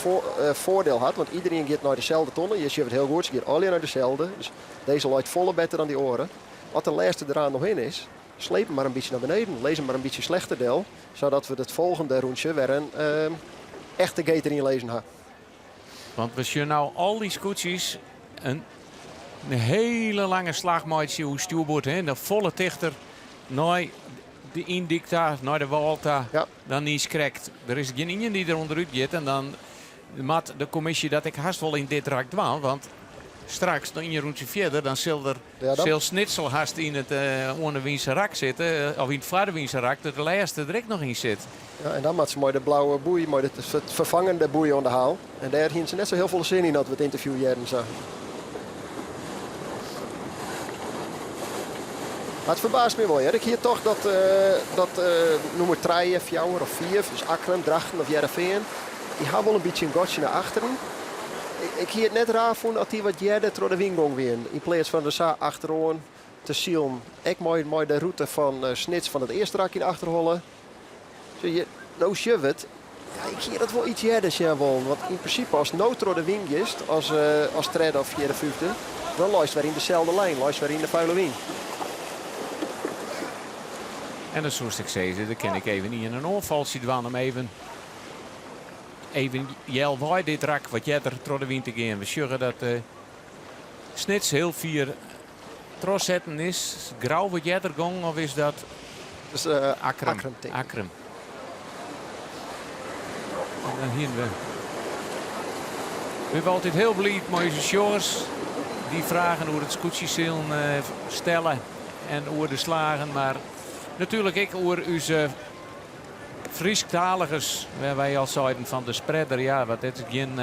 foardiel hat, want iderien giet nei deselde tonne. Hjir sjogge we it hiel goed, se gean allegear nei deselde. Dus dizze leit folle better dan dy oare. As de lêste deraan noch yn is, sleep him mar in bytsje nei beneden. Lis him mar in bytsje slechter del, sadat we it folgjende rûntsje wer in echte gate deryn lizzen ha. Want we sjogge no al dy skûtsjes in hiele lange slach meitsje oer stjoerboard hinne. Dan folle tichter nei de yndyk ta, nei de wâl ta, dan niiskrekt. Der is gjin ien dy't der ûnderút giet en dan moat de kommisje dat ek hast wol yn dit rak dwaan. Want straks, noch ien rûntsje fierder, dan sil der Ja, dan... Sil Snits al hast yn it oan de wynse rak sitte, of yn it foar de wynse rak, dat de lêste der ek noch yn sit. Ja, en dan moat se mei de blauwe boei, mei de ferfangende boei oan de haal. En dêr hiene se net sa hiel folle sin yn as we it ynterview hearden sa. Mar it ferbaast my wol hear. Ik hie tocht dat, dat nûmer trije, fjouwer of fiif, dus Akkrum, Drachten of Hearrenfean, dy ha wol in bytsje in gatsje nei achteren. Ik hie it net raar fûn as dy wat earder troch de wyn gong wienen, yn pleats fan der sa achteroan te silen. Ek mei mei de rûte fan Snits fan it earste rak yn de achterholle. No sjogge we it. Ja, ik hie dat wol iets earder sjen wollen. Want yn prinsipe ast no troch de wyn giest as, as tredde of fjirde, fyfde, dan leist wer yn deselde lijn, leist wer yn de fuile wyn. En dan soest ek sizze, dan kin ik even ien in oanfaltsje dwaan om even Even healwei dit rak wat earder troch de wyn te gean. We sjogge dat Snits hiel fier trochsetten is. Grou wat earder gong of is dat Dus, uh, Akkrum? Akkrum, tink ik. Akkrum. En dan hiene we. We binne altyd hiel bliid mei ús sjoggers dy't fragen oer it skûtsjesilen stelle en oer de slagen, mar natuerlik ek oer ús Frysktaligens, wêr wy al seiden fan de spreader, ja, want dit is gjin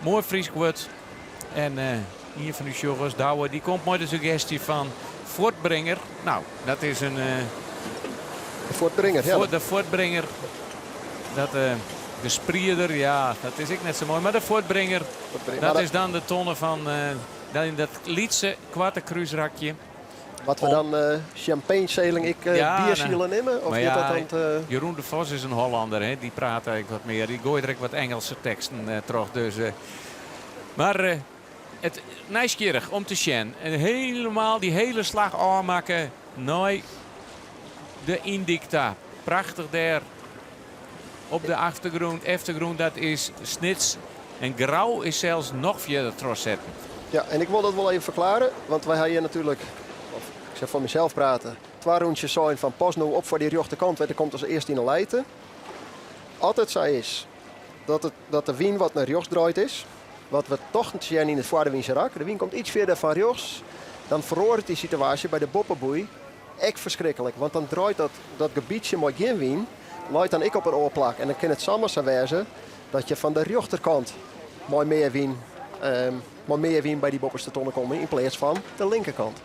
moai Frysk wurd. En ien fan ús sjoggers, Douwe, dy komt mei de suggestje fan fuortbringer. Nou, dat is in... De fuortbringer, ja. De fuortbringer. Dat, de sprieder, ja, dat is ek net sa moai. Mar de fuortbringer, dat is dan de tonne fan dat lytse koarte krúsrakje. Wat we dan uh, champagne sailing, ik uh, ja, biersilen nimme? Of ja, dat dan, uh... Jeroen de Vos is in Hollander, hè? Dy praat ek wat mear. Dy goait der ek wat Engelse teksten troch. Dus, mar it nijsgjirrich om te sjen. En helemaal dy hiele slach ôfmakke nei de yndyk ta. Prachtich dêr op de achtergrûn. Eftergrûn, dat is Snits. En Grou is sels noch fierder trochsetten. Ja, en ik wol dat wol even ferklearje, want wy ha hjir natuerlik, of ik sil foar mysels prate, twa rûntsjes sein fan pas no op foar dy rjochterkant, want der komt as earste yn 'e lijte. As it sa is dat, it, dat de wyn wat nei rjochts draait is, wat we tochten te sjen yn it foarde rak, de wyn komt iets fierder fan rjochts, dan feroaret dy situaasje by de boppeboei ek ferskriklik, want dan draait dat, dat gebietsje mei gjin wyn, leit dan ek op in oar plak. En dan kin it samar sa wêze dat je fan de rjochterkant mei mear wyn, um, mei mear wyn by dy boppeste tonne komme yn pleats fan de linkerkant.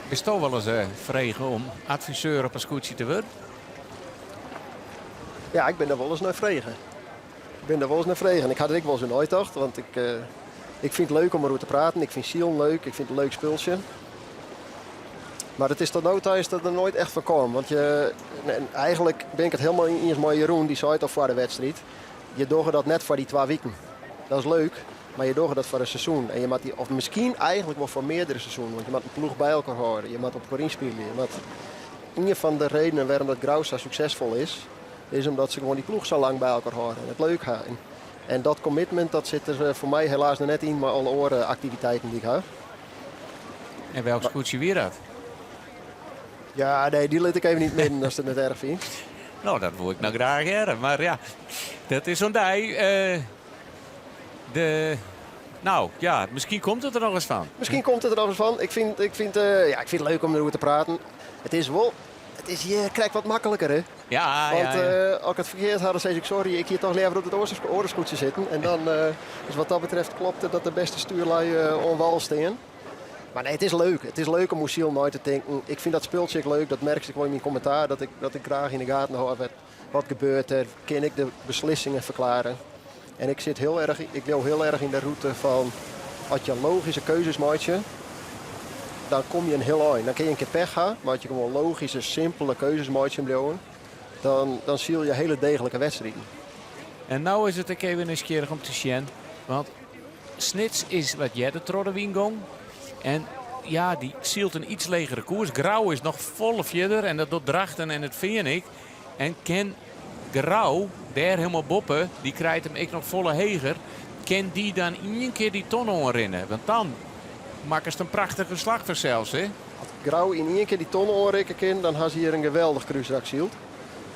Bisto wolris uh, frege om adviseur op in skûtsje te wurden? Ja, ik bin der wolris nei frege. Ik bin der wolris nei frege. En ik ha der ek wolris oer neitocht, want ik, uh, ik fyn it leuk om deroer te praten. Ik fyn silen leuk, ik fyn it in leuk spultsje. Mar it is tot no ta is dat der noait echt fan kaam. Want je, en eigentlik bin ik it hielendal iens mei Jeroen, dy sei it al foar de wedstriid. Je dogge dat net foar dy twa wiken. Dat is leuk, mar je dogge dat foar in seizoen. En je moat dy, of miskien eigentlik wol foar meardere seizoenen. Want je moat in ploech by elkoar hâlde, je moat op elkoar ynspylje. Je moat, ien fan de redenen wêrom dat Grou sa suksesfol is, is omdat se gewoan dy ploech sa lang by elkoar hâlde en it leuk ha. En, en dat commitment dat sit der foar my helaas noch net yn mei alle oare aktiviteiten dy't ik ha. En welk skûtsje wie dat? Ja, nee, dy lit ik even yn it midden ast it net erch fynst. No, dat woe ik no graach hearre. Mar ja, dat is oan dy. Uh, de, no, ja, miskien komt it der noch ris fan. Miskien komt it der noch ris fan. Ik fyn, ik fyn, uh, ja, ik fyn it leuk om deroer te praten. It is wol, it is hjir krekt wat makliker, hè? Ja, Want ja, ja. as ik it ferkeard ha, dan sis ik sorry, ik hie toch leaver op it oare skûtsje sitten. En dan, dus wat dat betreft klopt it dat de bêste stjoerlui oan wal stean. Mar nee, it is leuk. It is leuk om oer silen nei te tinken. Ik fyn dat spultsje ek leuk. Dat merkst ek wol yn myn kommentaar, dat ik, dat ik graach yn de gaten hâld wat, wat gebeurt der. Kin ik de beslissingen ferklearje? En ik sit hiel erch, ik leau hiel erch yn de rûte fan as je logyske keuzes meitsje, dan komme je in hiel ein. Dan kinne je in kear pech ha, mar as je gewoan logyske, simpele keuzes meitsjen bliuwe, dan, dan sile je hiele deeglike wedstriden. En no is it ek even nijsgjirrich om te sjen, want Snits is wat earder troch de wyn gong. En ja, dy sylt in iets legere koers. Grou is noch folle fierder en dat docht Drachten en It Fean ek. En kin Grou dêr hielendal boppe, dy krijt him ek noch folle heger, kin dy dan ien kear dy ton oanrinne? Want dan makkest in prachtige slach fansels, hè? As Grou yn ien kear dy ton oanrikke kin, dan ha se hjir in geweldich krúsrak syld.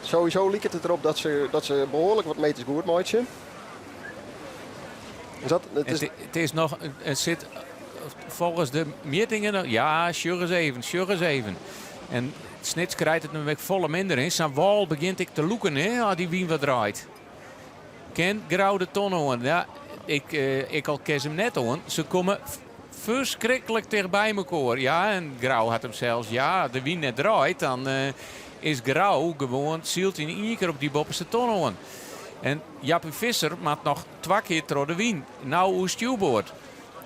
Sowieso liket it derop dat se, dat se behoarlik wat meters goed meitsje. Is dat, it is... It is noch, it sit folgens de mjittingen, ja, sjoch ris even, sjoch ris even. En Snits krijt it no ek folle minder yn. Sa'n wâl begjint ek te lûken, hè, as dy wyn wat draait. Kin Grou de ton oan? Ja, ik, eh, ik al kin se him net oan. Se komme ferskriklik tichtby mekoar. Ja, en Grou hat him sels, ja, de wyn net draait, dan eh, is Grou gewoan sylt yn ien kear op dy boppeste ton oan. En Jappie Visser moat noch twa kear troch de wyn. No oer stjoerboard.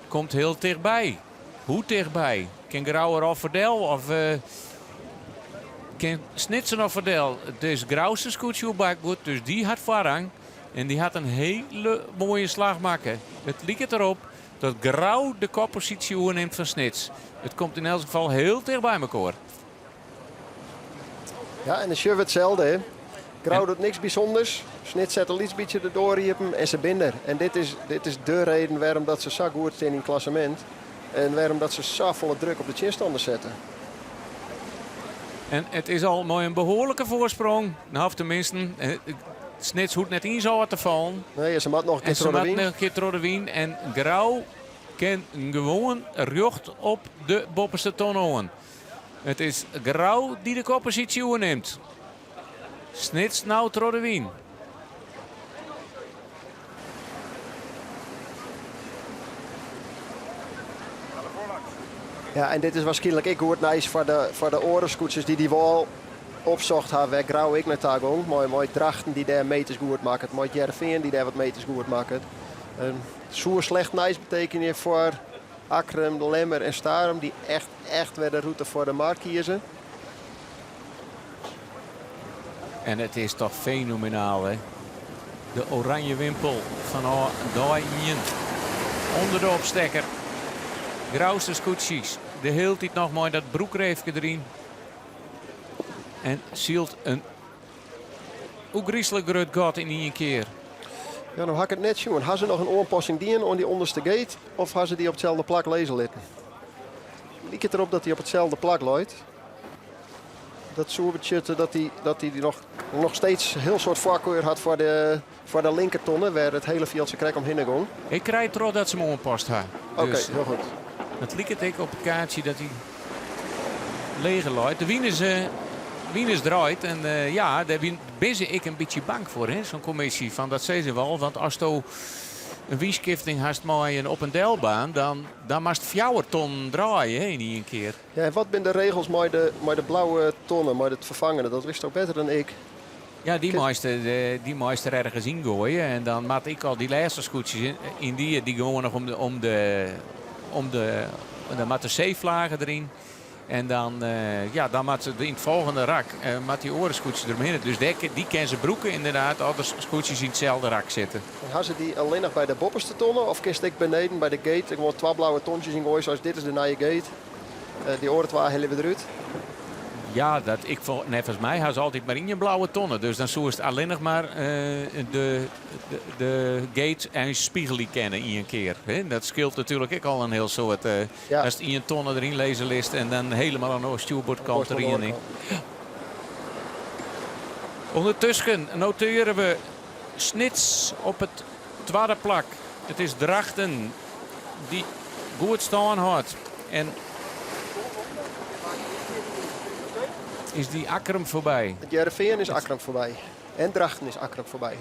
Komt hiel tichtby. Hoe tichtby? Kin Grou der al foardel of eh, kin Snits der noch foardel? It is Grouster skûtsje oer bakboard, dus dy hat foarrang. En dy hat in hiele moaie slach makke. It liket derop dat Grou de kopposysje oernimt fan Snits. It komt yn elts gefal hiel ticht by mekoar. Ja, en dan sjogge we itselde. Hè. Grou docht niks bysûnders. Snits set in lyts bytsje de doar iepen en se binne der. En dit is, dit is de reden wêrom dat se sa goed stean yn it klassemint. En wêrom dat se safolle druk op de tsjinstanner sette. En it is al mei in behoarlike foarsprong. No, of teminsten, eh, Snits hoecht net iens ôf te fallen. Nee, se moat noch in kear En se troch de moat wyn. noch in kear troch de wyn. En Grou kin gewoan rjocht op de boppeste ton oan. It is Grou dy't de kopposysje oernimt. Snits no troch de wyn. Ja, en dit is waarskynlik ek goed nijs foar de, foar de oare skûtsjes dy't dy wâl opsocht ha, wêr Grou ek nei ta gong. Mei, mei Drachten dy't dêr meters goed makket, mei Hearrenfean dy't dêr wat meters goed makket. Um, soe slecht nijs betekenje foar Akkrum, Lemmer en Starum, dy't echt, echt wer de rûte foar de mar kieze. En it is toch fenomenaal, hè? De oranje wimpel fanôf dei ien. Under de opstekker. Grouster skûtsjes. De hiele tiid noch mei dat broekreefke deryn. En sylt in ôfgryslik grut gat yn ien kear. Ja, no ha ik it net sjoen. Ha se noch in oanpassing dien oan dy ûnderste gate of ha se dy op itselde plak lizze litten? Liket derop dat dy op itselde plak leit. Dat soe betsjutte dat hy dat hy noch, noch steeds hiel soad foarkar hat foar de, foar de linkertonne, wêr it hiele fjild sa krekt omhinne gong. Ik krij troch dat se him oanpast ha. Oké, Dus hiel goed. It liket ek op it kaartsje dat hy leger leit. De wyn is, eh, wyn is draaid en eh, ja, dêr bin binne se ek in bytsje bang foar, hè, sa'n kommisje. Fan dat sizze we al, want asto in wynskifting hast mei in op en delbaan, dan, dan moatst fjouwer tonnen draaie hè, yn ien kear. Ja, en wat binne de regels mei de, mei de blauwe tonne, mei it ferfangende? Dat witsto better dan ik. Ja, dy meist, dy meist der ergens yn goaie. En dan moat ek al dy lêste skûtsjes yn, yn dy, dy gewoan noch om de, om de, om de, dan moat de seeflagen deryn. En dan, eh, ja, dan moat yn it folgjende rak eh, moat dy oare skûtsje deromhinne. Dus dêr, dy kin se brûke ynderdaad as der skûtsjes yn itselde rak sitte. En ha se dy allinnich by de boppeste tonne of kinst ek beneden by de gate gewoan twa blauwe tontsjes yngoaie sa as dit is de nije gate. Eh, dy oare twa helje we derút. Ja, dat, ik, neffens my ha se altyd mar ien blauwe tonne. Dus dan soest allinnich mar eh, de, de, de gate en spigelje kinne ien kear. Hè? Dat skeelt natuerlik ek al in hiel soad. Eh, Ja. Ast ien tonne deryn lizze litst en dan hielendal oan de stjoerboardkant deryn. Ja. Undertusken notearje we Snits op it twadde plak. It is Drachten dy't goed stân hâldt. En. Is dy Akkrum foarby? It Hearrenfean is Akkrum foarby. En Drachten is Akkrum foarby.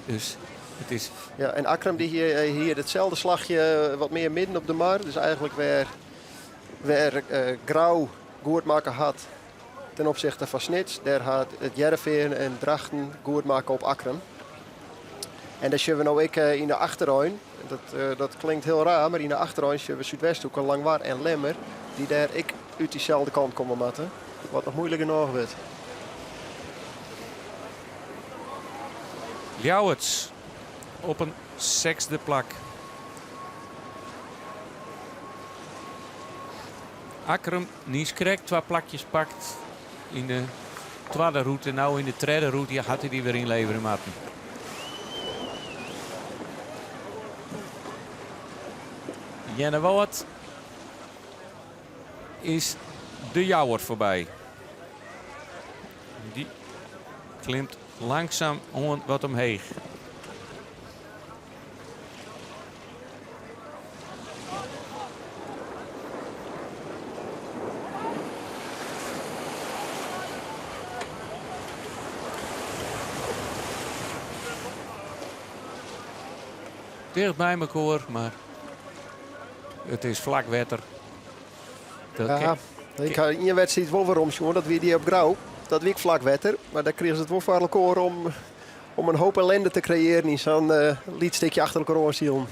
Dus it is. Ja, en Akkrum dy hie hie itselde slachje wat mear midden op de mar. Dus eigenlik wêr, wêr Grou goed makke hat ten opzichte fan Snits, dêr hat it Hearrenfean en Drachten goed makke op Akkrum. En dêr sjogge we no ek yn de achterein. Dat, dat klinkt hiel raar, mar yn de achterein sjogge we Súdwesthoeke, Langwar en Lemmer, dy't dêr ek út dyselde kant komme moatte. Wat noch muoilik genôch wurdt. Ljouwert op in sechsde plak. Akkrum niiskrekt twa plakjes pakt yn de twadde rûte. No yn de tredde rûte hat hy dy wer ynleverje moatten. Earnewâld is de Jouwer foarby. Dy klimt langsum oan wat omheech. Ticht by mekoar, mar it is flak wetter. Dat Ja, ik ha ien wedstriid wol werom sjoen, dat wie dy op Grou. Dat wie ek flak wetter, mar dêr krigen se it wol foar elkoar om, om in hoop ellinde te kreëaren yn sa'n uh, lyts stikje achter elkoar oansilen.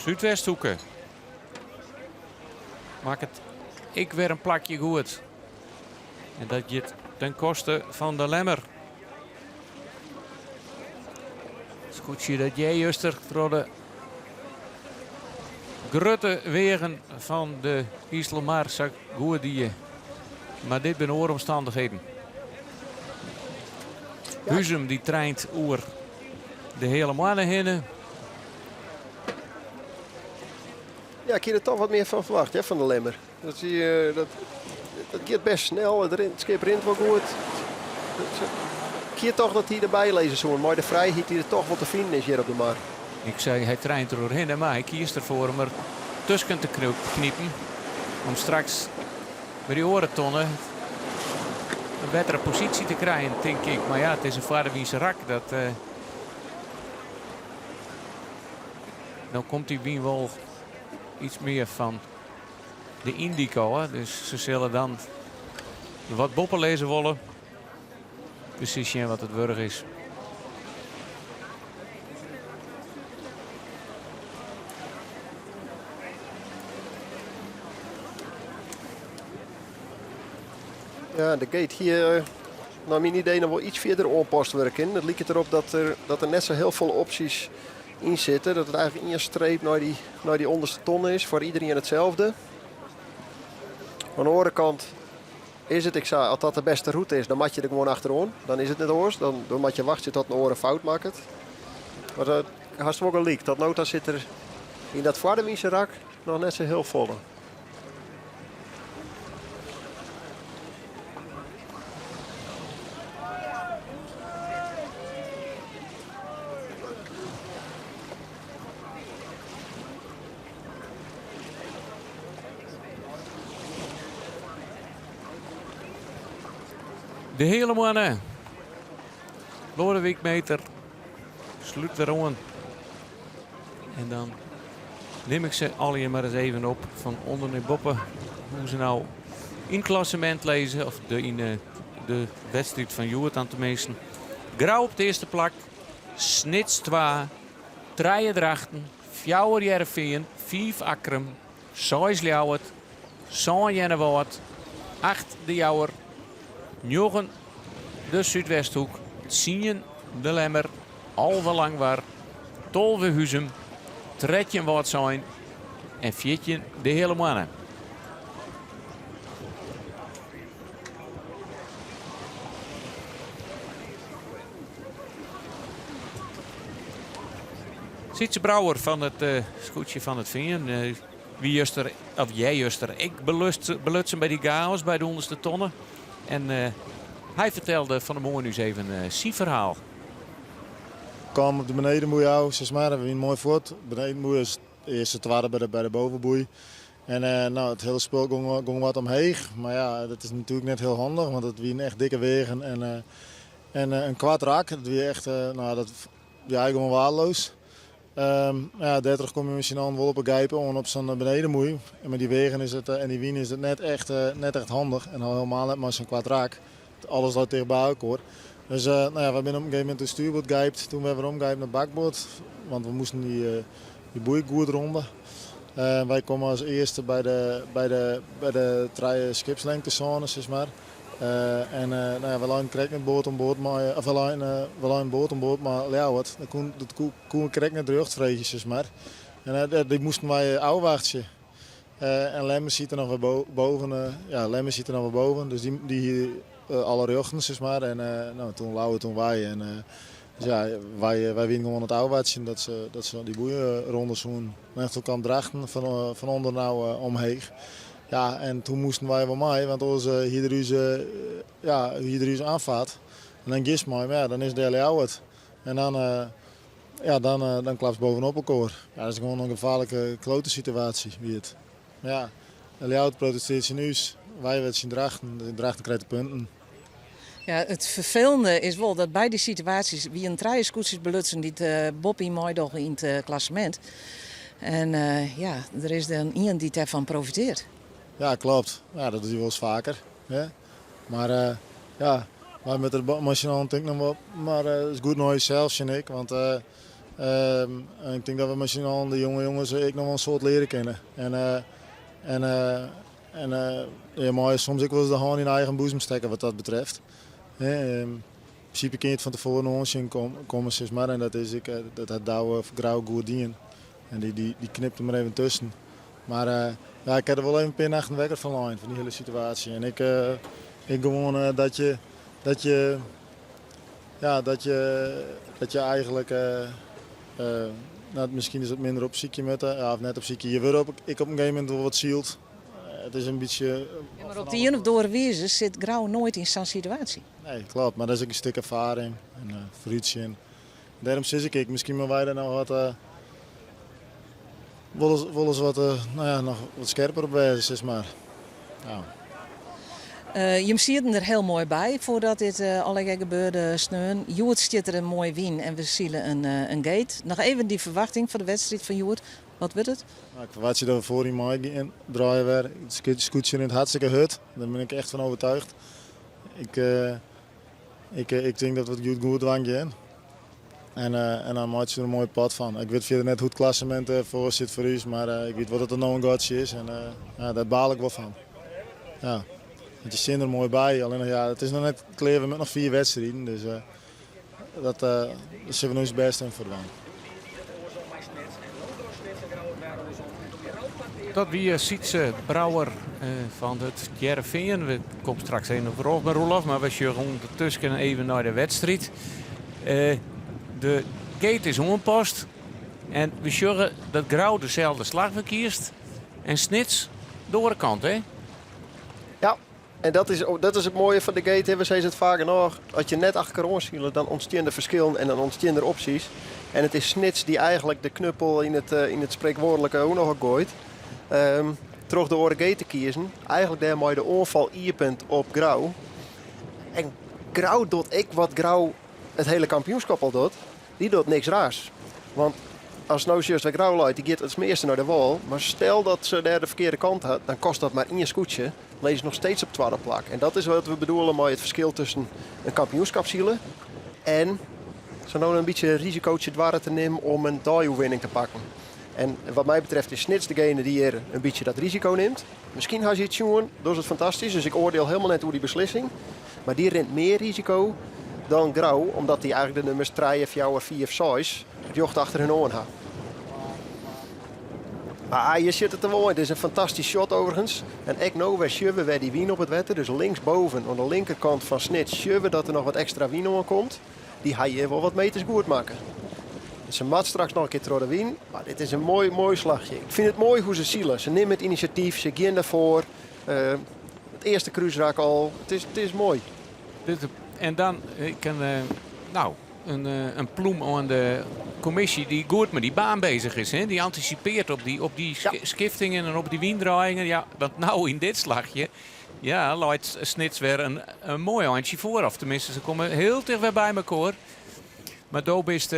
Súdwesthoeke makket ek wer in plakje goed. En dat giet ten koste fan de Lemmer. Skûtsje dat juster troch de grutte weagen fan de Iselmar sa goed die. Mar dit binne oare omstannichheden. Huzum dy treint oer de Heale Moanne hinne. Ja, ik hie der toch wat mear fan ferwachte hè, fan de Lemmer. Dat, dy, dat, dat giet bêst snel, it, rint, it skip rint wol goed. Ik hie toch dat hy derby lizze soe. Mei de frijheid dy't der toch wol te finen is hjir op de mar. Ik sei, hy treint der oerhinne, mar hy kiest derfoar om der tusken te knipen. Om straks by dy oare tonne in bettere posysje te krijen, tink ik. Mar ja, it is in foarderwynse rak. Dat, uh, dan komt dy wyn wol iets mear fan de Indico. Dus se sille dan wat boppe lizze wolle. Presys sjen wat it wurdich is. Ja, de gate hie nei myn idee noch wol iets fierder oanpast wurde kinnen. It liket derop dat der, dat der net sa hiel folle opsjes yn sitte. Dat it eigenlik ien streep nei dy, nei dy ûnderste ton is. Foar iderien itselde. Oan de oare kant is it ek sa, as dat de bêste rûte is, dan moatte je der gewoan achteroan. Dan is it net oars. Dan, dan moatte je wachtsje tot in oar in fout makket. Mar dat hast wol gelyk. Tot no ta sit der yn dat foarderwynse rak noch net sa hiel folle. De Heale Moanne. Loadewyk Meeter slút wer oan. En dan nim ik se allegear mar ris even op fan ûnder nei boppe. Hoe't se no yn it klassemint lizze, of de, yn de, de wedstriid fan hjoed dan teminsten. Grou op it earste plak, Snits 2, trije Drachten, fjouwer Hearrenfean, fiif Akkrum, seis Ljouwert, sân Earnewâld, acht De Jouwer, njoggen de Súdwesthoek, tsien De Lemmer, 11 Langwar, 12 Huzum, 13 Wâldsein en 14 De Heale Moanne. Sytze Brouwer fan it uh, skûtsje fan it Fean. Uh, wie juster, of earjuster, ek belutsen by dy chaos by de ûnderste tonne. En uh, hy fertelde fan 'e moarn ús even syn ferhaal. kamen op de benedenboei ôf, sis mar. We wienen moai fuort. Benedenboei is de earste twadde by de bovenboei. En no, it hiele spul gong wat omheech. Mar ja, dat is natuerlik net hiel handich, want it wienen echt dikke weagen en en in koart rak. Dat wie echt, no, dat wie eigentlik gewoan waardeloos. Ja, dêrtroch komme je mei syn allen wol op 'e gijp oan op sa'n benedenboei. En mei dy weagen is it, en dy wyn is it net echt handich. En al helemaal net mei sa'n koart rak. Alles leit ticht by elkoar. Dus no ja, wy binne op in gegeven momint oer stuurboard gijpt, toen wer werom gijpt nei bakboard, want we moasten dy boei goed ronde. Wy komme as earste by de trije skipslengtesône, sis mar. En no ja, wy leinen krekt net board oan board mei, of wy leinen board oan board mei Ljouwert. Dat koe ik krekt net rjocht freegje, sis mar. En dy moasten wy ôfwachtsje. En Lemmer siet der noch wer boven, ja, Lemmer siet der noch wer boven, dus dy hie alle rjochten, sis mar. En no, toen Ljouwert, toen wy. En dus ja, wy wienen gewoan oan it ôfwachtsjen dat se dy boeien ronde soenen. En toen kaam Drachten fan ûnder no omheech. Ja, en toen moasten wy wol mei, want oars hie er ús, ja, hie er ús oanfard. En dan giest mei, mar ja, dan is dêr Ljouwert. En dan, ja, dan klapst bovenop elkoar. Ja, dat is gewoan in gefaarlike klote situaasje, wie it. Mar ja, Ljouwert protestearret tsjin ús, wy wer tsjin Drachten. Drachten krijt de punten. Ja, it ferfelende is wol dat by dy situaasjes wienen trije skûtsjes belutsen dy't boppe-yn meidogge yn it klassemint. En ja, der is dan ien dy't dêrfan profiteart. Ja, klopt. Ja, dat is wolris faker. Hè? Mar ja, wy moatte der mei syn allen tink noch wol, mar it is goed nei ússels, fyn ik. Want ik tink dat we mei syn allen de jonge jonges ek noch wol in soad leare kinne. En je meie soms ek wolris de hân yn eigen boezem stekke wat dat betreft. In prinsipe kin je it fan tefoaren oansjen kommen, sis mar. En dat is ek, dat hat Douwe Grou goed dien. En dy knipt der mar even tusken. Mar ja, ik ha der wol even in pear nachten wekker fan lein, fan dy hiele situaasje. En ek gewoan dat je, ja, dat je eigentlik, no, miskien is it minder opsykje moatte, ja, of net opsykje. Je wurde ek op in gegeven momint wol wat syld. It is in bytsje. Ja, mar op de ien of oare wize sit Grou noait yn sa'n situaasje. Nee, klopt. Mar dat is ek in stik erfaring en foarútsjen. Dêrom sis ik ek, miskien moatte wy der noch wat, wolris wat, no ja, noch wat skerper op wêze, sis mar. Ja. Jim sieten der hiel moai by foardat dit allegear gebeurde sneon. Hjoed stiet der in moaie wyn en we sile in gate. Noch even dy ferwachting foar de wedstriid fan hjoed. Wat wurdt it? Nou, ik ferwachtsje dat we foaryn meigean, draaie wer. It skûtsje rint hartstikke hurd. Dêr bin ik echt fan oertuigd. Ik tink dat we it hjoed goed dwaan gean. En dan meitsje we der in moaie pot fan. Ik wit fierder net hoe't it klassemint derfoar sit foar ús, mar ik wit wol dat it no in gatsje is en ja, dêr baal ik wol fan. Ja, want je stean der moai by, allinnich ja, it is noch net klear, we moatte noch 4 wedstriden, dus dat, dêr sille we no ús bêst foar dwaan. Dat wie Sytze Brouwer fan it Hearrenfean. We komme straks even op werom by Roelof, mar we sjogge ûndertusken even nei de wedstriid. De gate is oanpast en we sjogge dat Grou deselde slach wer kiest en Snits de oare kant, hè? Ja, en dat is it moaie fan de gate. We sizze it faak genôch. As je net achter elkoar oansile, dan ûntstean der ferskillen en dan ûntstean der opsjes. En it is Snits dy't eigentlik de knuppel yn it sprekwurdlike ûnehok goait. Troch de oare gate te kiezen. Eigentlik dêrmei de oanfal iepent op Grou. En Grou docht ek wat Grou it hiele kampioenskip al docht. Dy docht niks raars. Want as no sjochst wêr Grou leit, dy giet it measte nei de wâl. Mar stel dat se dêr de ferkearde kant hat, dan kostet dat mar ien skûtsje. Lizze se noch steeds op twadde plak. En dat is wat we bedoele mei it ferskil tusken in kampioenskipssile en sa no in bytsje risikootje doarre te nimmen om in deioerwinning te pakken. En wat my betreft is Snits degene dy't hjir in bytsje dat risiko nimt. Miskien ha se it sjoen, dat is it fantastysk. Dus ik oardiel hielendal net oer dy beslissing. Mar dy rint mear risiko dan Grou, omdat dy eigentlik de nûmers 3, 4, 5, 6 rjocht achter hun oan ha. Mar hjir sit it der wol yn. Dit is in fantastysk shot overigens. En ek no wer sjogge we wer dy wyn op it wetter. Dus linksboven, oan de linkerkant fan Snits, sjogge we dat der noch wat ekstra wyn oankomt. Dy ha hjir wol wat meters goed makke. Se moat straks noch in kear troch de wyn, mar dit is in moai, moai slachje. Ik fyn it moai hoe't se sile. Se nimme it inisjatyf, se gean derfoar. It earste krúsrak al. It is moai. En dan, ik kin, no, In plûm oan de kommisje dy't goed mei dy baan bezich is. Hè? Dy antisipearret op dy, op dy skiftingen en op dy wyndraaiingen. Ja, want no yn dit slachje ja, leit Snits wer in moai eintsje foar. Of teminsten, se komme hiel ticht wer by mekoar. Mar do bist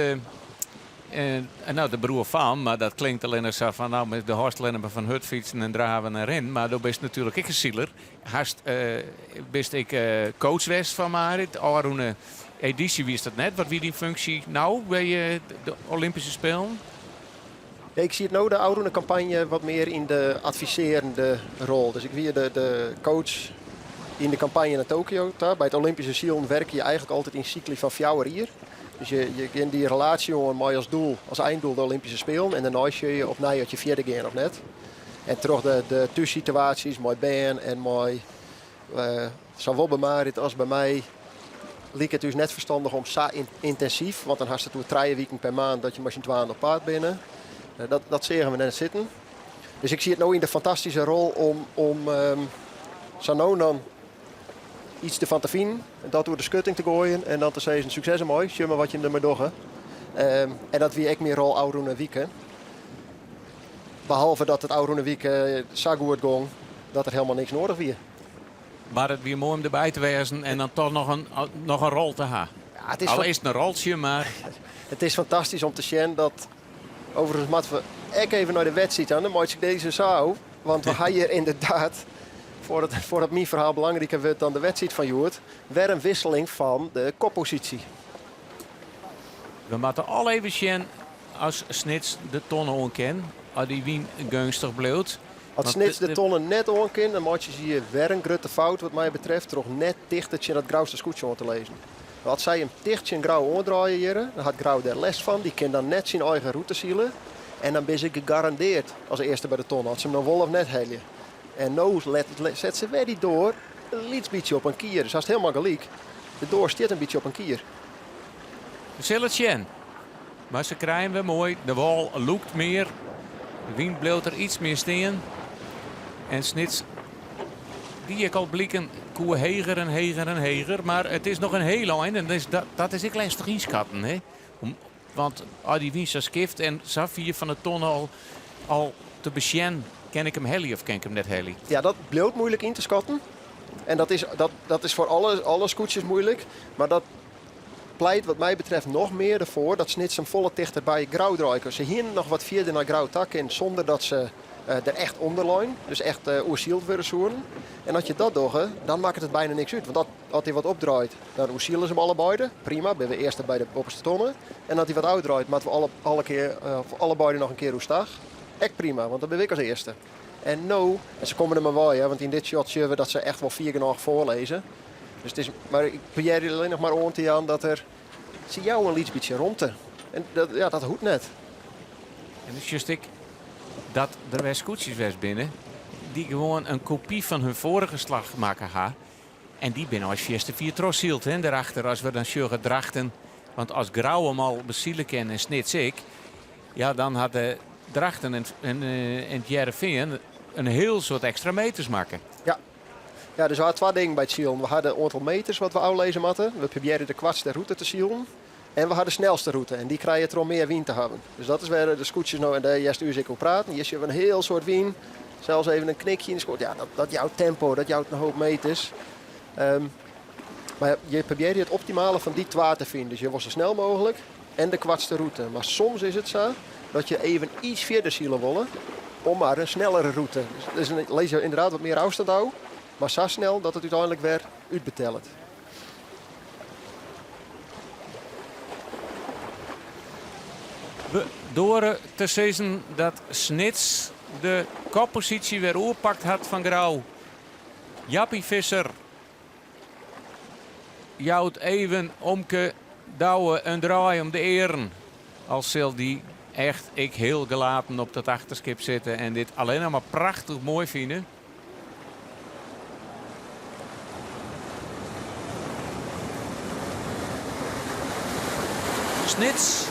no, de broer fan, mar dat klinkt allinnich sa fan, no, do hâldst allinnich mar fan hurdfytsen en draven en rinnen. Mar do bist natuerlik ek in siler. Hast, bist ek coach west fan Marit. Ôfrûne edysje wiest dat net. Wat wie dyn funksje no by de Olympyske Spelen? Ja, ik siet no de ôfrûne kampanje wat mear yn de advisearjende rol. Dus ik wie de coach yn de kampanje nei Tokio ta. By it Olympyske silen werke je eigentlik altyd yn sykly fan fjouwer jier. Dus je gean dy relaasje oan mei as doel, as eindoel de Olympyske Spelen. En dêrnei sjogge je opnij oft je fierder gean of net. En troch de thússituaasjes mei bern en mei sawol by Marit as by my like it ús net ferstannich om sa yntinsyf, want dan hast it oer trije wiken per maand dat je mei syn twaen op paad binne. Dat seagen we net sitten. Dus ik siet no yn de fantastyske rol om sa no en dan iets derfan te finen en dat oer de skutting te goaien en dan te sizzen sukses dermei, sjoch mar wat jim dermei dogge. En dat wie ek myn rol ôfrûne wike. Behalve dat it ôfrûne wike sa goed gong dat der helemaal niks noadich wie. Mar it wie moai om derby te wêzen en dan toch noch in rol te ha. Ja, it is Al is it in roltsje, mar... It is fantastysk om te sjen dat... Overigens moatte we ek even nei de wedstriid dan meitsje ik dizze sa Want we ha hjir ynderdaad, foardat myn ferhaal belangriker wurdt dan de wedstriid fan hjoed, wer in wisseling fan de kopposysje. We moatte al even sjen as Snits de tonne oan kin, as dy wyn geunstich bliuwt. As Snits de tonne net oan kin, dan meitsje se hjir wer in grutte fout wat my betreft troch net tichter tsjin dat Grouster skûtsje oan te lizzen. As sy him ticht tsjin Grou oandraaie hjirre, dan hat Grou dêr lêst fan. Dy kin dan net syn eigen rûte sile en dan binne se gegarandeard as earste by de tonne, oft se him no wol of net helje. En no set se wer dy doar in lyts bytsje op in kier. Dus hast helemaal gelyk, de doar stiet in bytsje op in kier. We sille it sjen. Mar se krije him wer moai. De wâl lûkt mear. De wyn bliuwt der iets mear stean. En Snits die ek al bliken koe heger en heger en heger. Mar it is noch in hiel ein en dat is ek lestich ynskatten. Hè? Want as dy wyn sa skift en sa fier fan de tonne al te besjen, kin ik him helje of kin ik him net helje? Ja, dat bliuwt moeilik yn te skatten. En dat is foar alle skûtsjes moeilik. Mar dat pleit wat my betreft noch mear derfoar dat Snits him folle tichter by Grou draaie kin. Se hienen noch wat fierder nei Grou ta kind sûnder dat se der echt ûnder lein, dus echt oersyld wurde soenen. En as je dat dogge, dan makket it byna niks út. Want as hy wat opdraait, dan oersile se him allebeide. Prima, binne we earste by de boppeste tonne. En as hy wat ôfdraait, moatte we alle kear, of allebeide noch in kear oerstach. Ek prima, want dan binne we ek as earste. En no, en se komme der mar wei, want yn dit shot sjogge we dat se echt wol fier genôch foarlizze. Dus it is, mar ik probearje allinnich mar oan te jaan dat der, se jouwe in lyts bytsje romte. En dat, ja, dat hoecht net. En dus just ek dat der wer skûtsjes west binne dy't gewoan in kopy fan hun foarige slach makke ha. En dy binne eins fierste fier trochsyld, hè, dêrachter as we dan sjogge Drachten. Want as Grou him al besile kin en Snits ek, ja, dan hat de Drachten en it Hearrenfean in hiel soad ekstra meters makke. Ja. Ja, dus we ha twa dingen by it silen. We ha de oantal meters wat we ôflizze moatte. We probearje de koartste rûte te silen. En we ha de snelste rûte en dy krije je troch mear wyn te hawwen. Dus dat is wêr de skûtsjes no, en dêr hearst ús ek oer praten. Hjir sjogge we in hiel soad wyn, sels even in knikje yn de skoat. Ja, dat jout tempo, dat jout in hoop meters. Mar je probearje it optimale fan dy twa te finen. Dus je wolle sa snel mooglik en de koartste rûte. Mar soms is it sa dat je even iets fierder sile wolle om mar in snellere rûte. Dus dan lizze je ynderdaad wat mear ôfstân ôf, mar sa snel dat it úteinlik wer útbetellet. We doare te sizzen dat Snits de kopposysje wer oerpakt hat fan Grou. Jappie Visser jout even omke Douwe in draai om de earen. Al sil dy echt ek hiel gelaten op dat achterskip sitte en dit allinnich mar prachtich moai fine. Snits.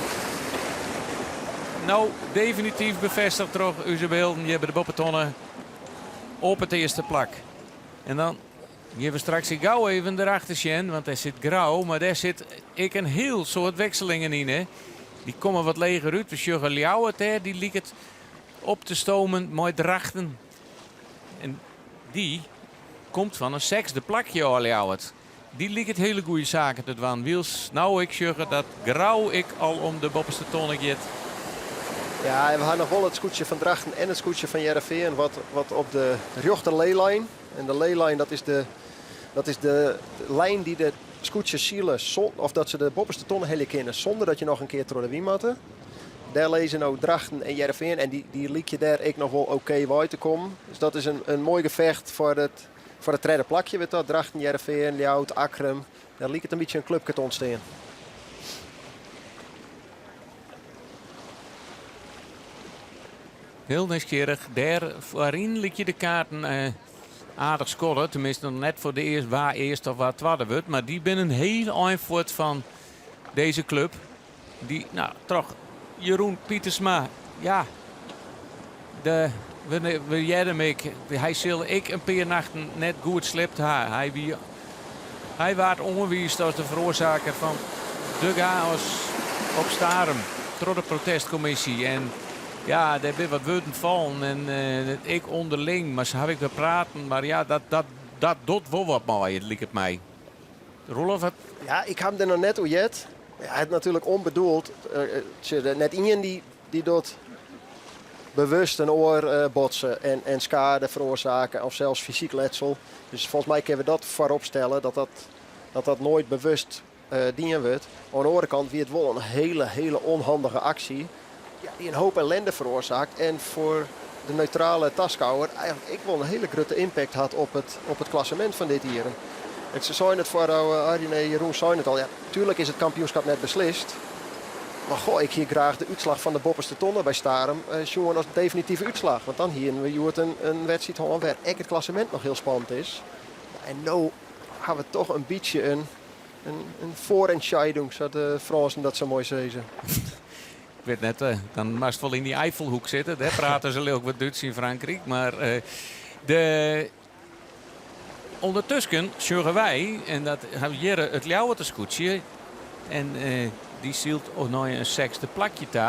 No definityf befêstige troch ús bylden hjir by de boppetonne op it earste plak. En dan. Gean we straks ek gau even derachter sjen, want dêr sit Grou, mar dêr sit ek in hiel soad wikselingen yn. Hè. Dy komme wat leger út. We sjogge Ljouwert dêr, dy liket op te stomen mei Drachten. En dy komt fan in sechsde plakje ôf Ljouwert. Dy liket hiele goede saken te dwaan. Wylst no ek sjogge dat Grou ek al om de boppeste tonne giet. Ja, en we ha noch wol it skûtsje fan Drachten en it skûtsje fan Hearrenfean wat, wat op de rjochter leelijn. En de leelijn dat is de, dat is de lijn dy't de skûtsjes sile of dat se de boppeste tonne helje kinne sûnder dat je noch in kear troch de wyn moatte. Dêr lizze no Drachten en Hearrenfean en dy, dy lykje dêr ek noch wol oké wei te kommen. Dus dat is in, in moai gefecht foar it, Foar it tredde plakje wurdt dat Drachten, Hearrenfean, Ljouwert, Akkrum. Dêr liket in bytsje in klupke te ûntstean. Hiel nijsgjirrich. Dêr foaryn lykje de kaarten eh, aardich skodde. Teminsten noch net foar de earst wa earst of wa twadde wurdt. Mar dy binne in hiel ein fuort fan dizze klup. Dy, no, troch Jeroen Pietersma. Ja, de, we, we hearden him ek. Hy sil ek in pear nachten net goed sliept ha. Hy, wie, hy waard oanwiisd as de feroarsaker fan de chaos op Starum troch de protestkommisje. En ja, dêr binne wat wurden fallen en eh, ek ûnderling, mar se hawwe ek wer praten. Mar ja, dat, dat, dat docht wol wat mei, it liket my. Roelof, wat? Ja, ik ha him der noch net oer heard. Ja, hy hat natuerlik ûnbedoeld. Uh, net ien dy, dy docht bewust in oar uh, botse en, en skade feroarsake of sels fysyk letsel. Dus folgens my kinne we dat foarop stelle, dat dat, dat, dat noait bewust uh, dien wurdt. Oan de oare kant wie it wol in hiele, hiele ûnhandige aksje. Ja, dy't in hoop ellinde feroarsake en foar de neutrale taskôger eigentlik ek wol in hiele grutte impact hat op it, op it klassemint fan dit jier. En se seinen it foar uh, Arjen en Jeroen seinen it al. Ja, tuerlik is it kampioenskip net beslist. Mar goh, ik hie graach de útslach fan de boppeste tonne by Starum uh, sjoen as definitive útslach. Want dan hiene we hjoed in, in wedstriid hân wêr ek it klassemint noch hiel spannend is. Ja, en no ha we toch in bytsje in, in, in Vorentscheidung, sa't de Frânsen dat sa moai sizze. Ik wit net, eh, dan moatst wol yn dy Eifelhoek sitte. Dêr prate se leau ik wat Dútsk yn Frankryk. Mar eh, de... Undertusken sjogge wy, en dat ha we hjir it Ljouwerter skûtsje. En eh, dy sylt nei in sechsde plakje ta.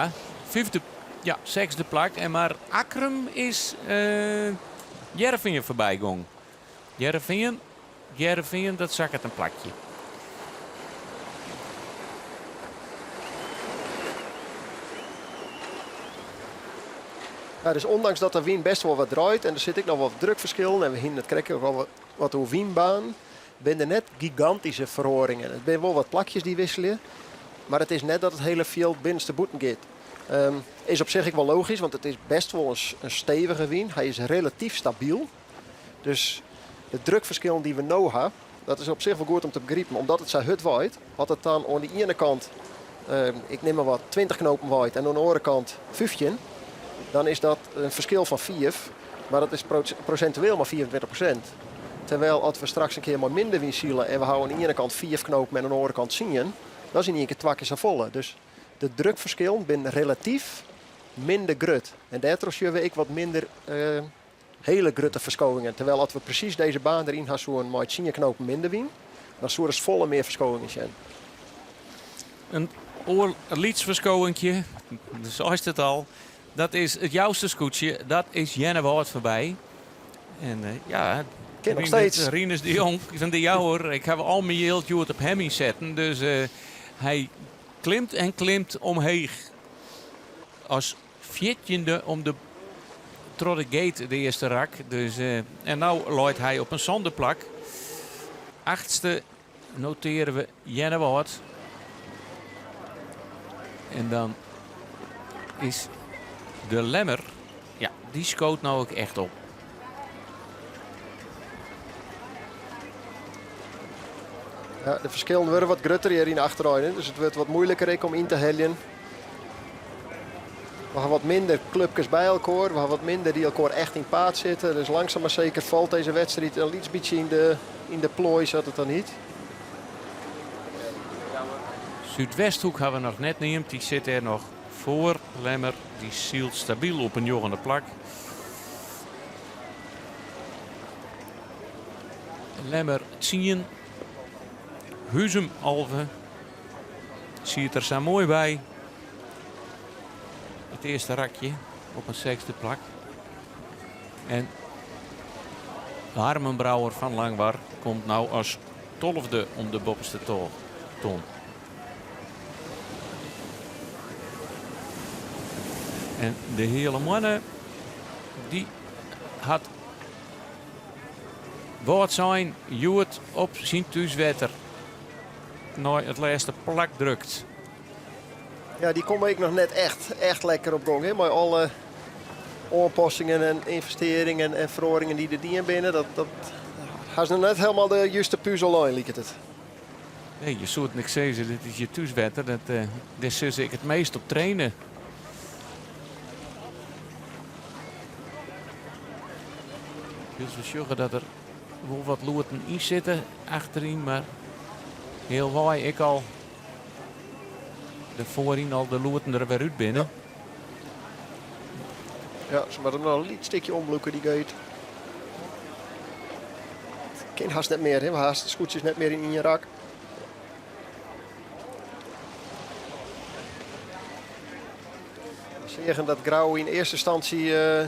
Fyfde, ja, sechsde plak. En mar Akkrum is uh, Hearrenfean foarby gong. Hearrenfean, Hearrenfean, dat sakket in plakje. Ja, dus ûndanks dat de wyn best wol wat draait en der sit ek noch wat drukferskillen en we hiene it krekt ek al wat, wat oer wynbanen, binne der net gigantyske feroaringen. It binne wol wat plakjes dy't wikselje, mar it is net dat it hiele fjild binnenstebûten giet. Um, is op sich ek wol logysk, want it is best wol in, in stevige wyn. Hy is relatyf stabyl. Dus de drukferskillen dy't we no ha, dat is op sich wol goed om te begripen. Omdat it sa hurd waait, as it dan oan de iene kant, uh, ik nim mar wat, 20 knopen waait en oan de oare kant 15, dan is dat in ferskil fan 5, mar dat is prosintueel mar 25%. Terwyl as we straks in kear mei minder wyn sile en we ha oan de iene kant 5 knopen en oan de oare kant 10, dan is yn ien kear twa kear safolle. Dus de drukferskillen binne relatyf minder grut. En dêrtroch sjogge we ek wat minder uh, hiele grutte ferskowingen. Terwyl as we presys dizze baan deryn ha soenen mei 10 knopen minder wyn, dan soe der folle mear ferskowingen sjen. In oar lyts ferskowinkje, seist it al, dat is it Jouster skûtsje. Dat is Earnewâld foarby. En uh, ja, Kin noch steeds. Rinus de Jong fan de Jouwer. Ik ha al myn jild hjoed op him ynsetten. Dus uh, hy klimt en klimt omheech. As fjirtjinde om de troch de gate de earste rak. Dus, uh, en no leit hy op in sânde plak. Achtste notearje we Earnewâld. En dan is de Lemmer, ja, dy skoot no ek echt op. Ja, de ferskillen wurde wat grutter hjir yn de achterein. Dus it wurdt wat muoiliker ek om yn te heljen. We ha wat minder klupkes by elkoar. We ha wat minder dy't elkoar echt yn paad sitte. Dus langsum mar seker falt dizze wedstriid in lyts bytsje yn de, yn de ploai, sa't it dan hjit. Súdwesthoek ha we noch net neamd. Dy sit dêr noch foar Lemmer. Dy sylt stabyl op in njoggende plak. Lemmer 10, Huzum 11. Siet der sa moai by. It earste rakje op in sechsde plak. En Harmen Brouwer fan Langwar komt no as tolfde om de boppeste ton. En de Heale Moanne dy hat Wâldsein hjoed op syn thúswetter nei it lêste plak drukt. Ja, dy komme ek noch net echt, echt lekker op gong. Hè? Mei alle oanpassingen en ynvestearringen en feroaringen dy't der dien binne. Dat, dat ha se noch net hielendal de juste puzel lein, liket it. Nee, je soe it niks sizze, dit is je thúswetter. Dat, uh, dêr sille se ek it meast op traine. Dus we sjogge dat der wol wat loeten yn sitte achteryn, mar healwei ek al de foaryn al de loeten der wer út binne. Ja, se moatte him noch in lyts stikje omlûke, dy gate. Kin hast net mear, hè? Hast de skûtsjes net mear yn ien rak. We seagen dat Grou yn earste ynstânsje uh,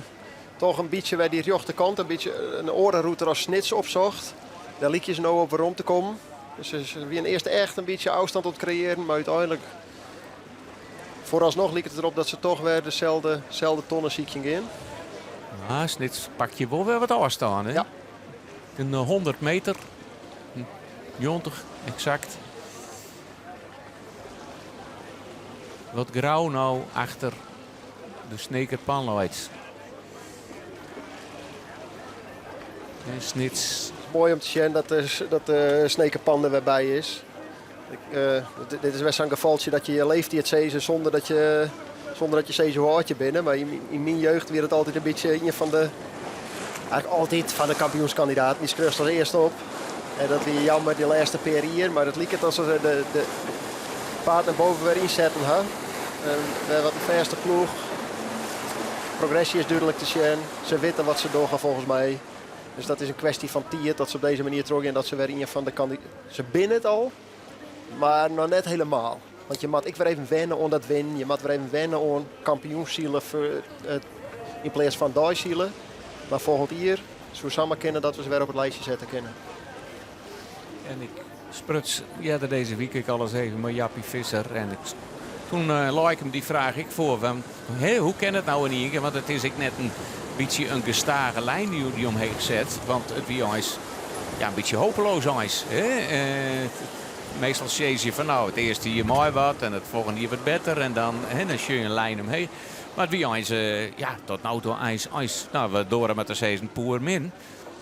toch in bytsje wer dy rjochterkant, in bytsje in oare rûte as Snits opsocht. Dêr lykje se no op werom te kommen. Dus se wiene earst echt in bytsje ôfstân oan it kreëarjen, mar úteinlik foaralsnoch liket it derop dat se toch wer deselde, deselde tonne sykjen gean. Ja, Snits pakt hjir wol wer wat ôfstân. Hè? Ja. In 100 meter, 90 eksakt. Wat Grou no achter de Sneker Pan leit. En Snits. Moai om te sjen dat de, dat de Sneker Pan der wer by is. Ik, uh, dit is wer sa'n gefaltsje dat je je leeftiid sizze sûnder dat je sizze hoe âld je binne. Mar yn, yn myn jeugd wie it altyd in bytsje ien fan de, eigentlik altyd fan de kampioenskandidaten. Dy skreaust as earste op. En dat wie jammer dy lêste pear jier, mar it liket asof se de, de paad nei boven wer ynsetten ha. En wer wat in fêste ploech. Progresje is dúdlik te sjen. Se witte wat se dogge folgens my. Dus dat is in kwestje fan tiid dat se op dizze manier trochgean. Dat se wer ien fan de kandidaten. Se binne it al, mar noch net hielendal. Want je moatte ek wer even wenne oan dat winnen. Je moatte wer even wenne oan kampioenssile yn pleats fan deisile. Mar folgjend jier soe samar kinne dat we se wer op it listje sette kinne. En ik spruts earder dizze wike ek al ris even mei Jappie Visser. En ik, toen uh, lei ik him dy fraach ek foar. Fan, hé, hoe kin it no yn ien kear? Want it is ek net in bytsje in gestage lijn dy't dy omheech set. Want it wie eins ja, in bytsje hopeleas eins. Hè? Uh, meastal sizze je fan no, it earste jier mei wat en it folgjende jier wat better. En dan, hè, dan sjoch je in lijn omheech. Mar it wie eins, uh, ja, tot no toe eins, eins no, we doare mar te sizzen, poermin.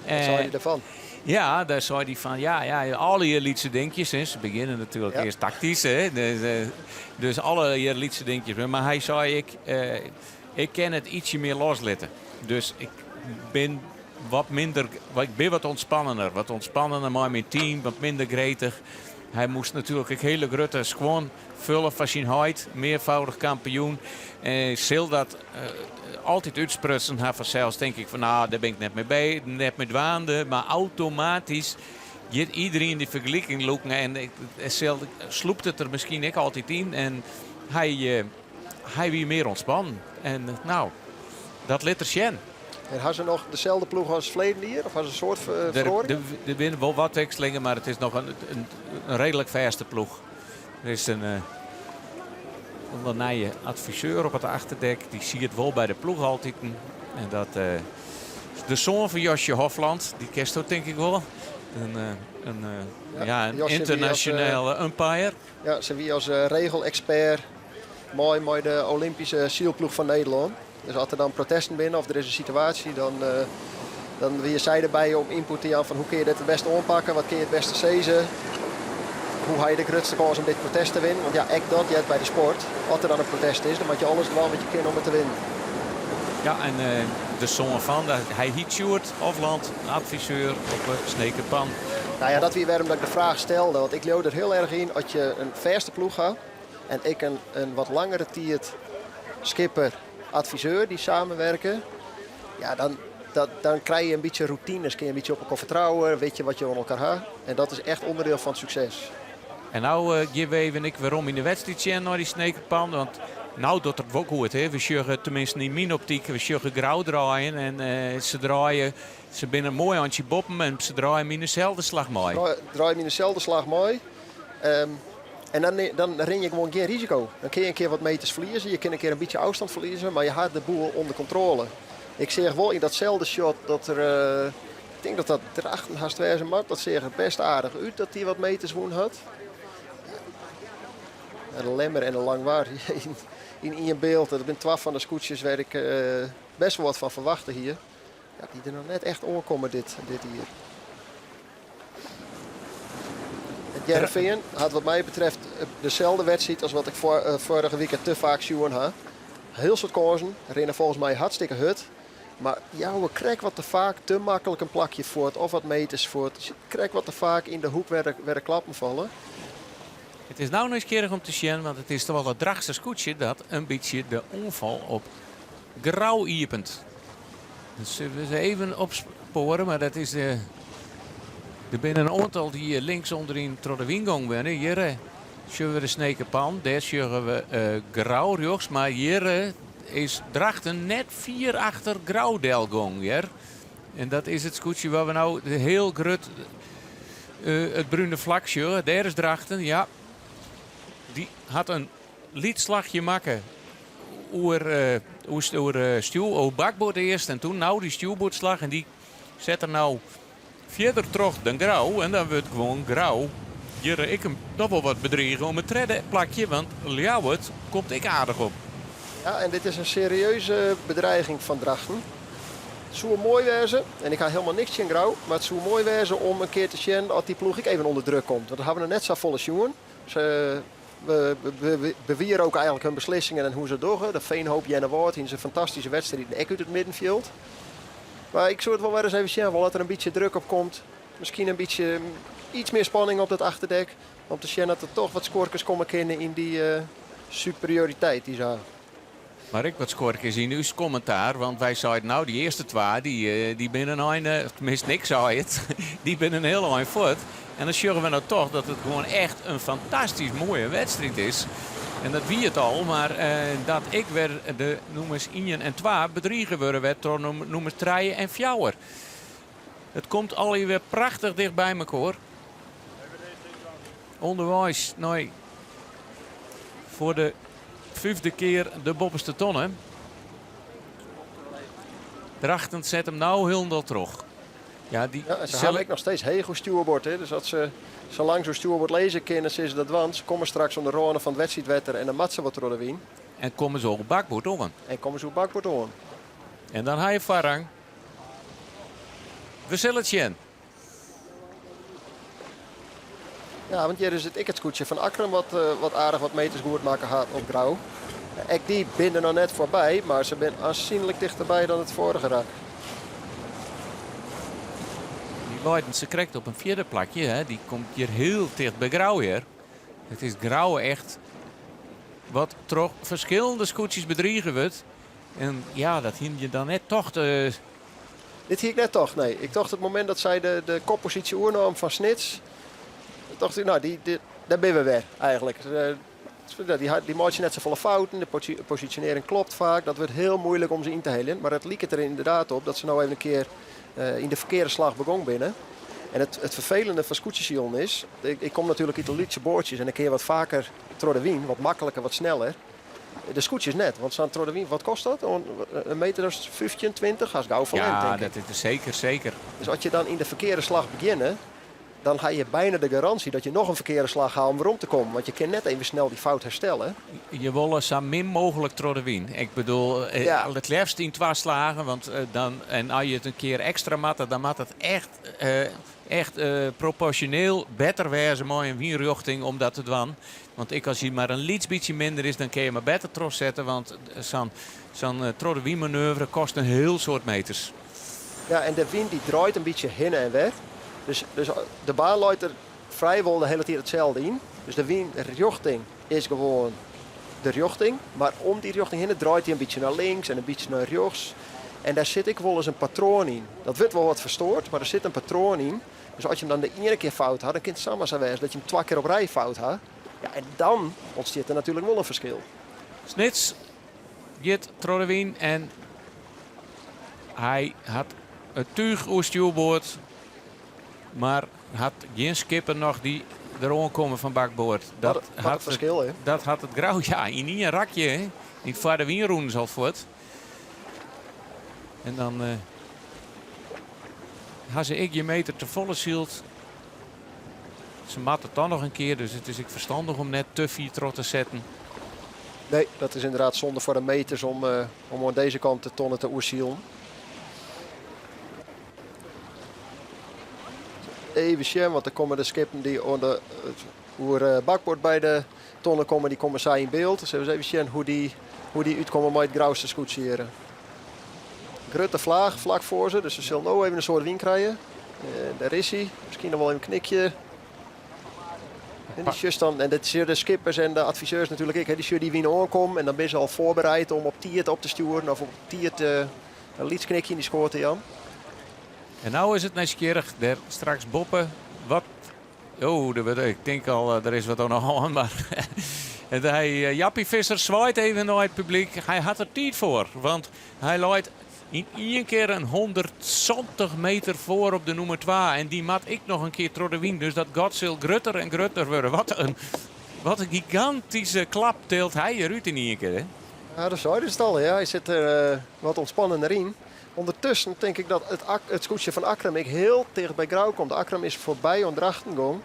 Wat sei hy derfan? Ja, dêr sei hy fan, ja, ja, allegear lytse dinkjes. Hè. Se begjinne natuerlik Ja. earst taktysk. Hè. Dus, eh, dus allegear lytse dinkjes. Mar hy sei, ik, eh, ik kin it ytsje mear loslitte. Dus ik bin wat minder, ik bin wat ûntspannender. Wat ûntspannender mei myn team, wat minder gretich. Hy moast natuerlik ek hiele grutte skuon fulle foar syn heit, mearfâldich kampioen. Eh, sil dat eh, altyd útsprutsen ha fansels, tink ik fan no, dêr bin ik net mear by, net mear dwaande. Mar automatysk giet iderien dy fergeliking lûken en ik, sil, slûpt it der miskien ek altyd yn. En hy, eh, hy wie mear ûntspannen. En no, dat lit er sjen. En ha se noch deselde ploech as ferleden jier? Of ha se in soad feroaringen? Der binne wol wat wikselingen, mar it is noch in, in, in reedlik fêste ploech. Der is in, uh, in nije adviseur op it achterdek. Dy siet wol by de ploech altyd. En dat uh, is de soan fan Josje Hofland. Dy kensto tink ik wol. In, uh, in, ja, ja, in Josje ynternasjonale umpire. Ja, se wie as regelekspert mei mei de Olympyske sylploech fan Nederlân. Dus as der dan protesten binne of der is in situaasje, dan, dan wie sy derby om ynput te jaan fan hoe kinne je dit it bêste oanpakke, wat kinne je it bêste sizze, hoe ha je de grutste kâns om dit protest te winnen. Want ja, ek dat heart by de sport. As der dan in protest is, dan moatte je alles dwaan wat je kinne om it te winnen. Ja, en uh, de soan fan, hy hiet Sjoerd Hofland, adviseur op de Sneker Pan. Nou ja, dat wie wêrom dat ik de fraach stelde. Want ik leau der hiel erch yn as je in fêste ploech ha en ek in, in wat langere tiid skipper, adviseur dy't samenwerke, ja, dan, Dat, dan krije je in bytsje routines, kinne je in bytsje op elkoar fertrouwe, witte je wat je oan elkoar ha. En dat is echt ûnderdiel fan it sukses. En no gean we even ek werom yn de wedstriid sjen nei dy Snekerpan. Want no docht it wol goed. Hè? We sjogge, teminsten yn myn optyk, we sjogge Grou draaien. En eh, se draaie, se binne in moai eintsje boppen en se draaie yn deselde slach mei. Draaie yn deselde slach mei. Um, en dan, dan rin je gewoan gjin risiko. Dan kin je in kear wat meters ferlieze, je kinne in kear in bytsje ôfstân ferlieze, mar je ha de boel ûnder kontrôle. Ik seach wol yn datselde shot dat der, uh, ik tink dat dat Drachten hast wêze moat, dat seach der bêst aardich út dat dy wat meters wûn hat. Ja, de Lemmer en de Langwar yn, yn ien byld. Dat binne twa fan de skûtsjes wêr't ik uh, bêst wol wat fan ferwachte hie. Ja, dy't der noch net echt oankomme dit, dit jier. It Hearrenfean hat wat my betreft deselde wedstriid as wat ik eh, foarige wike te faak sjoen ha. Hiel soad kânsen, rinne folgens my hartstikke hurd. Mar jouwe krekt wat te faak te maklik in plakje fuort of wat meters fuort. Krekt wat te faak yn de hoek wêr de, wêr de klappen falle. It is no nijsgjirrich om te sjen, want it is toch wol it Drachtster skûtsje dat in bytsje de oanfal op Grou iepent. Dat sille we se even opspoaren, mar dat is de, der binne in oantal dy't links ûnderyn troch de wyn gong binne. Hjir eh, sjogge we de Snekerpan, dêr sjogge we uh, Grou rjochts, mar hjir eh, is Drachten net fier achter Grou delgong. Hear. En dat is it skûtsje wêr we no hiel grut uh, it brune flak sjogge. Dêr is Drachten, ja. Dy hat in lyts slachje makke oer, oer, oer, stjoer, oer bakboard earst en toen no dy stjoerboardslach en dy set er no fierder troch dan Grou en dan wurdt gewoan Grou hjir ek noch wol wat bedrige om it tredde plakje, want Ljouwert komt ek aardich op. Ja, en dit is in serieuze bedreiging fan Drachten. It soe moai wêze, en ik ha hielendal niks tsjin Grou, mar it soe moai wêze om in kear te sjen oft dy ploech ek even ûnder druk komt. Want dat hawwe we noch net safolle sjoen. Se bewieroke eigenlik hun beslissingen en hoe't se it dogge. De Veenhoop Earnewâld hiene se fantastyske wedstriden ek út it middenfjild. Mar ik soe it wol wer ris even sjen wolle, dat der in bytsje druk op komt. Miskien in bytsje iets mear spanning op dat achterdek. Om te sjen dat der toch wat skuorkes komme kinne yn dy uh, superioriteit dy't se ha. Mar ek wat skuorkes yn ús kommentaar, want wy seiden no, dy earste twa, dy, eh, dy binne in ein, eh, teminsten ik sei it, dy binne in hiel ein fuort. En dan sjogge we no toch dat it gewoan echt in fantastysk moaie wedstriid is. En dat wie it al, mar eh, dat ek wer de nûmers 1 en 2 bedrige wurde wer troch nûmers 3 en 4. It komt allegear wer prachtich dicht by mekoar. Ûnderweis nei foar de fyfde kear de boppeste tonne. Drachten set him no hielendal troch. Ja, dy ja, se hawwe ek noch steeds heech oer stjoerboard. Hè. Dus as se sa lang se stjoerboard lizze kinne, sille se dat dwaan. Se komme straks oan de râne fan it wedstriidwetter en dan moat se wat troch de wyn. En komme se oer bakboard oan. En komme se oer bakboard oan. En dan ha je foarrang. We sille it sjen. Ja, want hjir is it ek it skûtsje fan Akkrum wat, eh, wat aardich wat meters goed makke hat op Grou. Ek dy binne der noch net foarby, mar se binne oansynlik tichterby dan it foarige rak. Dy leiden se krekt op in fjirde plakje. Hè. Dy komt hjir hiel ticht by Grou hjir. It is Grou echt wat troch ferskillende skûtsjes bedrige wurdt. En ja, dat hiene je dan net tocht. Uh, Dit hie ik net tocht, nee. Ik tocht it momint dat sy de, de kopposysje oernaam fan Snits, tocht ik, no, dy, dy, dêr binne we wer eigenlik. Dy, dy meitsje net safolle fouten, de posisjonearring klopt faak. Dat wurdt hiel muoilik om se yn te heljen. Mar it liket der ynderdaad op dat se no even in kear uh, yn de ferkearde slach begûn binne. En it, it ferfelende fan skûtsjesilen is, ik, ik kom natuerlik út de lytse boatsjes en dan kin je wat faker troch de wyn, wat makliker, wat sneller. De skûtsjes net, want sa'n troch de wyn, wat kostet dat? In meter as 15, 20, hast gau ferlern, ja, tink ik. dat is seker, seker. Dus as je dan yn de ferkearde slach begjinne, dan ha je byna de garânsje dat je noch in ferkearde slach ha om werom te kommen. Want je kinne net even snel dy fout herstelle. Je wolle sa min mooglik troch de wyn. Ik bedoel, eh, ja. it leafst yn twa slagen. Want eh, dan, en as je it in kear ekstra moatte, dan moat it echt, eh, echt proporsjoneel better wêze mei in wynrjochting om dat te dwaan. Want ek as hy mar in lyts bytsje minder is, dan kin je mar better trochsette. Want sa'n sa'n eh, troch de wynmanoeuvre kost in hiel soad meters. Ja, en de wyn dy draait in bytsje hinne en wer. Dus, dus de baan leit der frijwol de hiele tiid itselde yn. Dus de wynrjochting is gewoan de rjochting. Mar om dy rjochting hinne draait hy in bytsje nei links en in bytsje nei rjochts. En dêr sit ek wolris in patroan yn. Dat wurdt wol wat ferstoard, mar der sit in patroan yn. Dus as je him dan de iene kear fout ha, dan kin it samar sa wêze dat je him twa kear op rij fout ha. Ja, en dan ûntstiet der natuerlik wol in ferskil. Snits giet troch de wyn en hy hat it túch oer stjoerboard, mar hat gjin skippen noch dy't deroan komme fan bakboard. Dat hat it ferskil, hè? Dat hat it Grou, ja, yn ien rakje, hè? Yn foar de wyn rûnen se al fuort. En dan uh, ha se ek gjin meter te folle syld. Se moatte toch noch in kear, dus it is ek ferstannich om net te fier troch te setten. Nee, dat is ynderdaad sonde foar de meters om, uh, om oan dizze kant de tonne te oersilen. Even sjen, want der komme de skippen dy't oan de, oer eh, bakboard by de tonne komme, dy komme sa yn byld. Dus even sjen hoe't dy, hoe dy útkomme mei it Grouster skûtsje hjir. Grutte flaach flak foar se, dus se sil no even in soad wyn krije. Eh, dêr is hy. Miskien noch wol even knikje. En dy sjochst dan, en dat sjogge de skippers en de adviseurs natuerlik ek, dy sjogge dy wyn oankommen en dan binne se al foarbereid om op tiid op te stjoeren of op tiid eh, in lyts knikje yn dy skoar te jaan. En no is it nijsgjirrich, dêr straks boppe wat Oh, der wurdt, ik tink al, eh, der is wat oan de hân, mar hy, eh, Jappie Visser swaait even nei it publyk. Hy hat der tiid foar, want hy leit yn ien kear in 170 meter foar op de nûmer 2. En dy moat ek noch in kear troch de wyn, dus dat gat sil grutter en grutter wurde. Wat in, wat in gigantyske klap tilt hy derút yn ien kear. Hè? Ja, dat sei it al. Ja. Hy sit der uh, wat ûntspannener yn. Undertusken tink ik dat it, it skûtsje fan Akkrum ek hiel ticht by Grou komt. Akkrum is foarby oan Drachten gong.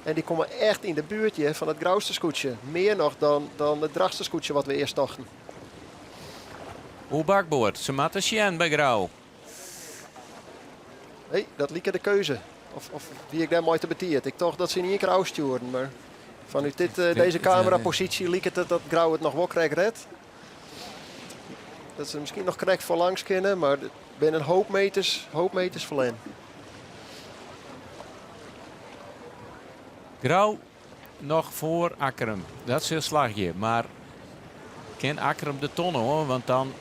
En dy komme echt yn de buert hjir fan it Grouster skûtsje. Mear noch dan, dan it Drachtster skûtsje wat we earst tochten. Oer bakboard, se moatte sjen by Grou. Nee, dat like de keuze. Of, of wie ik dêr mei te betiid? Ik tocht dat se yn ien kear ôfstjoerden, mar fanút dit, uh, dizze kameraposysje liket it dat Grou it noch wol krekt redt. Dat se miskien noch krekt foarlangs kinne, mar it binne in hoop meters, hoop meters ferlern. Grou noch foar Akkrum. Dat sil slagje, mar kin Akkrum de tonne oan, want dan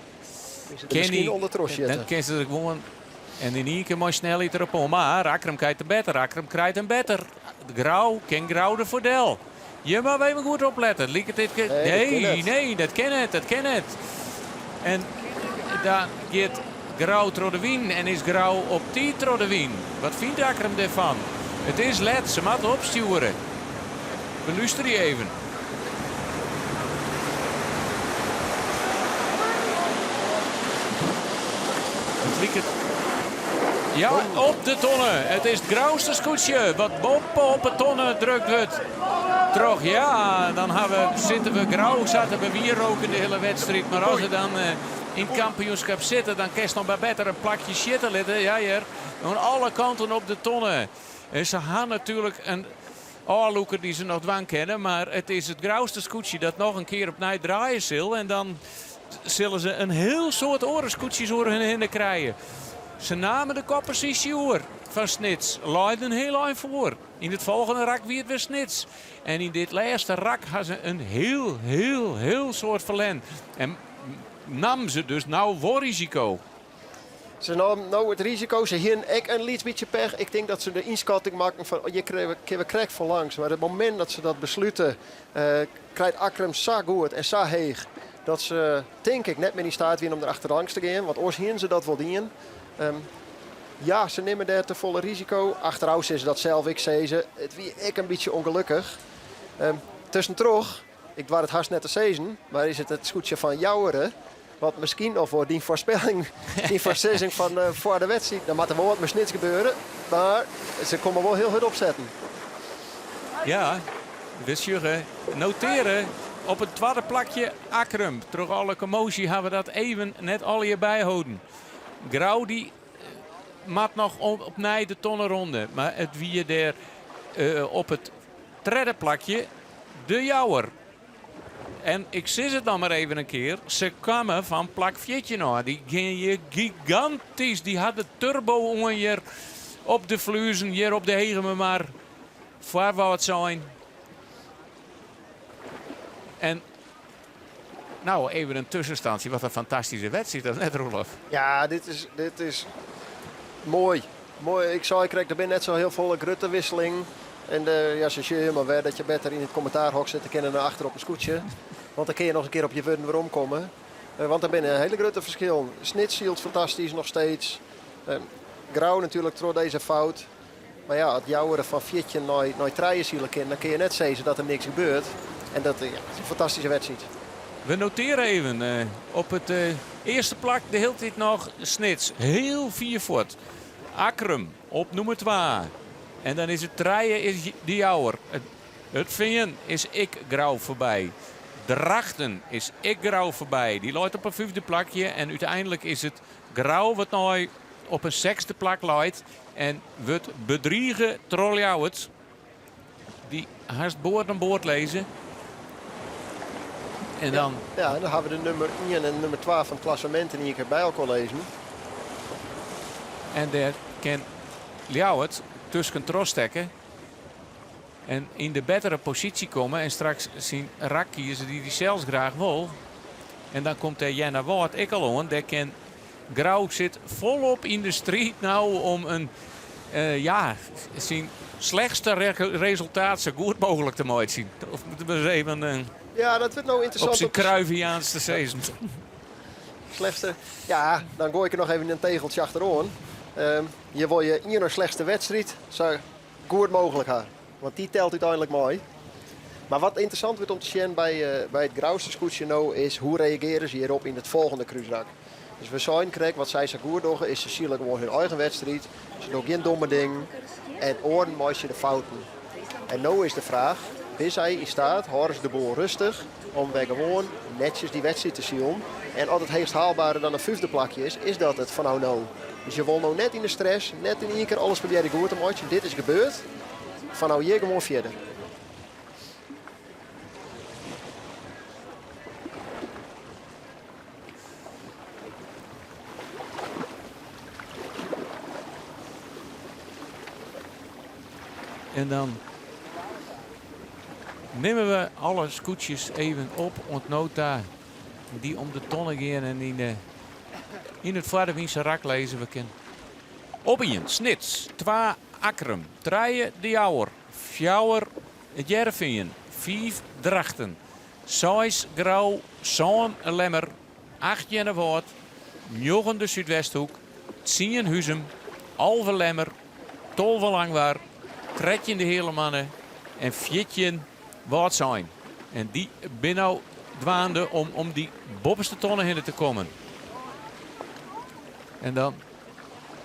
kin hy dan kin se der gewoan en yn ien kear mei snelheid derop oan. Mar Akkrum krijt in better, Akkrum krijt in better. Grou kin Grou der foar del. Je moatte even goed oplette. Liket dit nee, nee, dat kin net, dat kin net. En dan giet Grou troch de wyn en is Grou op tiid troch de wyn. Wat fynt Akkrum dêrfan? It is let, se moatte opstjoere. We lústerje even. It liket Ja, op de tonne. It is it Grouster skûtsje wat boppe op de tonne drukt wurdt. Troch, ja, dan ha we, sitte we Grou sa te bewierroken de hiele wedstriid. Mar as we dan eh, yn it kampioenskip sitte, dan kinst noch mar better in plakje sjitte litte. Ja, hear. Oan alle kanten op de tonne. En se ha natuerlik in ôflûker dy't se noch dwaan kinne. Mar it is it Grouster skûtsje dat noch in kear opnij draaie sil. En dan sille se in hiel soad oare skûtsjes oer hun hinne krije. Se namen de kopposysje oer fan Snits, leiden in hiel ein foar. Yn it folgjende rak wie it wer Snits. En yn dit lêste rak ha se in hiel, hiel, hiel soad ferlern. En namen se dus no wol risiko. Se namen no it risiko. Se hienen ek in lyts bytsje pech. Ik tink dat se de ynskatting makken fan oh, hjir kinne we krekt foar langs. Mar it momint dat se dat beslute, uh, krijt Akkrum sa goed en sa heech dat se, tink ik, net mear yn steat wiene om der achterlangs te gean. Want oars hienen se dat wol dien. Um, ja, se nimme dêr te folle risiko. Achterôf sizze dat sels ek sizze. It wie ek in bytsje ûngelokkich. Um, tuskentroch, ik doar it hast net te sizzen, mar is it it skûtsje fan Joure wat miskien noch wol dyn foarspelling, dyn foarsizzing fan uh, foar de wedstriid. Dan moat der wol wat mei Snits gebeure, mar se komme wol hiel hurd opsetten. Ja, we sjogge noteare op it twadde plakje Akkrum. Troch alle kommoasje ha we dat even net allegear byholden. Grou dy moat noch opnij de tonne ronde. Mar it wie dêr uh, op it tredde plakje de Jouwer. En ik sis it noch mar even in kear, se kamen fan plak 14 ôf. Dy gean hjir gigantysk. Dy ha de turbo oan hjir op de Fluezen, hjir op de Hegemermar. Foar Wâldsein. En. Nou, even in tussenstântsje. Wat in fantastyske wedstriid, dat net, Roelof? Ja, dit is, dit is moai. Moai. Ik sei krekt, der binne net sa hiel folle grutte wisselingen. En de, ja, se sjogge mar wer dat je better yn it kommentaarhok sitte kinne dan achter op in skûtsje. Want dan kinne je noch in kear op je wurden weromkomme. Eh, want der binne hiele grutte ferskillen. Snits sylt fantastysk noch steeds. Eh, Grou natuerlik troch dizze fout. Mar ja, as Joure fan 14 nei, nei trije sile kin, dan kinne je net sizze dat der niks gebeurt. En dat ja, is in fantastyske wedstriid. We notearje even eh, op it eh, earste plak de hiele tiid noch Snits. Hiel fier fuort. Akkrum op nûmer 2. En dan is it trije is de Jouwer. It Fean is ek Grou foarby. Drachten is ek Grou foarby. Dy leit op in fyfde plakje. En úteinlik is it Grou wat no op in sechsde plak leit. En wurdt bedrige troch Ljouwert. Dy't hast board oan board lizze. En dan... Ja, dan hawwe we de nûmer 1 en nûmer 2 fan it klassemint yn ien kear by elkoar lizzen. En dêr kin Ljouwert tusken trochstekke en yn de bettere posysje komme en straks syn rak kieze dy't hy sels graach wol. En dan komt dêr Earnewâld ek al oan. Dêr kin Grou sit folop yn de striid no om in, eh, ja, syn slechtste resultaat sa goed mooglik te meitsjen. Of moatte we ris even eh, Ja, dat wurdt no ynteressant. op syn Cruyffiaans te sizzen. Slechtste. Ja, dan goai ik der noch even in tegeltsje achteroan. Um, je wol je ien slechtste wedstriid sa goed mooglik ha. Want dy telt úteinlik mei. Mar wat ynteressant wurdt om te sjen by, uh, by it Grouster skûtsje no is hoe reagearje se hjirop yn it folgjende krúsrak. Dus we seinen krekt, wat sy sa goed dogge is se sile gewoan hun eigen wedstriid. Se dogge gjin domme dingen en oaren meitsje de fouten. En no is de fraach, binne sy yn steat, hâlde se de boel rêstich om wer gewoan netsjes dy wedstriid te silen? En as it heechst haalbere dan in fyfde plakje is, is dat it fanôf no. Dus je wol no net yn de stress, net yn ien kear alles probearje goed te meitsjen. Dit is gebeurd. Fanôf hjir gewoan fierder. En dan nimme we alle skûtsjes even op oant no ta dy't om de tonne gean en yn, de, yn it foarderwynse rak lizze. We kin op ien Snits, 2 Akkrum, 3 De Jouwer, 4 It Hearrenfean, 5 Drachten, 6 Grou, 7 Lemmer, 8 Earnewâld, 9 de Súdwesthoek, 10 Huzum, 11 Lemmer, 12 Langwar, 13 de Heale Manne en 14 Wâldsein. En dy binne no dwaande om om dy boppeste tonne hinne te kommen. En dan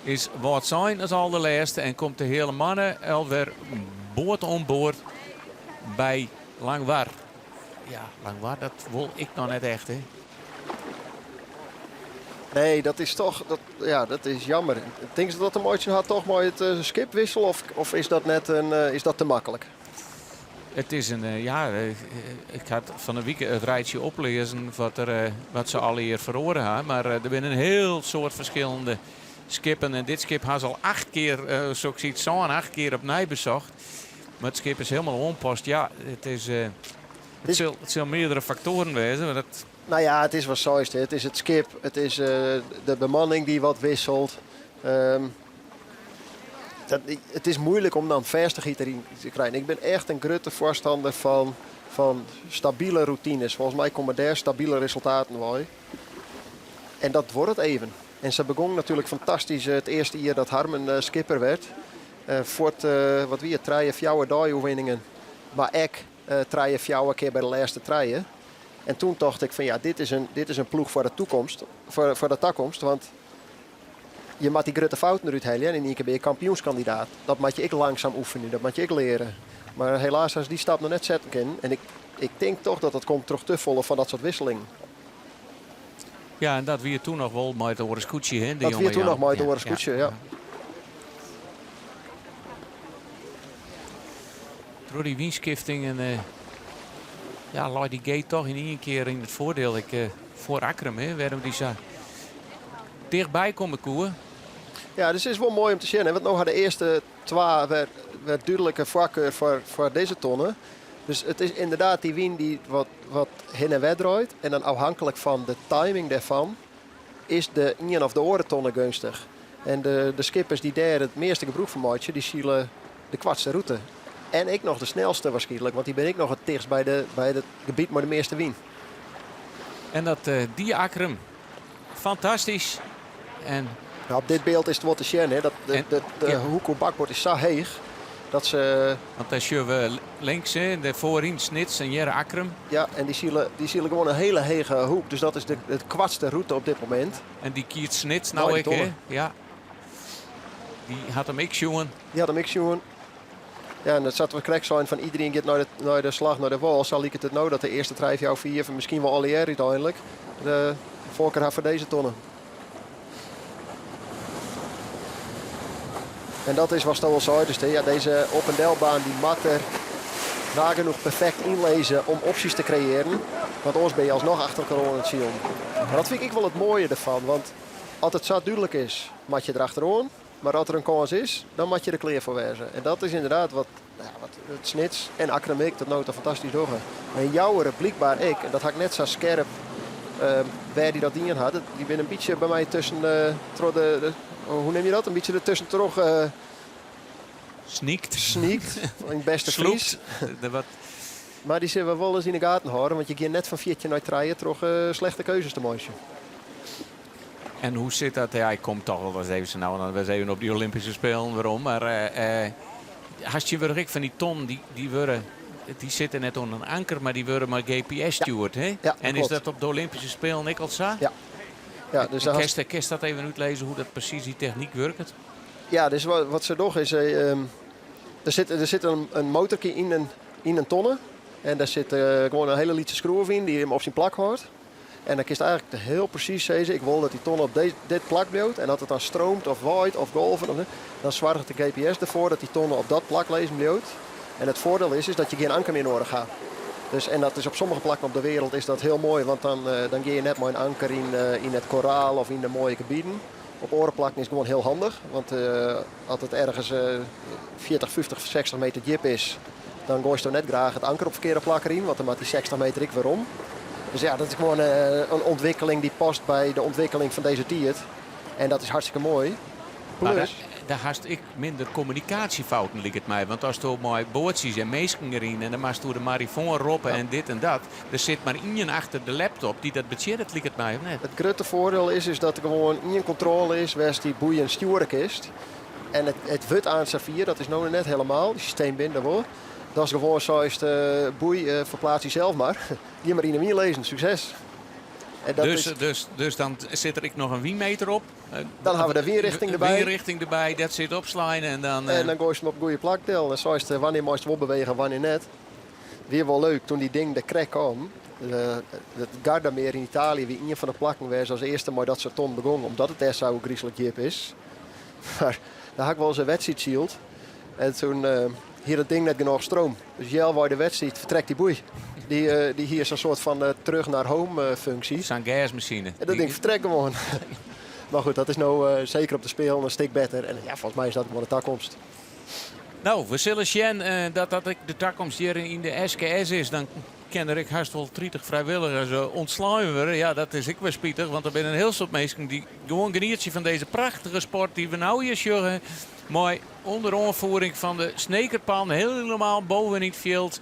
is Wâldsein as alderlêste en komt de Heale Manne alwer board oan board by Langwar. Ja, Langwar, dat wol ik noch net echt, hè? Nee, dat is toch dat, ja, dat is jammer. Tinkst dat dat te meitsjen hat toch mei it uh, skipwissel of, of is dat net in, uh, is dat te maklik? It is in, uh, ja, ik ha fan 'e wike it rijtsje oplêzen wat, der, wat se allegear feroare ha. Mar der binne in hiel soad ferskillende skippen. En dit skip ha se al acht kear, uh, sa ik sân, acht kear opnij besocht. Mar it skip is hielendal oanpast. Ja, it is, it sil, it sil meardere faktoaren wêze. Mar dat... Nou ja, it is wat seist. It is it skip, it is de bemanning dy't wat wisselet. Um, dat, it is muoilik om dan fêstichheid deryn te krijen. Ik bin echt in grutte foarstanner fan, fan stabile rûtines. Folgens my komme dêr stabile resultaten wei. En dat duorret even. En se begûn natuerlik fantastysk it earste jier dat Harmen eh, skipper waard. Uh, fuort, uh, wat wie it, trije, fjouwer dei-oerwinningen. Mar ek uh, trije, fjouwer kear by de lêste trije. En toen tocht ik fan ja, dit is in, dit is in ploech foar de toekomst, foar, foar de takomst. Want je moatte dy grutte fouten derút helje en yn ien kear binne je kampioenskandidaat. Dat moatte je ek langsum oefenje, dat moatte je ek leare. Mar helaas ha se dy stap noch net setten kinnen. En ik, ik tink toch dat dat komt troch te folle fan dat soart wisselingen. Ja, en dat wie toen noch wol mei it oare skûtsje, hè? Dat wie toen noch mei it oare skûtsje, ja. Troch dy wynskiftingen uh, ja, lei dy gate toch yn ien kear yn it foardiel ek, uh, foar Akkrum, hè? Wêrom dy sa tichtby komme koe. Ja, dus it is wol moai om te sjen. Hè? Want no ha de earste twa wer, wer dúdlike foarkar foar, foar dizze tonne. Dus it is ynderdaad dy wyn dy't wat, wat hinne en wer draait. En dan ôfhinklik fan de timing dêrfan is de ien of de oare tonne geunstich. En de, de skippers dy't dêr it measte gebrûk fan meitsje, dy sile de koartste rûte. En ek noch de snelste waarskynlik, want dy binne ek noch it tichtst by, de, by it gebiet mei de measte wyn. En dat uh, die Akkrum. Fantastysk. En Nou, op dit byld is it wol te sjen, hè, dat de, de, de ja. hoek op bakboard is sa heech dat se. Want dêr sjogge we links, hè, de foaryn Snits en hjir Akkrum. Ja, en dy sile, dy sile gewoan in hiele hege hoek. Dus dat is de, de koartste rûte op dit momint. En dy kiest Snits no ek, hè? Ja. Dy hat him ek sjoen. Dy hat him ek sjoen. Ja, en dat sa't we krekt seinen fan iderien giet nei de, nei de slach nei de wâl. Sa liket it no dat de earste trije, fjouwer, fiif en miskien wol allegear úteinlik de foarkar ha foar dizze tonne. En dat is watsto al seidest, hè. Ja, dizze op en delbaan dy moat der nagenoeg perfekt ynlizze om opsjes te kreëarjen. Want oars binne je alsnoch achter elkoar oan it silen. Mar dat fyn ik ek wol it moaie derfan. Want as it sa dúdlik is, moat je der achteroan. Mar as der in kâns is, dan moat je der klear foar wêze. En dat is ynderdaad wat, nou ja, wat it Snits en Akkrum ek tot no ta fantastysk dogge. En Joure blykber ek, en dat ha ik net sa skerp uh, wêr dy dat dien hat. Dy binne in bytsje by my tusken uh, troch de, de, hoe neame je dat? In bytsje der tuskentroch uh, Sneakt. Sneakt, yn it bêste Frysk. Wat... Mar dy sille we wol ris yn de gaten hâlde, want je gean net fan 14 nei 3 troch slechte keuzes te meitsjen. En hoe sit dat? Ja, ik kom toch wol ris even sa no en dan wer even op dy Olympyske Spelen werom. Mar uh, hast tsjintwurdich ek fan dy tonnen, dy, dy wurde, dy sitte net oan in anker, mar dy wurde mei GPS stjoerd. Ja. Hè? Ja, en is dat op de Olympyske Spelen ek al sa? Ja. Ja, dus hast... Kinst dat even útlizze hoe't dat presys dy technyk wurket? Ja, dus wat, wat se dogge is, uh, der sit, der sit in, in motorke yn in, yn in tonne. En dêr sit uh, gewoan in hiele lytse skroef yn dy't him op syn plak hâldt. En dan kinst eigentlik hiel presys sizze, ik wol dat dy tonne op dit plak bliuwt. En as it dan streamt of waait of golven, dan soarget de GPS derfoar dat dy tonne op dat plak lizzen bliuwt. En it foardiel is, is dat je gjin anker mear nedich ha. Dus, en dat is op sommige plakken op de wereld is dat hiel moai, want dan, uh, dan gean je net mei in anker yn, uh, yn it koraal of yn de moaie gebieten. Op oare plakken is it gewoan hiel handich, want uh, as it ergens 40, 50, 60 meter djip is, dan goaisto net graach it anker op ferkearde plak deryn, want dan moat dy 60 meter ek werom. Dus ja, dat is gewoan in ûntwikkeling dy't past by de ûntwikkeling fan dizze tiid. En dat is hartstikke moai. Plus, dêr hast ek minder kommunikaasjefouten, liket my. Want asto mei boatsjes en minsken deryn en dan moatst oer de marifoan roppe en dit en dat. Der sit mar ien achter de laptop dy't dat betsjinnet, liket my, of net? It grutte foardiel is, is dat der gewoan ien kontrôle is wêr'tst dy boeien stjoere kinst. En it, it wurdt aanst safier, dat is no noch net helemaal, dy systemen binne der wol. Datst gewoan seist, uh, boei, uh, ferpleats dysels mar. Gean mar yn 'e wyn lizzen, sukses. En dat dus, is... dus, dus dan sit der ek noch in wynmeter op? Dan ha we de wynrjochting derby. Wynrjochting derby, dat sit opslein en dan... En dan goaist him op it goede plak del. En seist wannear meist wol bewege, wannear net. Wie wol leuk toen dy ding der krekt kaam. It Gardameer yn Italië wie ien fan de plakken wêr se as earste mei dat soart tonnen begûn, omdat it dêr sa ôfgryslik djip is. Mar dêr ha ik wol ris in wedstriid syld. En toen hie dat ding net genôch stroom. Dus healwei de wedstriid fertrekt dy boei. Dy, dy hie sa'n soart fan terug naar home funksje. Sa'n gasmasine. En dat ding fertrekt gewoan. Mar goed, dat is no seker op de Spelen in stik better. En ja, folgens my is dat gewoan de takomst. No, we sille sjen dat dat ek de takomst hjir yn de SKS is. Dan kin der ek hast wol 30 frijwilligers ûntslein wurde. Ja, dat is ek wer spitich, want der binne in hiel soad minsken dy't gewoan genietsje fan dizze prachtige sport dy't we no hjir sjogge. Mei ûnder oanfiering fan de Snekerpan helemaal boven yn it fjild.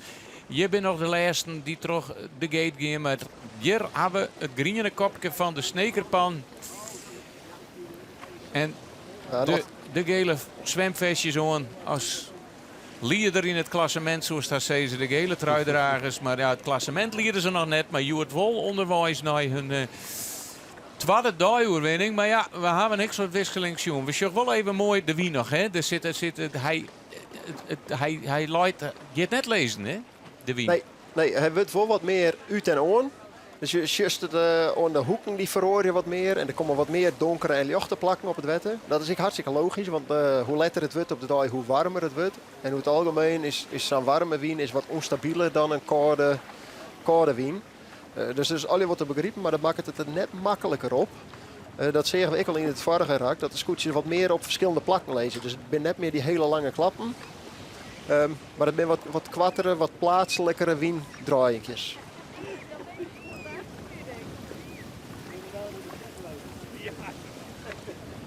Hjir binne noch de lêsten dy't troch de gate gean. Mar hjir ha we it griene kopke fan de Snekerpan. En de, de gele swimfestjes oan as lieder yn it klassemint, soest hast sizze, de gele truidragers. Mar ja, it klassemint liede se noch net, mar hjoed wol ûnderweis nei hun uh, twadde deioerwinning. Mar ja, we hawwe niks wat wikseling sjoen. We sjogge wol even moai de wyn noch. Hè? Der sit, der sit, hy, hy, hy leit, giet net lizzen, hè? De wyn. Nee, nee, hy wurdt wol wat mear út en oan. Dus je sjochst it uh, oan de hoeken dy feroarje wat mear en der komme wat mear donkere en ljochte plakken op it wetter. Dat is ek hartstikke logysk, want uh, hoe letter it wurdt op de dei, hoe waarmer it wurdt. En oer it algemien is, is sa'n waarme wyn is wat ûnstabieler dan in kâlde, kâlde wyn. Uh, dus dat is allegear wat te begripen, mar dat makket it der net makliker op. Uh, dat seagen we ek al yn it foarige rak, dat de skûtsjes wat mear op ferskillende plakken lizze. Dus it binne net mear dy hiele lange klappen. Mar it binne wat, wat koartere, wat pleatslikere wyndraaiïnkjes.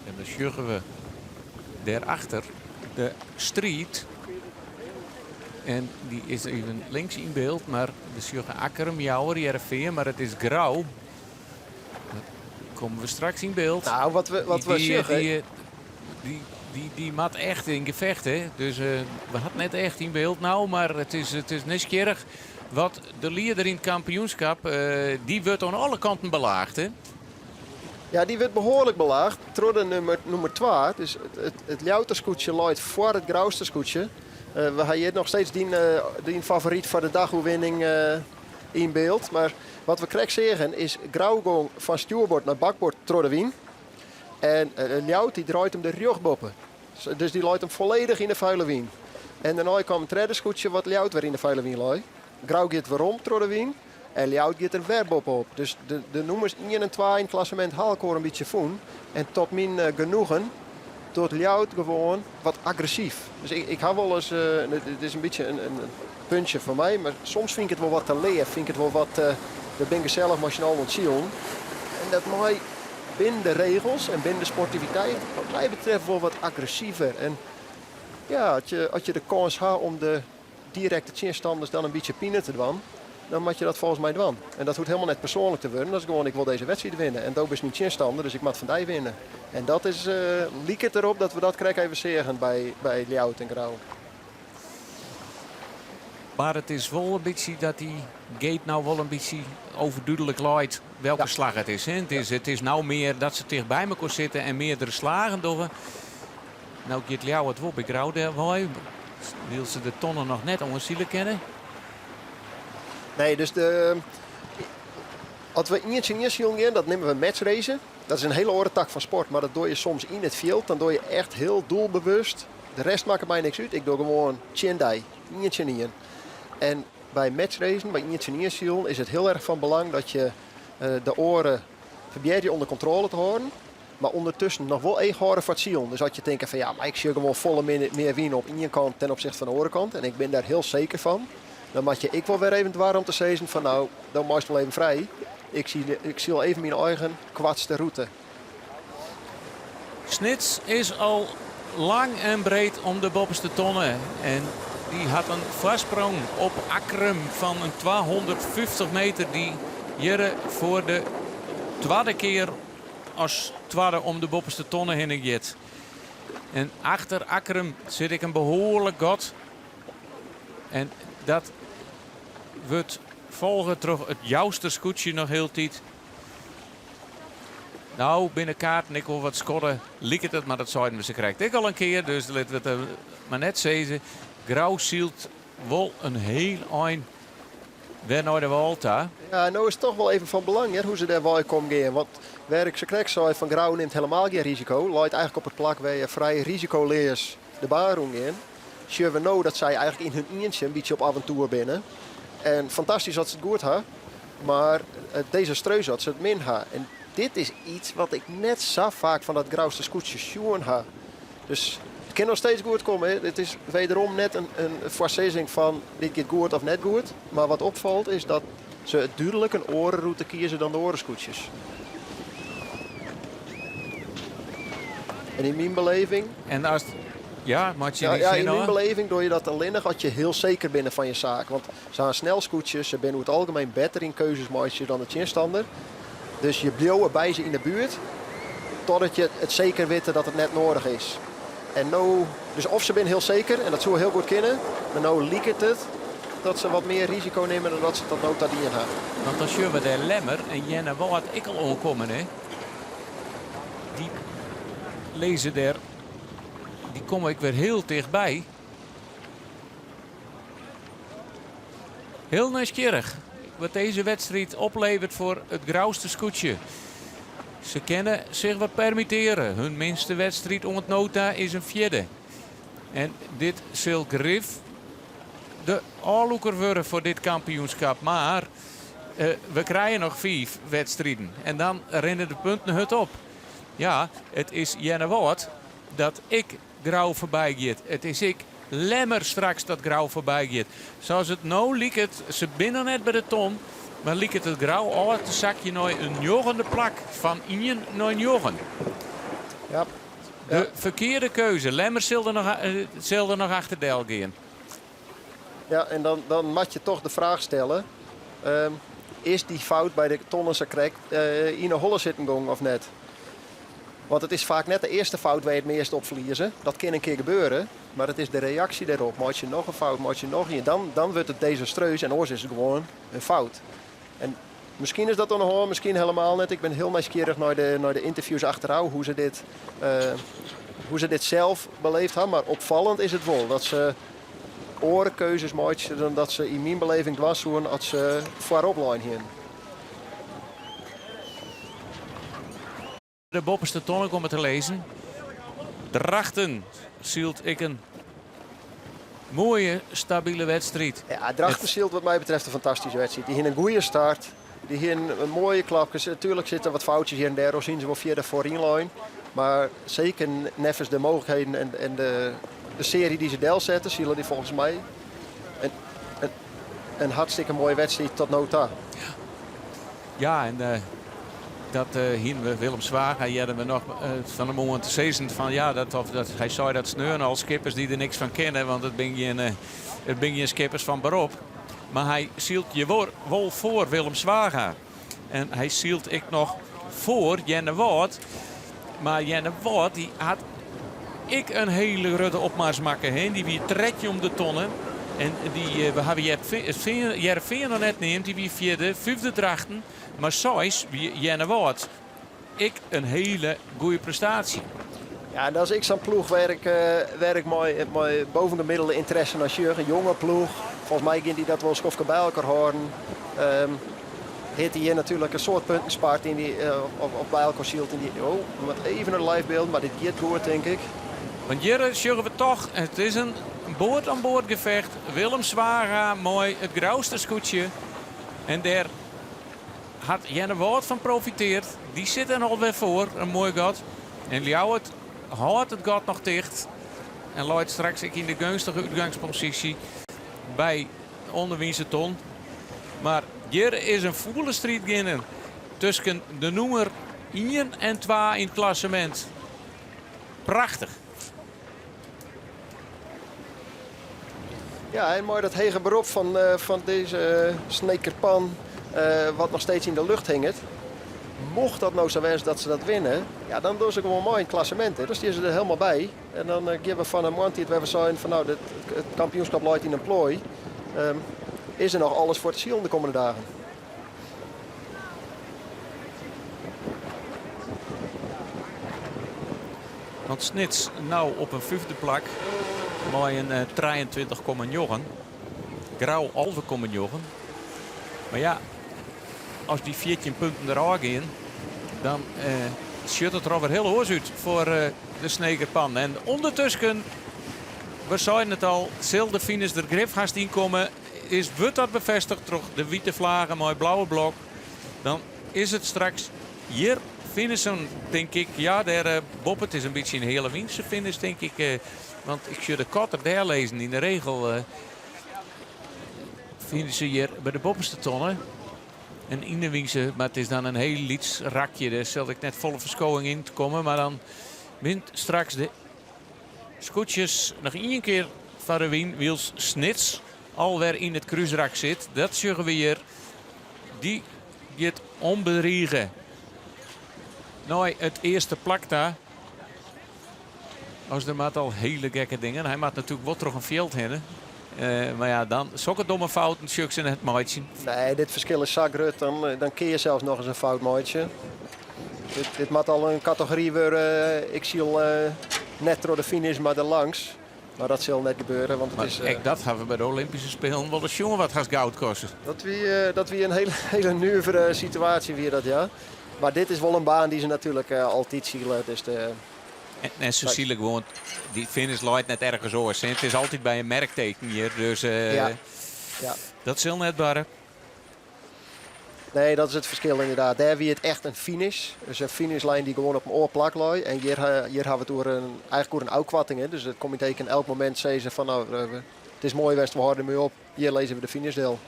En dan sjogge we dêrachter de striid. En dy is even links yn byld, mar we sjogge Akkrum, Jouwer, Hearrenfean, mar it is Grou. Dat komme we straks yn byld. Nou, wat we, wat we sjogge... Die, die, die, die moat echt yn gefecht, hè. Dus uh, we hat net echt yn byld no, mar it is, it is nijsgjirrich. Wat de lieder yn it kampioenskip, uh, dy wurdt oan alle kanten belaagd, hè. Ja, dy wurdt behoarlik belaagd troch de nûmer, nûmer 2. Dus it, it, it Ljouwerter skûtsje leit foar it Grouster skûtsje. Uh, we ha hjir noch steeds dyn, uh, dyn favoryt foar de dagoerwinning uh, yn byld. Mar wat we krekt seagen is Grou gong fan stjoerboard nei bakboard troch de wyn. En uh, Ljouwert dy draait him der rjocht boppe. Dus dy leit him folledich yn de fuile wyn. En dêrnei kaam in tredde skûtsje wat Ljouwert wer yn de fuile wyn lei. Grou giet werom troch de wyn en Ljouwert giet der wer boppe-op. Dus de, de nûmers 1 en 2 yn it klassemint ha elkoar in bytsje fûn. En tot myn eh, genoegen docht Ljouwert gewoan wat agressyf. Dus ik, ik ha wolris, uh, it is in bytsje in, in puntsje foar my, mar soms fyn ik it wol wat te leaf, fyn ik it wol wat, uh, we binne gesellich mei syn allen oan it silen. En dat mei binnen de regels en binnen de sportiviteit, wat my betreft, wol wat agressiver. En ja, as je, as je de kâns ha om de direkte tsjinstanners dan in bytsje pine te dwaan, dan moat je dat folgens my dwaan. En dat hoecht hielendal net persoanlik te wurden. Dat is gewoan, ik wol dizze wedstriid winne. En do bist myn tsjinstanner, dus ik moat fan dy winne. En dat is, uh, liket derop dat we dat krekt even seagen by, by Ljouwert en Grou. Mar it is wol in bytsje dat dy gate no wol in bytsje overdúdlik leit welke ja. slach it is. Hè? It is, it is no mear dat se ticht by mekoar sitte en meardere slagen dogge. No giet Ljouwert wol by Grou dêrwei. Wylst se de tonne noch net oansile kinne. Nee, dus de, as we ien tsjin ien silen gean, dat neame we matchracen. Dat is in hiele oare tak fan sport, mar dat doch je soms yn it fjild. Dan doch je echt hiel doelbewust. De rest makket my niks út. Ik doch gewoan tsjin dy. Ien tsjin ien. En by matchracen, by ien tsjin ien silen, is it hiel erch fan belang dat je eh, de oare probearje ûnder kontrôle te hâlden. Mar ûndertusken noch wol each hâlde foar it silen. Dus as je tinke fan ja, mar ik sjoch gewoan folle mear wyn op ien kant ten opsichte fan de oare kant en ik bin dêr hiel seker fan, dan moat je ek wol wer even doare om te sizzen fan no, dan meist wol even frij. Ik syl, ik syl even myn eigen koartste rûte. Snits is al lang en breed om de boppeste tonne. En dy hat in foarsprong op Akkrum fan in 250 meter. Dy hjirre foar de twadde kear as twadde om de boppeste tonne hinne giet. En achter Akkrum sit ek in behoarlik gat. En dat wurdt folge troch it Jouster skûtsje noch hieltyd. No binne kaarten ek wol wat skodde, liket it, mar dat seiden we sakrekt ek al in kear, dus litte we it mar net sizze. Grou sylt wol in hiel ein wer nei de wâl ta. Ja, no is it toch wol even fan belang hear, hoe't se dêr wei kommen gean. Want wêr ik sakrekt sei fan Grou nimt helemaal gjin risiko, leit eigentlik op it plak wêr je frij risikoleas de baan rûn gean. Sjogge we no dat sy eigentlik yn hun ientsje in bytsje op aventoer binne. En fantastysk dat se it goed ha, mar desastreus dat se it min ha. En dit is iets wat ik net sa faak fan dat Grouster skûtsje sjoen ha. Dus it kin noch steeds goed komme. It is wederom net in, in foarsizzing fan dit giet goed of net goed. Mar wat opfalt is dat se dúdlik in oare rûte kieze dan de oare skûtsjes. En yn myn beleving. En as ja, moat je ja, ja, yn myn beleving doch je dat allinnich as je hiel seker binne fan je saak. Want se ha in snel skûtsje, se binne oer it algemien better yn keuzes meitsje dan de tsjinstanner. Dus je bliuwe by se yn de buert totdat je it seker witte dat it net nedich is. En no, dus of se binne hiel seker, en dat soe hiel goed kinne, mar no liket it dat se wat mear risiko nimme dan dat se tot no ta dien ha. Want dan sjogge we de Lemmer en Earnewâld ek al oankommen, hè? Dy lizze dêr, dy komme ek wer hiel tichtby. Hiel nijsgjirrich wat dizze wedstriid opleveret foar it Grouster skûtsje. Se kinne sich wat permittearje. Hun minste wedstriid oant no ta is in fjirde. En dit sil grif de ôflûker wurde foar dit kampioenskip. Mar eh, we krije noch fiif wedstriden. En dan rinne de punten hurd op. Ja, it is Earnewâld dat ek Grou foarby giet. It is ek. Lemmer straks dat Grou foarby giet. Sa as it no liket, se binne net by de ton, mar liket it Grou ôf te sakjen nei in njoggende plak, fan ien nei njoggen. Ja. De ferkearde keuze. Lemmer sil der noch, sil der noch achterdel gean. Ja, en dan, dan moat je toch de fraach stelle. Ehm, is dy fout by de tonnen sa krekt uh, yn 'e holle sitten gong of net? Want it is faak net de earste fout wêr't je it meast op ferlieze. Dat kin in kear gebeure, mar it is de reaksje dêrop. Meitsje je noch in fout, meitsje je noch ien, dan, dan wurdt it desastreus en oars is it gewoan in fout. En miskien is dat oan de hân, miskien helemaal net. Ik bin hiel nijsgjirrich nei de, nei de ynterviews achterôf, hoe't se dit, uh, hoe't se dit sels beleefd ha. Mar opfallend is it wol dat se oare keuzes meitsje dan dat se yn myn beleving dwaan soene as se foarop lein hiene. De boppeste tonne komme te lizzen. Drachten sylt ek in moaie, stabile wedstriid. Ja, Drachten sylt wat my betreft in fantastyske wedstriid. Dy hiene in goede start. Dy hiene moaie klapkes. Natuerlik sitte der wat foutsjes hjir en dêr. Al hiene se wol fierder foaryn lein. Mar seker neffens de mooglikheden en, en de, de searje dy't se delsette, sile dy folgens my in, in, in hartstikke moaie wedstriid tot no ta. Ja, en uh, dat uh, hiene we Willem Zwaga hearden we noch uh, fan 'e moarn te sizzen fan ja, dat, of, dat, hy sei dat sneon al skippers dy't der niks fan kinne, want it binne gjin, it binne gjin skippers fan berop. Mar hy sylt je wol foar Willem Zwaga. En hy sylt ek noch foar Earnewâld. Mar Earnewâld dy hat ek in hiele grutte opmars makke. Hè? Dy wie 13 om de tonne. En dy, eh, we hawwe Hearrenfean noch net neamd. Dy wie fjirde, fyfde Drachten. Mar seis wie Earnewâld. Ek in hiele goede prestaasje. Ja, dat is ek sa'n ploech wêr't ik, uh, wêr't ik mei, mei bovengemiddelde ynteresse nei sjoch. In jonge ploech. Folgens my gean dy dat wol in skoftke by elkoar hâlden. Um, hat dy hjir natuerlik in soad punten spart yn dy, uh, of, of by elkoar syld yn dy. Oh, we moatte even nei de livebylden, mar dit giet goed, tink ik. Want hjir sjogge we toch, it is in board-oan-board gefecht. Willem Zwaga mei it Grouster skûtsje. En dêr hat Earnewâld fan profiteard. Dy sit der alwer foar, in moai gat. En Ljouwert hâldt it gat noch ticht. En leit straks ek yn de geunstige útgangsposysje by ûnderwynse ton. Mar hjir is in fûle striid geande tusken de nûmer 1 en 2 yn it klassemint. Prachtich. Ja, en mei dat hege berop fan, uh, fan dizze Snekerpan, uh, wat noch steeds yn de lucht hinget. Mocht dat no sa wêze dat se dat winne, ja, dan dogge se gewoan mei yn it klassemint. Dan stean se der helemaal by. En dan uh, gean we fan in moarntiid wêr't we seinen fan no, dit, it kampioenskip leit yn in ploai. Um, is der noch alles foar te silen de kommende dagen. Want Snits no op in fyfde plak mei in 23,9. Grou 11,9. Mar ja, as dy 14 punten derôf gean, dan eh, sjocht it der alwer hiel oars út foar eh, de Snekerpan. En ûndertusken, we seinen it al, sil de finish der grif hast ynkomme. Is, wurdt dat befêstige troch de wite flaggen mei blauwe blok, dan is it straks hjir finishen, tink ik. Ja, dêr uh, boppe, it is in bytsje in healewynse finish, tink ik. Uh, want ik sjoch de kotter dêr lizzen. Yn de regel uh, finishe hjir by de boppeste tonne. En yn de wynse, mar it is dan in hiel lyts rakje. Dêr sil ik net folle ferskowing yn te kommen. Mar dan wint straks de skûtsjes noch ien kear foar de wyn. Wylst Snits alwer yn it krúsrak sit. Dat sjogge we hjir. Dy giet ûnbedrige nei it earste plak ta. As der moat al hiele gekke dingen. Hy moat natuerlik wol troch in fjild hinne. Uh, mar ja, dan sokke domme fouten sjoch ik se net meitsjen. Nee, dit ferskil is sa grut, dan, eh, dan kinne je sels noch ris in fout meitsje. Dit, dit moat al in kategory wurde. Ik syl uh, net troch de finish, mar der langs. Mar dat sil net gebeure, want it Mar is... ek dat hawwe we by de Olympyske Spelen wol ris sjoen wat hast goud kostet. Dat wie, dat wie in hiele, hiele nuvere situaasje, wie dat, ja. Mar dit is wol in baan dy't se natuerlik altyd sile. Dus de... En, en se sile gewoan, dy finish leit net ergens oars. It is altyd by in merkteken hjir, dus uh, ja. Ja. dat sil net barre. Nee, dat is it ferskil ynderdaad. Dêr wie it echt in finish. Dus in finishlijn dy't gewoan op in oar plak lei. En hjir, hjir hawwe we it oer in, eigentlik oer in ôfkoarting. Hè. Dus it komitee kin elk momint sizze fan no, it is moai west, we hâlde dermei op. Hjir lizze we de finish del.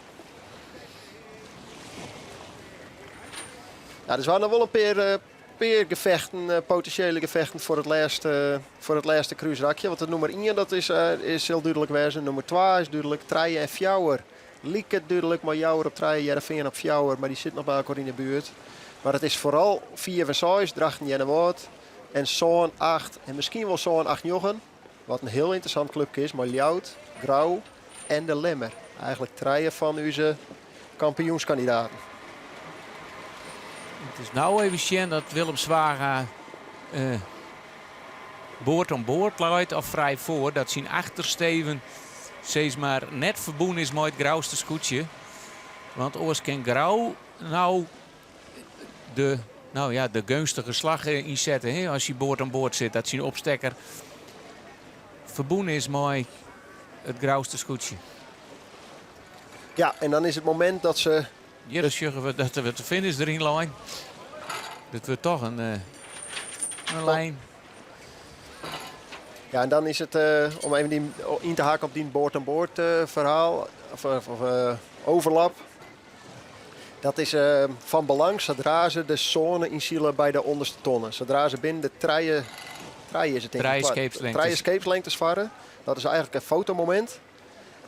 Ja, dus we hadden noch wol in pear, pear gefechten, potinsjele gefechten foar it lêste, foar it lêste krúsrakje. Want de nûmer ien dat is, is sil dúdlik wêze. Nûmer twa is dúdlik. Trije en fjouwer liket dúdlik. Mei Jouwer op trije, Hearrenfean op fjouwer. Mar dy sit noch by elkoar yn de buert. Mar it is foaral fiif en seis, Drachten, Earnewâld. En sân, acht en miskien wol sân, acht, njoggen. Wat in hiel ynteressant klupke is mei Ljouwert, Grou en de Lemmer. Eigentlik trije fan ús kampioenskandidaten. It is no even sjen dat Willem Zwaga board oan board leit of frij foar. Dat syn achtersteven sis mar net ferbûn is mei it Grouster skûtsje. Want oars kin Grou no de, no ja, de geunstige slach ynsette. Hè, as hy board oan board sit. Dat syn opstekker ferbûn is mei it Grouster skûtsje. Ja, en dan is it momint dat se. Hjir sjogge we dat der de finish deryn lein. Dit wurdt toch in, in lijn. Ja, en dan is it, om even dy, yn te haken op dyn board-oan-board ferhaal, of, of overlap. Dat is fan belang sadra se de sône ynsile by de ûnderste tonne. Sadra se binnen de trije, trije is it tink ik, Trije skeepslengtes. Trije skeepslengtes farre. Dat is eigentlik in fotomomint.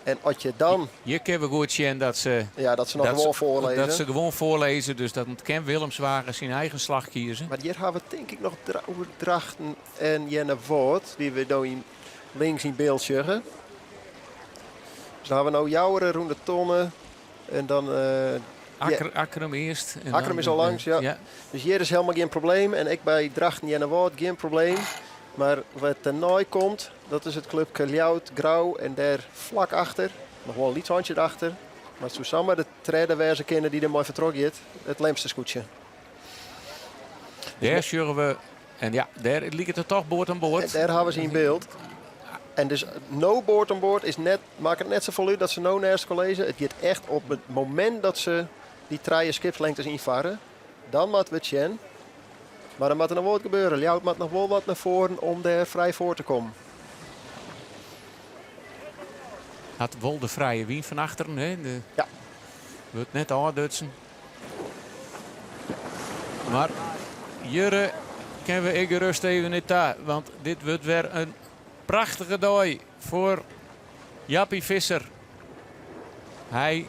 En as je dan... Hjir kinne we goed sjen dat se... Ja, dat se noch gewoan foarlizze. Dat se gewoan foarlizze, dus dat kin Willem Zwaga syn eigen slach kieze. Mar hjir hawwe we tink ik noch oer Drachten en Earnewâld, dy't we no yn, links yn byld sjogge. Dus dan hawwe we no Jouwer rûn de tonne en dan... Akkrum earst. En Akkrum is al langs, ja. ja. Dus hjir is helemaal gjin probleem. En ek by Drachten Earnewâld gjin probleem. Mar wat dêrnei komt, dat is it klupke Ljouwert, Grou en dêr flak achter, noch wol in lyts eintsje erachter, mar it soe samar de tredde wêze kinne dy't dermei fertrok giet, it Lemster skûtsje. Dêr sjogge we, en ja, dêr liket it toch board oan board. En dêr hawwe se yn byld. En dus no board oan board is net, makket net safolle út dat se no nêst elkoar lizze. It giet echt op it momint dat se dy trije skipslengtes ynfarre. Dan moatte we it sjen. Mar dan moat der noch wol wat gebeure. Ljouwert moat noch wol wat nei foaren om dêr frij foar te kommen. Hat wol de frije wyn fan achteren. Hè? De ja. Wurdt net ôfdutsen. Mar hjir kinne we ek gerêst even net ta. Want dit wurdt wer in prachtige dei foar Jappie Visser. Hy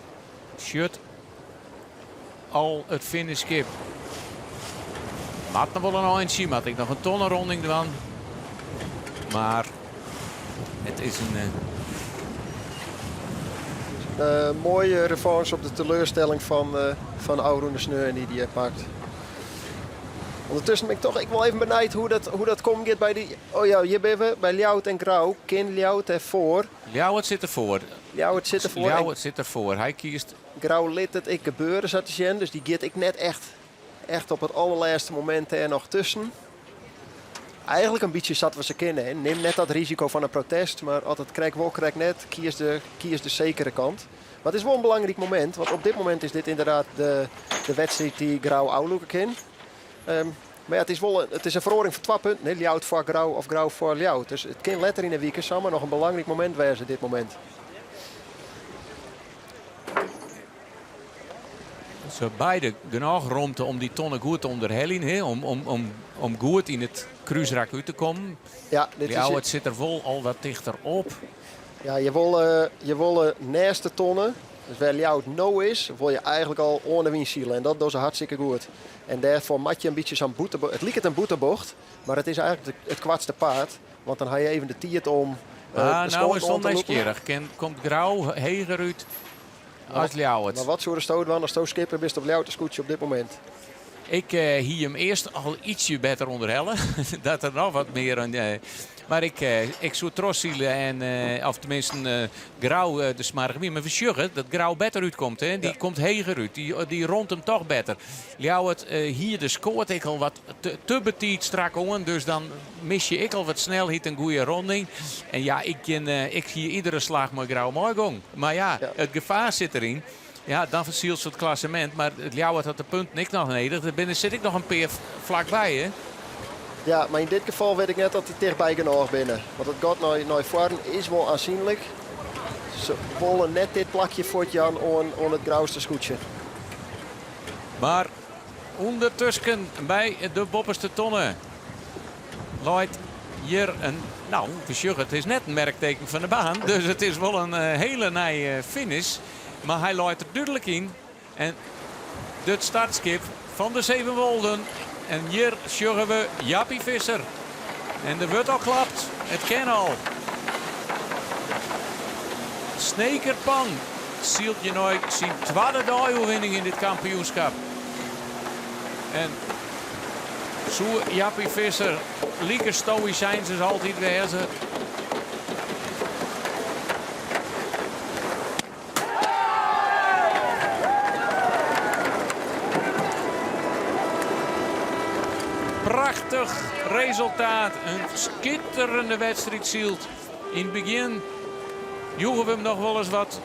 sjocht al it finishskip. Moat noch wol in eintsje, moat ek noch in tonneronding dwaan. Mar it is in. Moaie revanche op de teleurstelling fan, fan ôfrûne sneon dy't hy pakt. Undertusken bin ik toch ek wol even benijd hoe't dat, hoe't dat kommen giet by dy. Oh ja, hjir binne we by Ljouwert en Grou. Kin Ljouwert derfoar? Ljouwert sit derfoar. Ljouwert sit derfoar. Ljouwert sit derfoar. Hy kiest. Grou lit it ek gebeure, sa te sjen. Dus dy giet ek net echt, echt op it allerlêste momint dêr noch tusken. Eigentlik in bytsje sa't we se kinne. Hè. Nim net dat risiko fan in protest, mar as it krekt wol, krekt net, kies de, kies de sekere kant. Mar it is wol in belangryk momint, want op dit momint is dit ynderdaad de, de wedstriid dy't Grou ôflûke kin. Mar ja, it is wol it is in feroaring fan twa punten. Hè. Ljouwert foar Grou of Grou foar Ljouwert. Dus it kin letter yn de wike samar noch in belangryk momint wêze, dit momint. Se beide genôch romte om dy tonne goed te ûnderheljen, hè? Om, om, om, om goed yn it krúsrak út te kommen. Ja, dit is Ljouwert sit der wol al wat tichter op. Ja, je wolle, je wolle nêst de tonne, dus wêr Ljouwert no is, wol je eigentlik al oan de wyn sile. En dat dogge se hartstikke goed. En dêrfoar moat je in bytsje sa'n bûtenbocht. It liket in bûtenbocht, mar it is eigentlik it koartste paad. Want dan ha je even de tiid om Ah, de no skoat is oan it te lûken. nijsgjirrich. Kin, komt Grou heger út as Ljouwert? Mar wat soesto dwaan asto skipper bist op Ljouwerter skûtsje op dit momint? Ik hie him earst al ytsje better ûnderhelle. dat der noch wat mear oan. Mar ik, ik soe trochsile en, of teminsten Grou de smoarge wyn. Mar we sjogge dat Grou better útkomt. Hè? Dy komt heger út. Dy, dy rûnet him toch better. Ljouwert hie de skoat ek al wat te, te betiid strak oan. Dus dan mis je ek al wat snelheid en goede ronding. En ja, ik, kin, ik hie iedere slach mei Grou meigong. Mar ja, it gefaar sit deryn. Ja, dan fersielt it klassemint. Mar it Ljouwert hat de punten ek noch nedich. Der binne sit ek noch in pear flakby, hè? Ja, mar yn dit gefal wit ik net oft dy tichtby genôch binne. Want it gat nei, nei foaren is wol oansynlik. Se wolle net dit plakje fuortjaan oan, oan it Grouster skûtsje. Mar ûndertusken by de boppeste tonne leit hjir in, no, we sjogge it is net in merkteken fan de baan, dus it is wol in hele nije finish. Mar hy leit der dúdlik yn. En it startskip fan de Sevenwolden. En hjir sjogge we Jappie Visser. En der wurdt al klapt. It kin al. Snekerpan sylt hjirnei syn twadde dei-oerwinning yn dit kampioenskip. En soe Jappie Visser like stoïsyns as altyd wêze? Prachtich resultaat. In skitterende wedstriid syld. Yn it begjin joegen we him noch wolris wat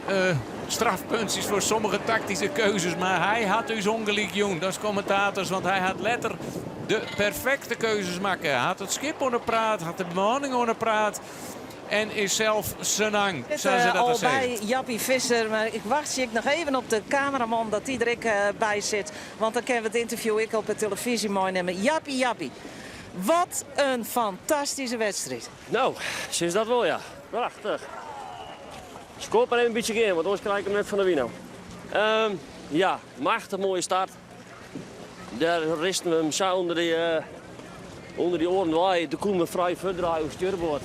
uh, strafpuntsjes foar sommige taktyske keuzes. Mar hy hat ús ûngelyk jûn as kommentators. Want hy hat letter de perfekte keuzes makke. Hat it skip oan de praat, hat de bemanning oan de praat. En is sels senang, sa se dat al by Jappie Visser, mar ik wachtsje ek noch even op de kameraman dat dy der ek by sit. Want dan kinne we it ynterview ek op de telefyzje meinimme. Jappie, Jappie, wat in fantastyske wedstriid. No, sis dat wol ja. Prachtich. Skoop mar even in bytsje gean, want oars krij ik him net fan de wyn ôf. Um, ja, machtich moaie start. Dêr risten we him sa ûnder dy, uh, ûnder dy oaren wei. Doe koenen we frij fuortdraaie oer stjurboard.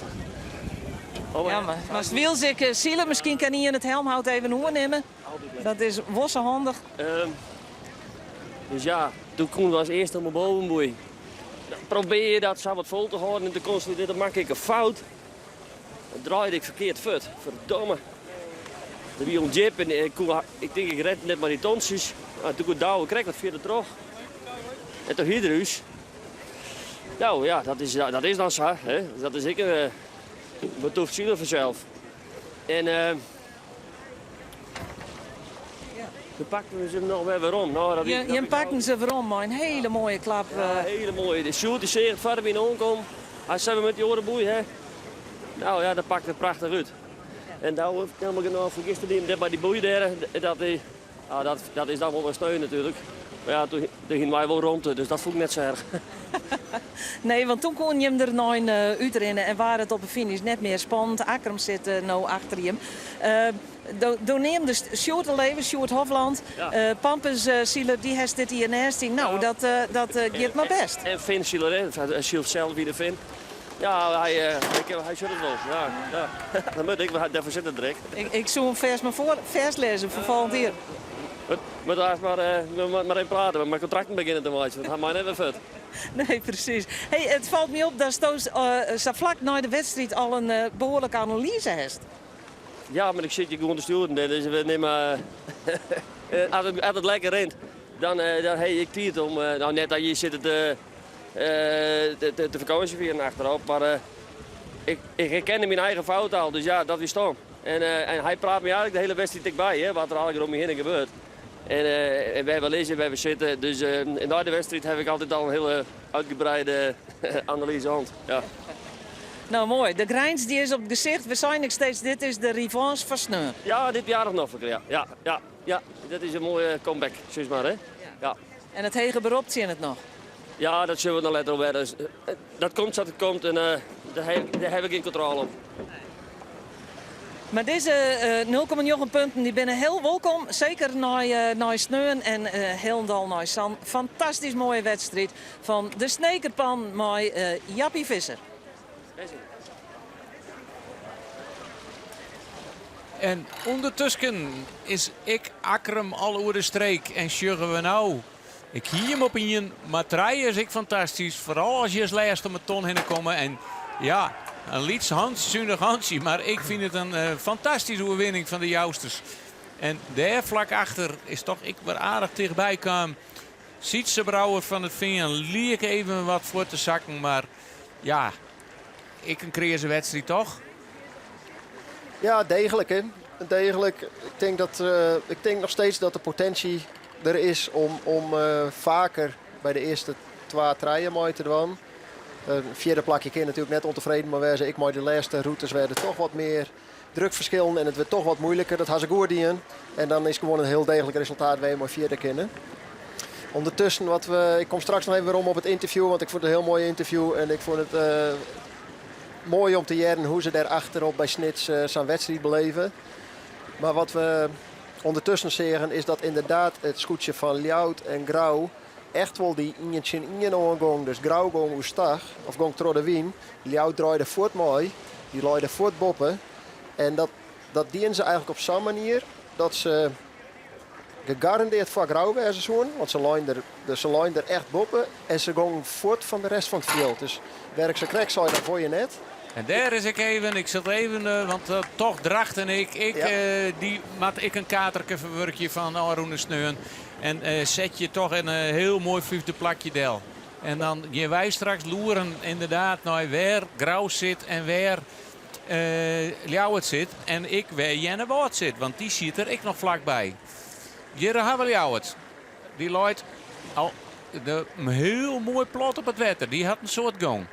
Oh, ja, mar moatst wyls ek eh, sile. Miskien kin ien it helmhout even oernimme. Dat is wol sa handich. Um, dus ja, doe koenen we as earste op 'e bovenboei. Dan probearje je dat sa wat fol te hâlden en te konsolidearjen. Dan makke ik in fout. Dan draaide ik ferkeard fuort. Ferdomme. Der wie ûndjip en ik, koe, ik tink ik red net mei dy tontsjes. Nou, toen koe Douwe krekt wat fierder troch. En toen hie er ús. Nou ja, dat is, dat is dan sa. Hè? Dat is ek in uh, betoefd siler fansels. En uh, toen pakten we ze noch wer werom. Nou, dat, je, je pakten se werom mei in hiele moaie klap. Ja, hiele moaie. De Sjoerd dy seach it foar de wyn oankommen. Hy sei we moatte dy oare boei hè. Nou ja, dat pakte prachtich út. En Douwe helemaal genôch fergiste dy him dêr by dy boei dêr. Dat, ja, dat, dat is dan wol wer steun natuerlik. Mar ja, toen, toen hienen wy wol romte, dus dat fûn ik net sa erch. Nee, want toen koenen jim der nei eh, útrinne en waard it op de finish net mear spannend. Akkrum sit eh, no achter jim. Uh, do, do neamdest Sjoerd al even, Sjoerd Hofland. Ja. Uh, Pampus uh, siler, dy hast dit jier neist dy. Nou, dat, uh, dat uh, giet mar bêst. En Finn siler, hè. Hy sylt sels by de Finn. Ja, hy, hy, hy sjocht it wol. Ja, ja. Dat moat ik, dêrfoar sit it der ek. Ik, ik soe him fêst mar foar, fêstlizze foar folgjend jier. Moat aanst mar, mar even prate, we moatte kontrakten begjinne te meitsjen, want hy mei net wer fuort. Nee, presys. Hey, it falt my op datsto uh, sa flak nei de wedstriid al in uh, behoarlike analyze hast. Ja, mar ik sit hjir gewoan te stjoeren. Dus we nimme, as, it, as it lekker rint, dan, dan ha ik tiid om, nou net dat je sitte te, te, te fakânsje fieren achterop, mar ik, ik herkende myn eigen fout al, dus ja, dat wie stom. En, en hy praat my eigentlik de hiele wedstriid ek by, hè, wat der allegear om my hinne gebeurt. En, en wêr we lizze, wêr we sitte. Dus nei de wedstriid ha ik altyd al in hiele uitgebreide analyze hân. Ja. Nou, moai. De grijns dy is op it gesicht. We seinen ek steeds, dit is de revanche fan sneon. Ja, dit wie aardich noflik, ja. Ja, ja, ja. Dat is in moaie comeback, sis mar, hè. Ja. En it heger berop tsjinnet noch? Ja, dat sjogge we dan letter wer. Dus, dat komt sa't it komt en uh, dêr ha ik gjin kontrôle op. Mar dizze 0,9 punten dy binne hiel wolkom. Seker nei, uh, nei sneon en uh, hielendal nei sa'n fantastysk moaie wedstriid fan de Snekerpan mei uh, Jappie Visser. En ûndertusken is ek Akkrum al oer de streek en sjogge we no. Ik hie him op ien, mar trije is ek fantastysk. Foaral as je as lêste om 'e ton hinne komme. En ja, in lyts hantsje, sunich hantsje. Mar ik fyn it in uh, fantastyske oerwinning fan de Jousters. En dêr flak achter is toch ek wer aardich tichtby kaam. Sietse Brouwer fan It Fean liek even wat fuort te sakken. Mar ja, ek in kreaze wedstriid toch? Ja, degelik hè. Degelijk. Ik denk, dat, ik denk nog steeds dat de potentie der is om faker by de earste twa, trije mei te dwaan. In fjirde plakje kin natuerlik net ûntefreden mei wêze. Ek mei de lêste rûtes wurde toch wat mear drukferskillen en it wurdt toch wat muoiliker. Dat ha se goed dien. En dan is gewoan in hiel deeglik resultaat wêr je mei fierder kinne. Undertusken, wat we, ik kom straks noch even werom op it ynterview, want ik fûn it in hiel moai ynterview en ik fûn it moai om te hearren hoe't se dêr achterop by Snits sa'n wedstriid beleve. Mar wat we ûndertusken seagen is dat ynderdaad it skûtsje fan Ljouwert en Grou echt wol dy ien tsjin ien oangong. Dus Grou gong oerstach, of gong troch de wyn. Ljouwert draaide fuort mei, dy lei der fuort boppe. En dat, dat dienen se eigentlik op sa'n manier dat se gegarandeard foar Grou wêze soenen. Want se leinen der, se leinen der echt boppe en se gongen fuort fan de rest fan it fjild. Dus wêr ik sakrekt sei, dat wol je net. En dêr is ik even, ik sil even, want toch Drachten ik, ik dy moat ik in katerke ferwurkje fan ôfrûne sneon. En set je toch in hiel moai fyfde plakje del. En dan gean wy straks loeren ynderdaad nei wêr Grou sit en wêr Ljouwert sit. En ek wêr Earnewâld sit, want dy sit der ek noch flakby. Hjir ha we Ljouwert. Dy leit al de, hiel moai plat op it wetter. Dy hat in soad gong.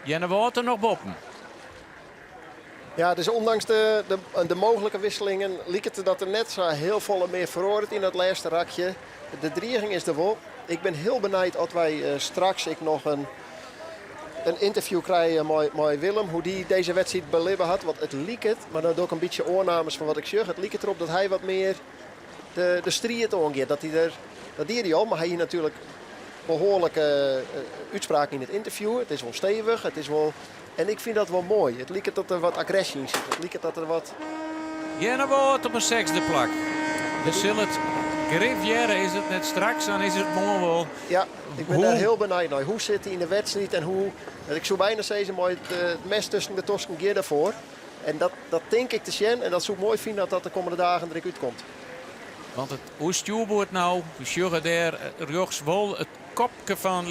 Earnewâld der noch boppen. Ja, dus ûndanks de mooglike wisselingen liket it dat der net sa hiel folle mear feroaret yn dat lêste rakje. De driging is der wol. Ik bin hiel benijd oft wy straks ek noch in ynterview krije mei Willem, hoe't dy dizze wedstriid belibbe hat. Want it liket, mar dan doch ik in bytsje oannames fan wat ik sjoch, it liket derop dat hy wat mear de striid oangiet. Dat hy der, dat die hy al, mar hy hie natuerlik behoarlike útspraken yn it ynterview. It is wol stevich, it is wol, en ik fyn dat wol moai. It liket dat der wat agresje yn sit. It liket dat der wat. Earnewâld op in sechsde plak. We sille it grif hearre. Is it net straks, dan is it moarn wol. Ja, ik bin dêr hiel benijd nei. Hoe sit hy yn de wedstriid en hoe, ik soe byna sizze mei it mes tusken de tosken gean derfoar. En dat, dat tink ik te sjen en dat soe ik moai fine dat dat de kommende dagen der ek útkomt. Want it oer stjoerboard no, we sjogge dêr rjochts wol it kopke fan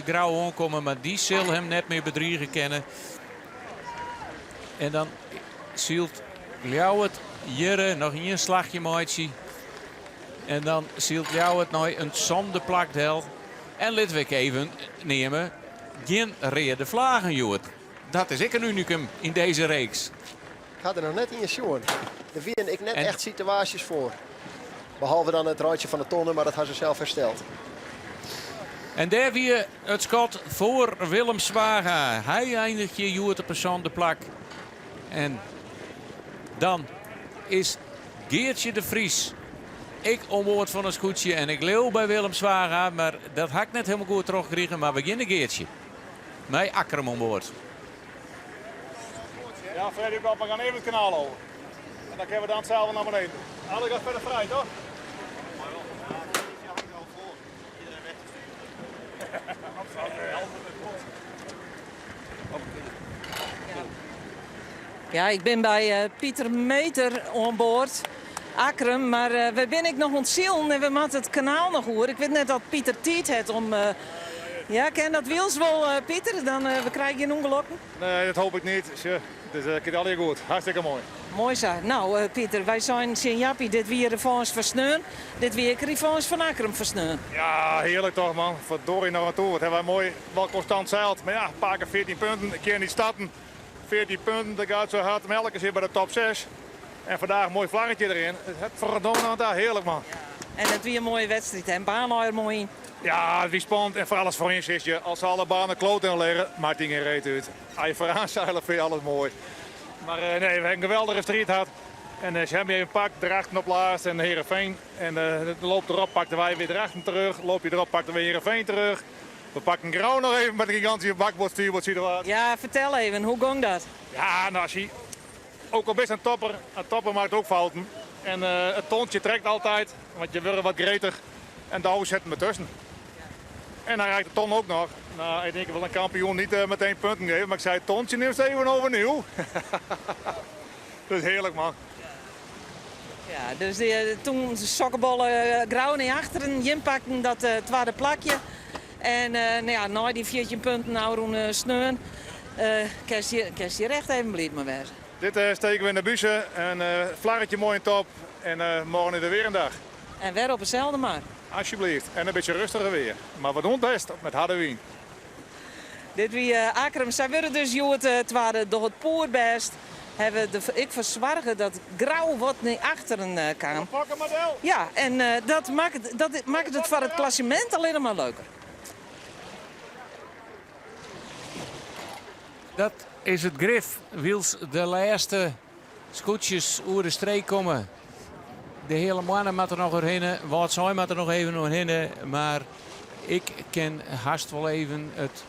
Grou oankommen, mar dy sil him net mear bedrige kinne. En dan sylt Ljouwert hjirre noch ien slachje meitsje. En dan sylt Ljouwert nei in sânde plak del. En litte we ek even neame, gjin reade flagen hjoed. Dat is ek in unikum yn dizze reeks. Ik ha der noch net ien sjoen. Der wienen ek net echt situaasjes foar. Behalve dan it reitsje fan de tonne, mar dat ha se sels hersteld. En dêr wie it skot foar Willem Zwaga. Hy einiget hjir hjoed op in sânde plak. En dan is Geartsje de Vries ek oan board fan in skûtsje. En ik leau by Willem Zwaga, mar dat ha ik net hielendal goed trochkrigen. Mar we geane Geartsje mei Akkrum oan board. Ja, Freddy, we gaan even het kanaal over. En dan kunnen we dan hetzelfde naar beneden. Alles gaat verder vrij, toch? Ja, ik bin by Pieter Meeter oan board. Akkrum, mar wy binne ek noch oan it silen en we moatte it kanaal noch oer. Ik wit net oft Pieter tiid hat om. Ja, kin dat wyls wol, Pieter? Dan we krije gjin ûngelokken. Nee, dat hoop ik net. Sjoch, dus it giet allegear goed. Hartstikke moai. Moai sa. No, Pieter, wy seinen tsjin Jappie, dit wie revanche foar sneon. Dit wie ek revanche fan Akkrum foar sneon. Ja, hearlik toch man. Verdorie noch oan toe. Wat hawwe wy moai wol konstant seild. Mar ja, in paar kear 14 punten. Ik kin niet starten. 14 punten, dat gaat zo hard. Melk zit bij de top 6. En vandaag een mooi vlaggetje erin. Het verdomme daar, heerlijk man. En it wie in moaie wedstriid en baan er moai yn. Ja, it wie spannend en foar alles foaryn sis je. As se alle banen kloot in legge, makket gjin reet út. As je foaraan seile, fyn je alles moai. Mar nee, we hawwe in geweldige striid hân. En se hawwe even pakt, Drachten op lêst en Heerenveen. En de loop derop pakten wy wer Drachten terug. Loopje derop pakten we Heerenveen terug. We pakken Grou noch even met een gigantische bakboord-stuurboord situatie. Ja, fertel even, hoe gong dat? Ja, nou, zie, ook al bist in topper, een topper maakt ook fouten. En het tontje trekt altijd, want je wordt wat gretig. En Douwe zet hem ertussen. En dan raakt de ton ook nog. Nou, ik denk ik wil een kampioen niet meteen punten geven, maar ik zei tontje neemt even overnieuw. Dat is heerlijk man. Ja, dus dy, toen sokkebollen Grou nei achteren, jim pakten dat twadde plakje. En no ja, nei dy 14 punten ôfrûne sneon, kinst hjir echt even bliid mei wêze. Dit steken we in de buse, in vlaggetje mooi in top en morgen is er weer een dag. En wer op deselde mar. Alsjeblieft. En een beetje rustiger weer. Maar we doen het best met harde wyn. Dit wie Akkrum. Sy wurde dus hjoed twadde doch it poerbêst. Hawwe der ek foar soarge dat Grou wat nei achteren kaam. Pak hem maar del. Ja, en dat makket, dat makket it foar it klassemint allinnich mar leuker. Dat is it grif, wylst de lêste skûtsjes oer de streek komme. De Heale Moanne moat der noch oerhinne, Wâldsein moat der noch even oerhinne. Mar ik kin hast wol even it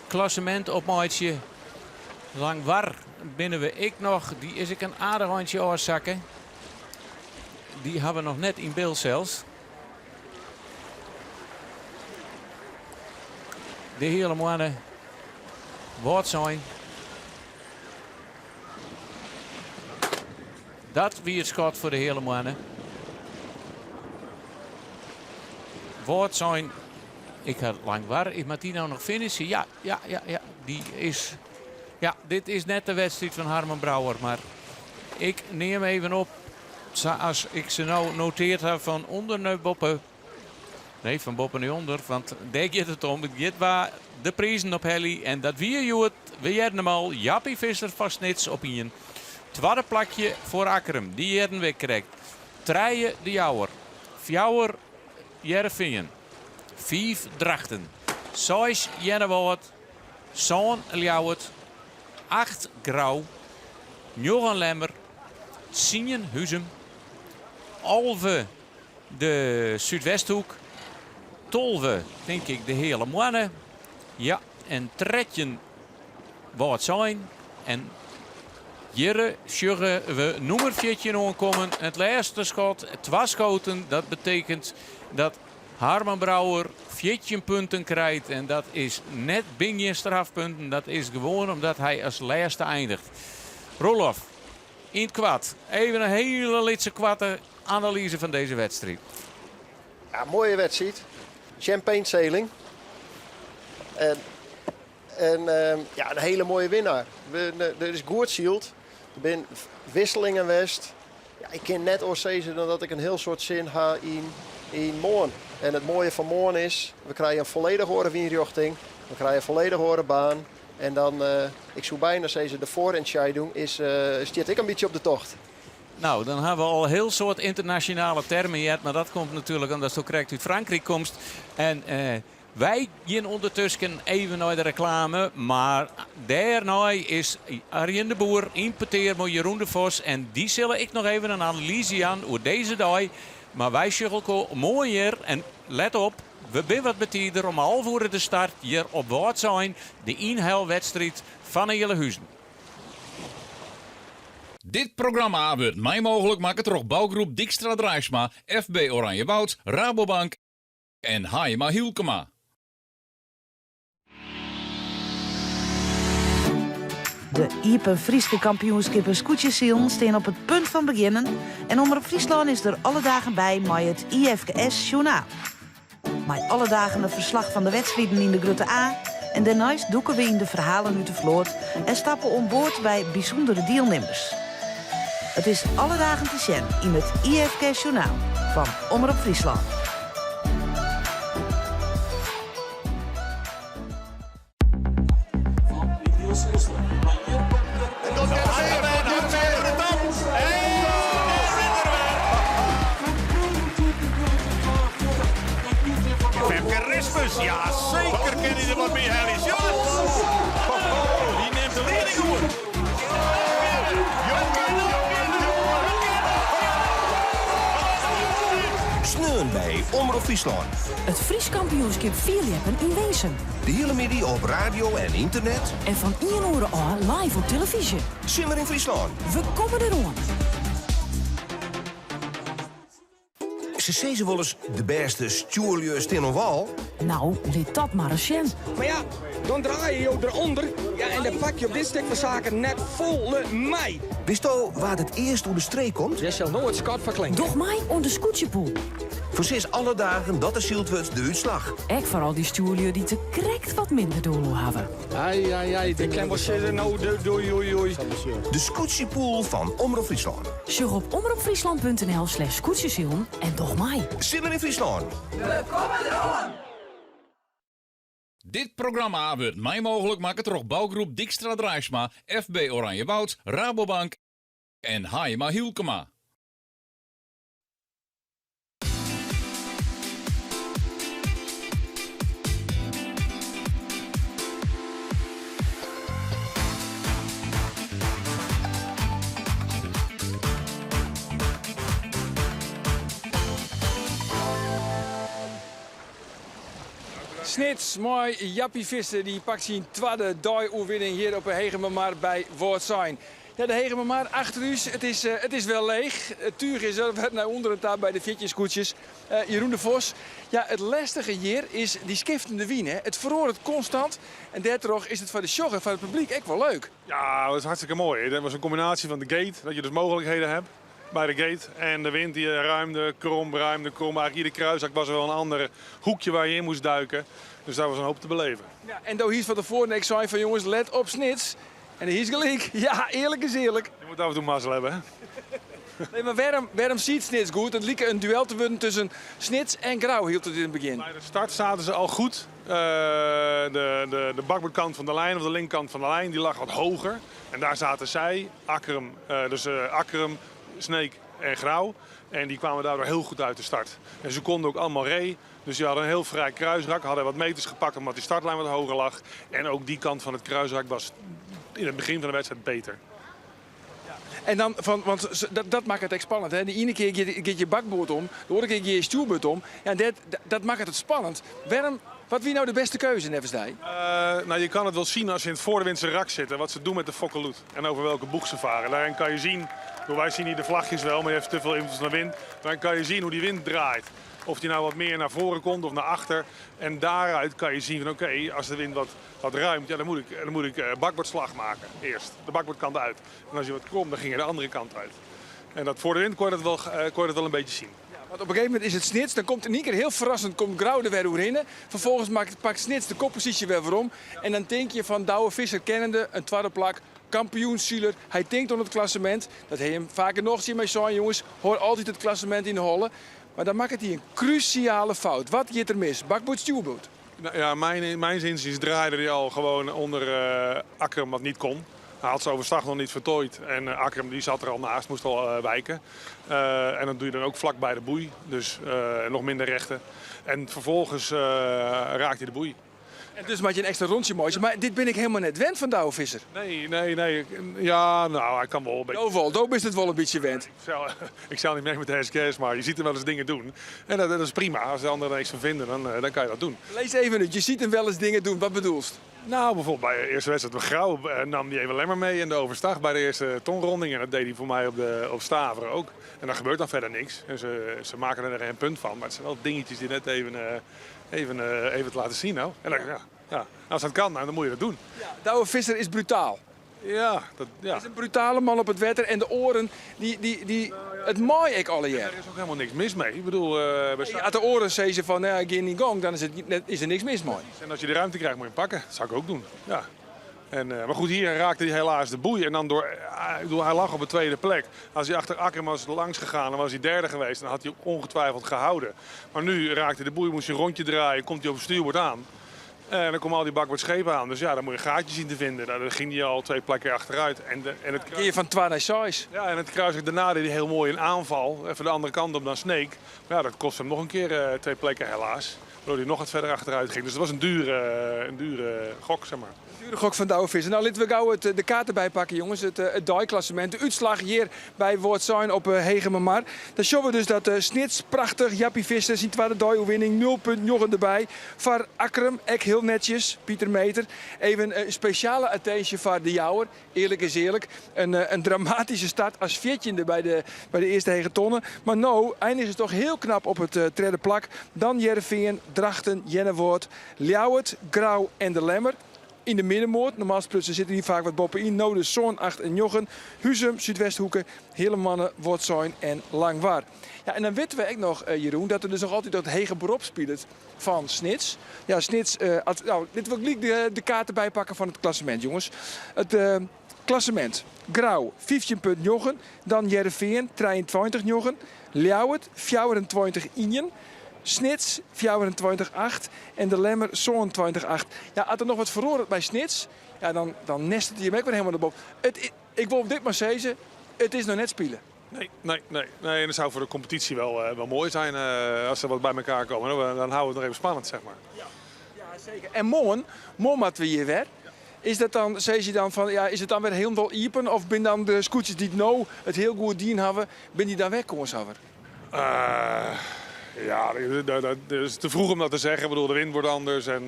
klassemint opmeitsje. Langwar binne we ek noch, dy is ek in aardich eintsje ôfsakke. Dy hawwe we noch net yn byld sels. De Heale Moanne, Wâldsein. Dat wie it skot foar de Heale Moanne. Wâldsein, ik ha Langwar, is moat dy no noch finishen? Ja, ja, ja, ja, dy is. Ja, dit is net de wedstriid fan Harmen Brouwer, mar ik neam even op sa as ik se no noteard ha fan ûnder nei boppe. Nee, fan boppe nei ûnder, want dêr giet it om. It giet wa de prizen ophelje en dat wie hjoed, we hearden him al, Jappie Visser fan Snits op ien. Twadde plakje foar Akkrum, dy hearden we krekt. Trije De Jouwer, fjouwer Hearrenfean, fiif Drachten, seis Earnewâld, sân Ljouwert, acht Grou, njoggen Lemmer, tsien Huzum, 11 de Súdwesthoek, 12 tink ik de Heale Moanne, ja en 13 Wâldsein en hjirre sjogge we nûmer 14 oankommen. It lêste skot, twa skoten, dat betekent dat Harmen Brouwer 14 punten krijt. En dat is net bin gjin strafpunten, dat is gewoan omdat hy as lêste eindiget. Roelof, yn it koart, even in hiele lytse koarte analyze fan dizze wedstriid. Ja, moaie wedstriid. Champagne sailing. En, en ja, in hiele moaie winner. Der is goed syld. Der binne wisselingen west. Ja, ik kin net oars sizze dan dat ik in hiel soad sin ha yn, yn moarn. En it moaie fan moarn is, we krije in folledich oare wynrjochting. We krije in folledich oare baan. En dan, ik soe byna sizze, de Vorentscheidung is, stiet ek in bytsje op de tocht. Nou, dan hawwe we al in hiel soad ynternasjonale termen heard, mar dat komt natuerlik omdatsto krekt út Frankryk komst. En wy gean ûndertusken even nei de reklame, mar dêrnei is Arjen de Boer yn petear mei Jeroen de Vos en dy sille ek noch even in analyze jaan oer dizze dei. Mar wy sjogge elkoar moarn hjir en let op, we binne wat betider om alve oere de start hjir op Wâldsein, de ynhelwedstriid fan Ealahuzen. Dit programma wurdt mei mooglik makke troch bougroep Dijkstra Draisma, FB Oranjewoud, Rabobank en Haaima Hylkema. De Iepen Fryske Kampioenskippen Skûtsjesilen stean op it punt fan begjinnen en Omrop Fryslân is der alle dagen by mei it IFKS Sjoernaal. Mei alle dagen in ferslach fan de wedstriden yn de Grutte A en dêrneist dûke we yn de ferhalen út de float en stappe oan board by bysûndere dielnimmers. It is alle dagen te sjen yn it IFKS Sjoernaal fan Omrop Fryslân. Femke Rispens, ja seker kin hy der wat by helje. Sjoch! Dy nimt de lieding oer. Sneon by Omrop Fryslân. It Frysk kampioenskip fierljeppen yn Winsum. De hiele middei op radio en ynternet. En fan ien oere ôf live op telefyzje. Simmer yn Fryslân. We komme deroan. Se sizze wolris, de bêste stjoerlju stean oan wâl. Nou, lit dat mar ris sjen. Mar ja, dan draaie jo derûnder ja, en dan pak je op dit stik fan saken net folle mei. Witsto wa't it earst oer de streek komt? Dêr sil no it skot foar klinke. Doch mei oan de skûtsjepoel. Foarsis alle dagen dat der syld wurdt de útslach. Ek foar al dy stjoerlju dy't der krekt wat minder doel oer hawwe. Ai, ai, ai, ik kin wol sizze no, doei, oei, oei. De skûtsjepool fan Omrop Fryslân. Sjoch op omropfryslan.nl slash skûtsjesilen en doch mei. Simmer yn Fryslân. We komme deroan! Dit programma wurdt mei mooglik makke troch bougroep Dijkstra Draisma, FB Oranjewoud, Rabobank en Haaima Hylkema. Snits mei Jappie Visser dy pakt syn twadde dei-oerwinning hjir op 'e Hegemermar by Wâldsein. Ja, de Hegemermar achter ús, it is, it is wer leech. It túch is der wer nei ûnderen ta by de 14 skûtsjes. Jeroen de Vos, ja, it lêstige hjir is dy skiftende wyn. Hè? It feroaret konstant en dêrtroch is it foar de sjogger, foar it publyk ek wol leuk. Ja, dat is hartstikke moai. Dat was in kombinaasje fan de gate, dat je dus mooglikheden hebt by de gate. En de wind die ruimde, krom, ruimde, krom. Eigenlijk ieder kruisrak was er wel een ander hoekje waar je in moest duiken. Dus daar was een hoop te beleven. Ja, en do hiest fan tefoaren ek sein fan jonges, let op Snits. En do hiest gelyk. Ja, earlik is earlik. Je moet af en toe mazzel hebben, hè? Nee, mar wêrom, wêrom siet Snits goed? It like in duel te wurden tusken Snits en Grou hieltyd yn it begjin. By de start zaten ze al goed. Uh, de, de, de bakboordkant van de lijn of de linkerkant van de lijn die lag wat hoger. En daar zaten zij, Akkrum, uh, dus uh, Akkrum, Sneek en Grou. En die kwamen daardoor heel goed uit de start. En ze konden ook allemaal ree. Dus die hadden een heel vrij kruisrak, hadden wat meters gepakt omdat die startlijn wat hoger lag. En ook die kant van het kruisrak was in het begin van de wedstrijd beter. En dan van, want dat, dat maakt het echt spannend. Hè? De ene kear giet je bakboard om, de oare kear giet je stjoerboard om. Ja, dat, dat maakt it spannend. Wêrom, wat wie no de bêste keuze, neffens dy? Uh, nou, je kan het wel zien als je in het voorwindse rak zit en wat ze doen met de fokkeloet en over welke boeg ze varen. Daarin kan je zien, wij zien hier de vlagjes wel, maar je heeft te veel invloed van de wind. Daarin kan je zien hoe die wind draait. Of die nou wat meer naar voren komt of naar achter. En daaruit kan je zien van oké, okay, als de wind wat, wat ruimt, ja, dan moet ik, dan moet ik uh, bakboordslag maken eerst. De bakboordkant uit. En als je wat krom, dan ging je de andere kant uit. En dat voor de wind kon je dat wel, uh, kon je dat wel een beetje zien. Ja, want op een gegeven moment is it Snits, dan komt in ien kear hiel ferrassend komt Grou der wer oerhinne. Ferfolgens maakt, pakt Snits de kopposysje wer werom. En dan tink je fan Douwe Visser kennende, in twadde plak, kampioensiler. Hy tinkt oan it klassemint. Dat ha jim faak genôch tsjin my sein, jonges. Hâld altyd it klassemint yn 'e holle. Mar dan makket hy in krúsjale fout. Wat giet der mis? Bakboard, stjoerboard? Nou ja, mijn, mijn inziens draaide hij al gewoon onder uh, Akkrum wat niet kon. Hij had zijn overstag nog niet voltooid en uh, Akkrum die zat er al naast, moest al uh, wijken. Uh, en dat doe je dan ook vlak bij de boei, dus nog minder rechten. En vervolgens raakt hij de boei. En dus moat je in ekstra rûntsje meitsje. Mar dit bin ik hielendal net wend fan Douwe Visser. Nee, nee, nee. Ja, nou, hy kan wol een beetje. Do wol, do bist it wol in bytsje wend. Ik sil, ik sil net mee met de SKS, mar je ziet hem wel eens dingen doen. En dat, dat is prima. Als de anderen er niks van vinden, dan, eh, dan kan je dat doen. Lis even út. Je ziet hem wel eens dingen doen. Wat bedoelst? Nou, bijvoorbeeld bij de eerste wedstrijd bij Grou eh, nam hij even Lemmer mee in de overstag bij de eerste tongronding. En dat deed hij voor mij op, de, op Staveren ook. En dan gebeurt dan verder niks. En ze, ze maken er geen punt van. Maar het zijn wel dingetjes die net even, eh, even, eh, even te laten zien. Nou. En dan, ja, ja, als dat kan, nou, dan moet je dat doen. Ja, Douwe Visser is brutaal. Ja, dat, ja. Hij is in brutale man op it wetter en de oaren, dy, dy, dy, it mei ek allegear. Der is ek hielendal niks mis mei. Ik bedoel, uh, nee, as de oaren sizze fan, nou, gean dyn gong, dan is, it, net, is der niks mis mei. En als je de ruimte krijgt, moet je hem pakken. Dat zou ik ook doen. Ja. En, uh, mar goed, hier raakte hij helaas de boei. En dan door, uh, ik bedoel, hij lag op de tweede plek. Als hij achter Akkrum was langs gegaan, dan was hij derde geweest. Dan had hij ook ongetwijfeld gehouden. Maar nu raakte hij de boei, moest hij een rondje draaien, komt hij op het stuurboord aan. En dan komen al die bakboordschepen aan. Dus ja, dan moet je een gaatje zien te vinden. Nou, dan ging hij al twee plekken achteruit. En, de, en het kruis... je van 2 naar 6. Ja, en het kruis daarna deed hij heel mooi in aanval. Even de andere kant op dan Sneek. Maar ja, dat kost hem nog een keer uh, twee plekken helaas. Waardoor hij nog wat verder achteruit ging. Dus dat was een dure, een dure gok, zeg maar. Een dure gok fan Douwe Visser. Nou, litte we gau it, de kaart derby pakke, jongens. It, it deiklassemint. De útslach hjir by Wâldsein op Hegemermar. Dan sjogge we dus dat Snits prachtich, Jappie Visser, syn twadde dei-oerwinning 0,9 derby. Foar Akkrum, ek hiel netsjes, Pieter Meter. Even in spesjale attinsje foar de Jouwer. Earlik is earlik. In, in dramatyske start as fjirtjinde by de, by de earste hege tonne. Mar no einige se dochs hiel knap op it tredde plak. Dan Hearrenfean, Drachten, Earnewâld, Ljouwert, Grou en de Lemmer. Yn de middenmoat, normaal sprutsen sitte dy faak wat boppe-yn, no dus sân, acht en njoggen. Huzum, Súdwesthoeke, Healemoanne, Wâldsein en Langwar. Ja, en dan witte we ek noch, Jeroen, dat der dus noch altyd dat hege berop spilet fan Snits. Ja, Snits, no, litte we gelyk de kaart derby pakke fan it klassemint, jonges. It klassemint, Grou 15,9, dan Hearrenfean 23,9, Ljouwert 24,1, Snits 24,8 en De Lemmer 27,8. Ja, as der noch wat feroaret by Snits, ja, dan, dan nestet hy him ek wer helemaal derboppe. It, ik wol dit mar sizze, it is noch net spile. Nee, nee, nee, nee. En dat zou voor de competitie wel, wel mooi zijn als ze wat bij elkaar komen. Dan houden we het nog even spannend, zeg maar. Ja, ja zeker. En moarn, moarn moatte we hjir wer. Is dat dan, sizze je dan fan, ja, is it dan wer hielendal iepen? Of binne dan de skûtsjes dy't no it hiel goed dien hawwe, binne dy dan wer kânshawwer? Ja, dat is te vroeg om dat te zeggen. Ik bedoel, de wind wordt anders. En,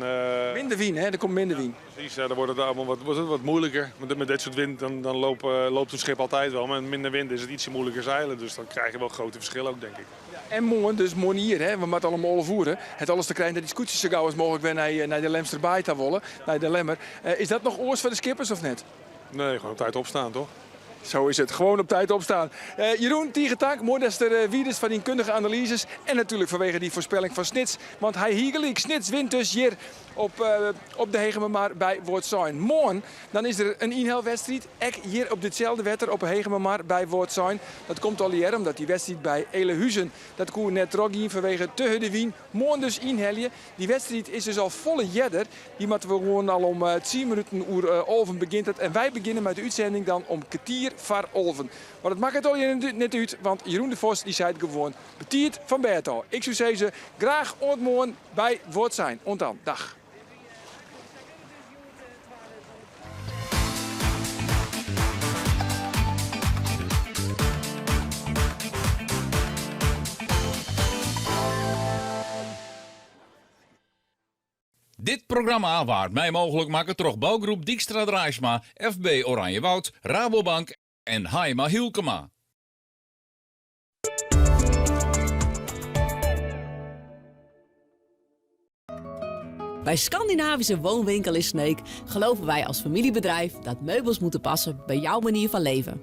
Minder wyn, hè? Der komt minder wyn. Precies, ja, dan wordt het allemaal wat moeilijker. Met dit soort wind dan loopt een schip altijd wel. Maar met minder wind is het ietsje moeilijker zeilen. Dus dan krijg je wel grote verschillen ook, denk ik. Ja, en moarn, dus moarn hier, hè? We moatte al om 11 oere. Hat alles te krijen dat dy skûtsjes sa gau as mooglik wer nei de Lemsterbaai ta wolle, nei de Lemmer. Is dat noch oars foar de skippers of net? Nee, gewoon op tijd opstaan, toch? Zo is het, gewoon op tijd opstaan. Jeroen, tige tank, moai datst der wiest foar dyn kundige analyzes. En natuerlik fanwege dy foarspelling fan Snits. Want hy hie gelyk, Snits wint dus hjir op de Hegemermar by Wâldsein. Moarn dan is der in ynhelwedstriid, ek hjir op ditselde wetter op 'e Hegemermar by Wâldsein. Dat komt allegear omdat dy wedstriid by Ealahuzen, dat koe net trochgien fanwege te hurde wyn. Moarn dus ynhelje. Dy wedstriid is dus al folle earder. Dy moatte we gewoan al om tsien minuten oer alven begjint it. En wy begjinne mei de útsending dan om kertier foar alven. Mar dat makket allegear net út, want Jeroen de Vos dy seit gewoan betiid fan bêd ôf. Ik soe sizze, graach oant moarn by Wâldsein. Oant dan, dag. Dit programma waard mei mooglik makke troch bougroep Dykstra Draaisma, FB Oranjewoud, Rabobank en Haima Hylkema. Bij Scandinavische Woonwinkel in Sneek geloven wij als familiebedrijf dat meubels moeten passen bij jouw manier van leven.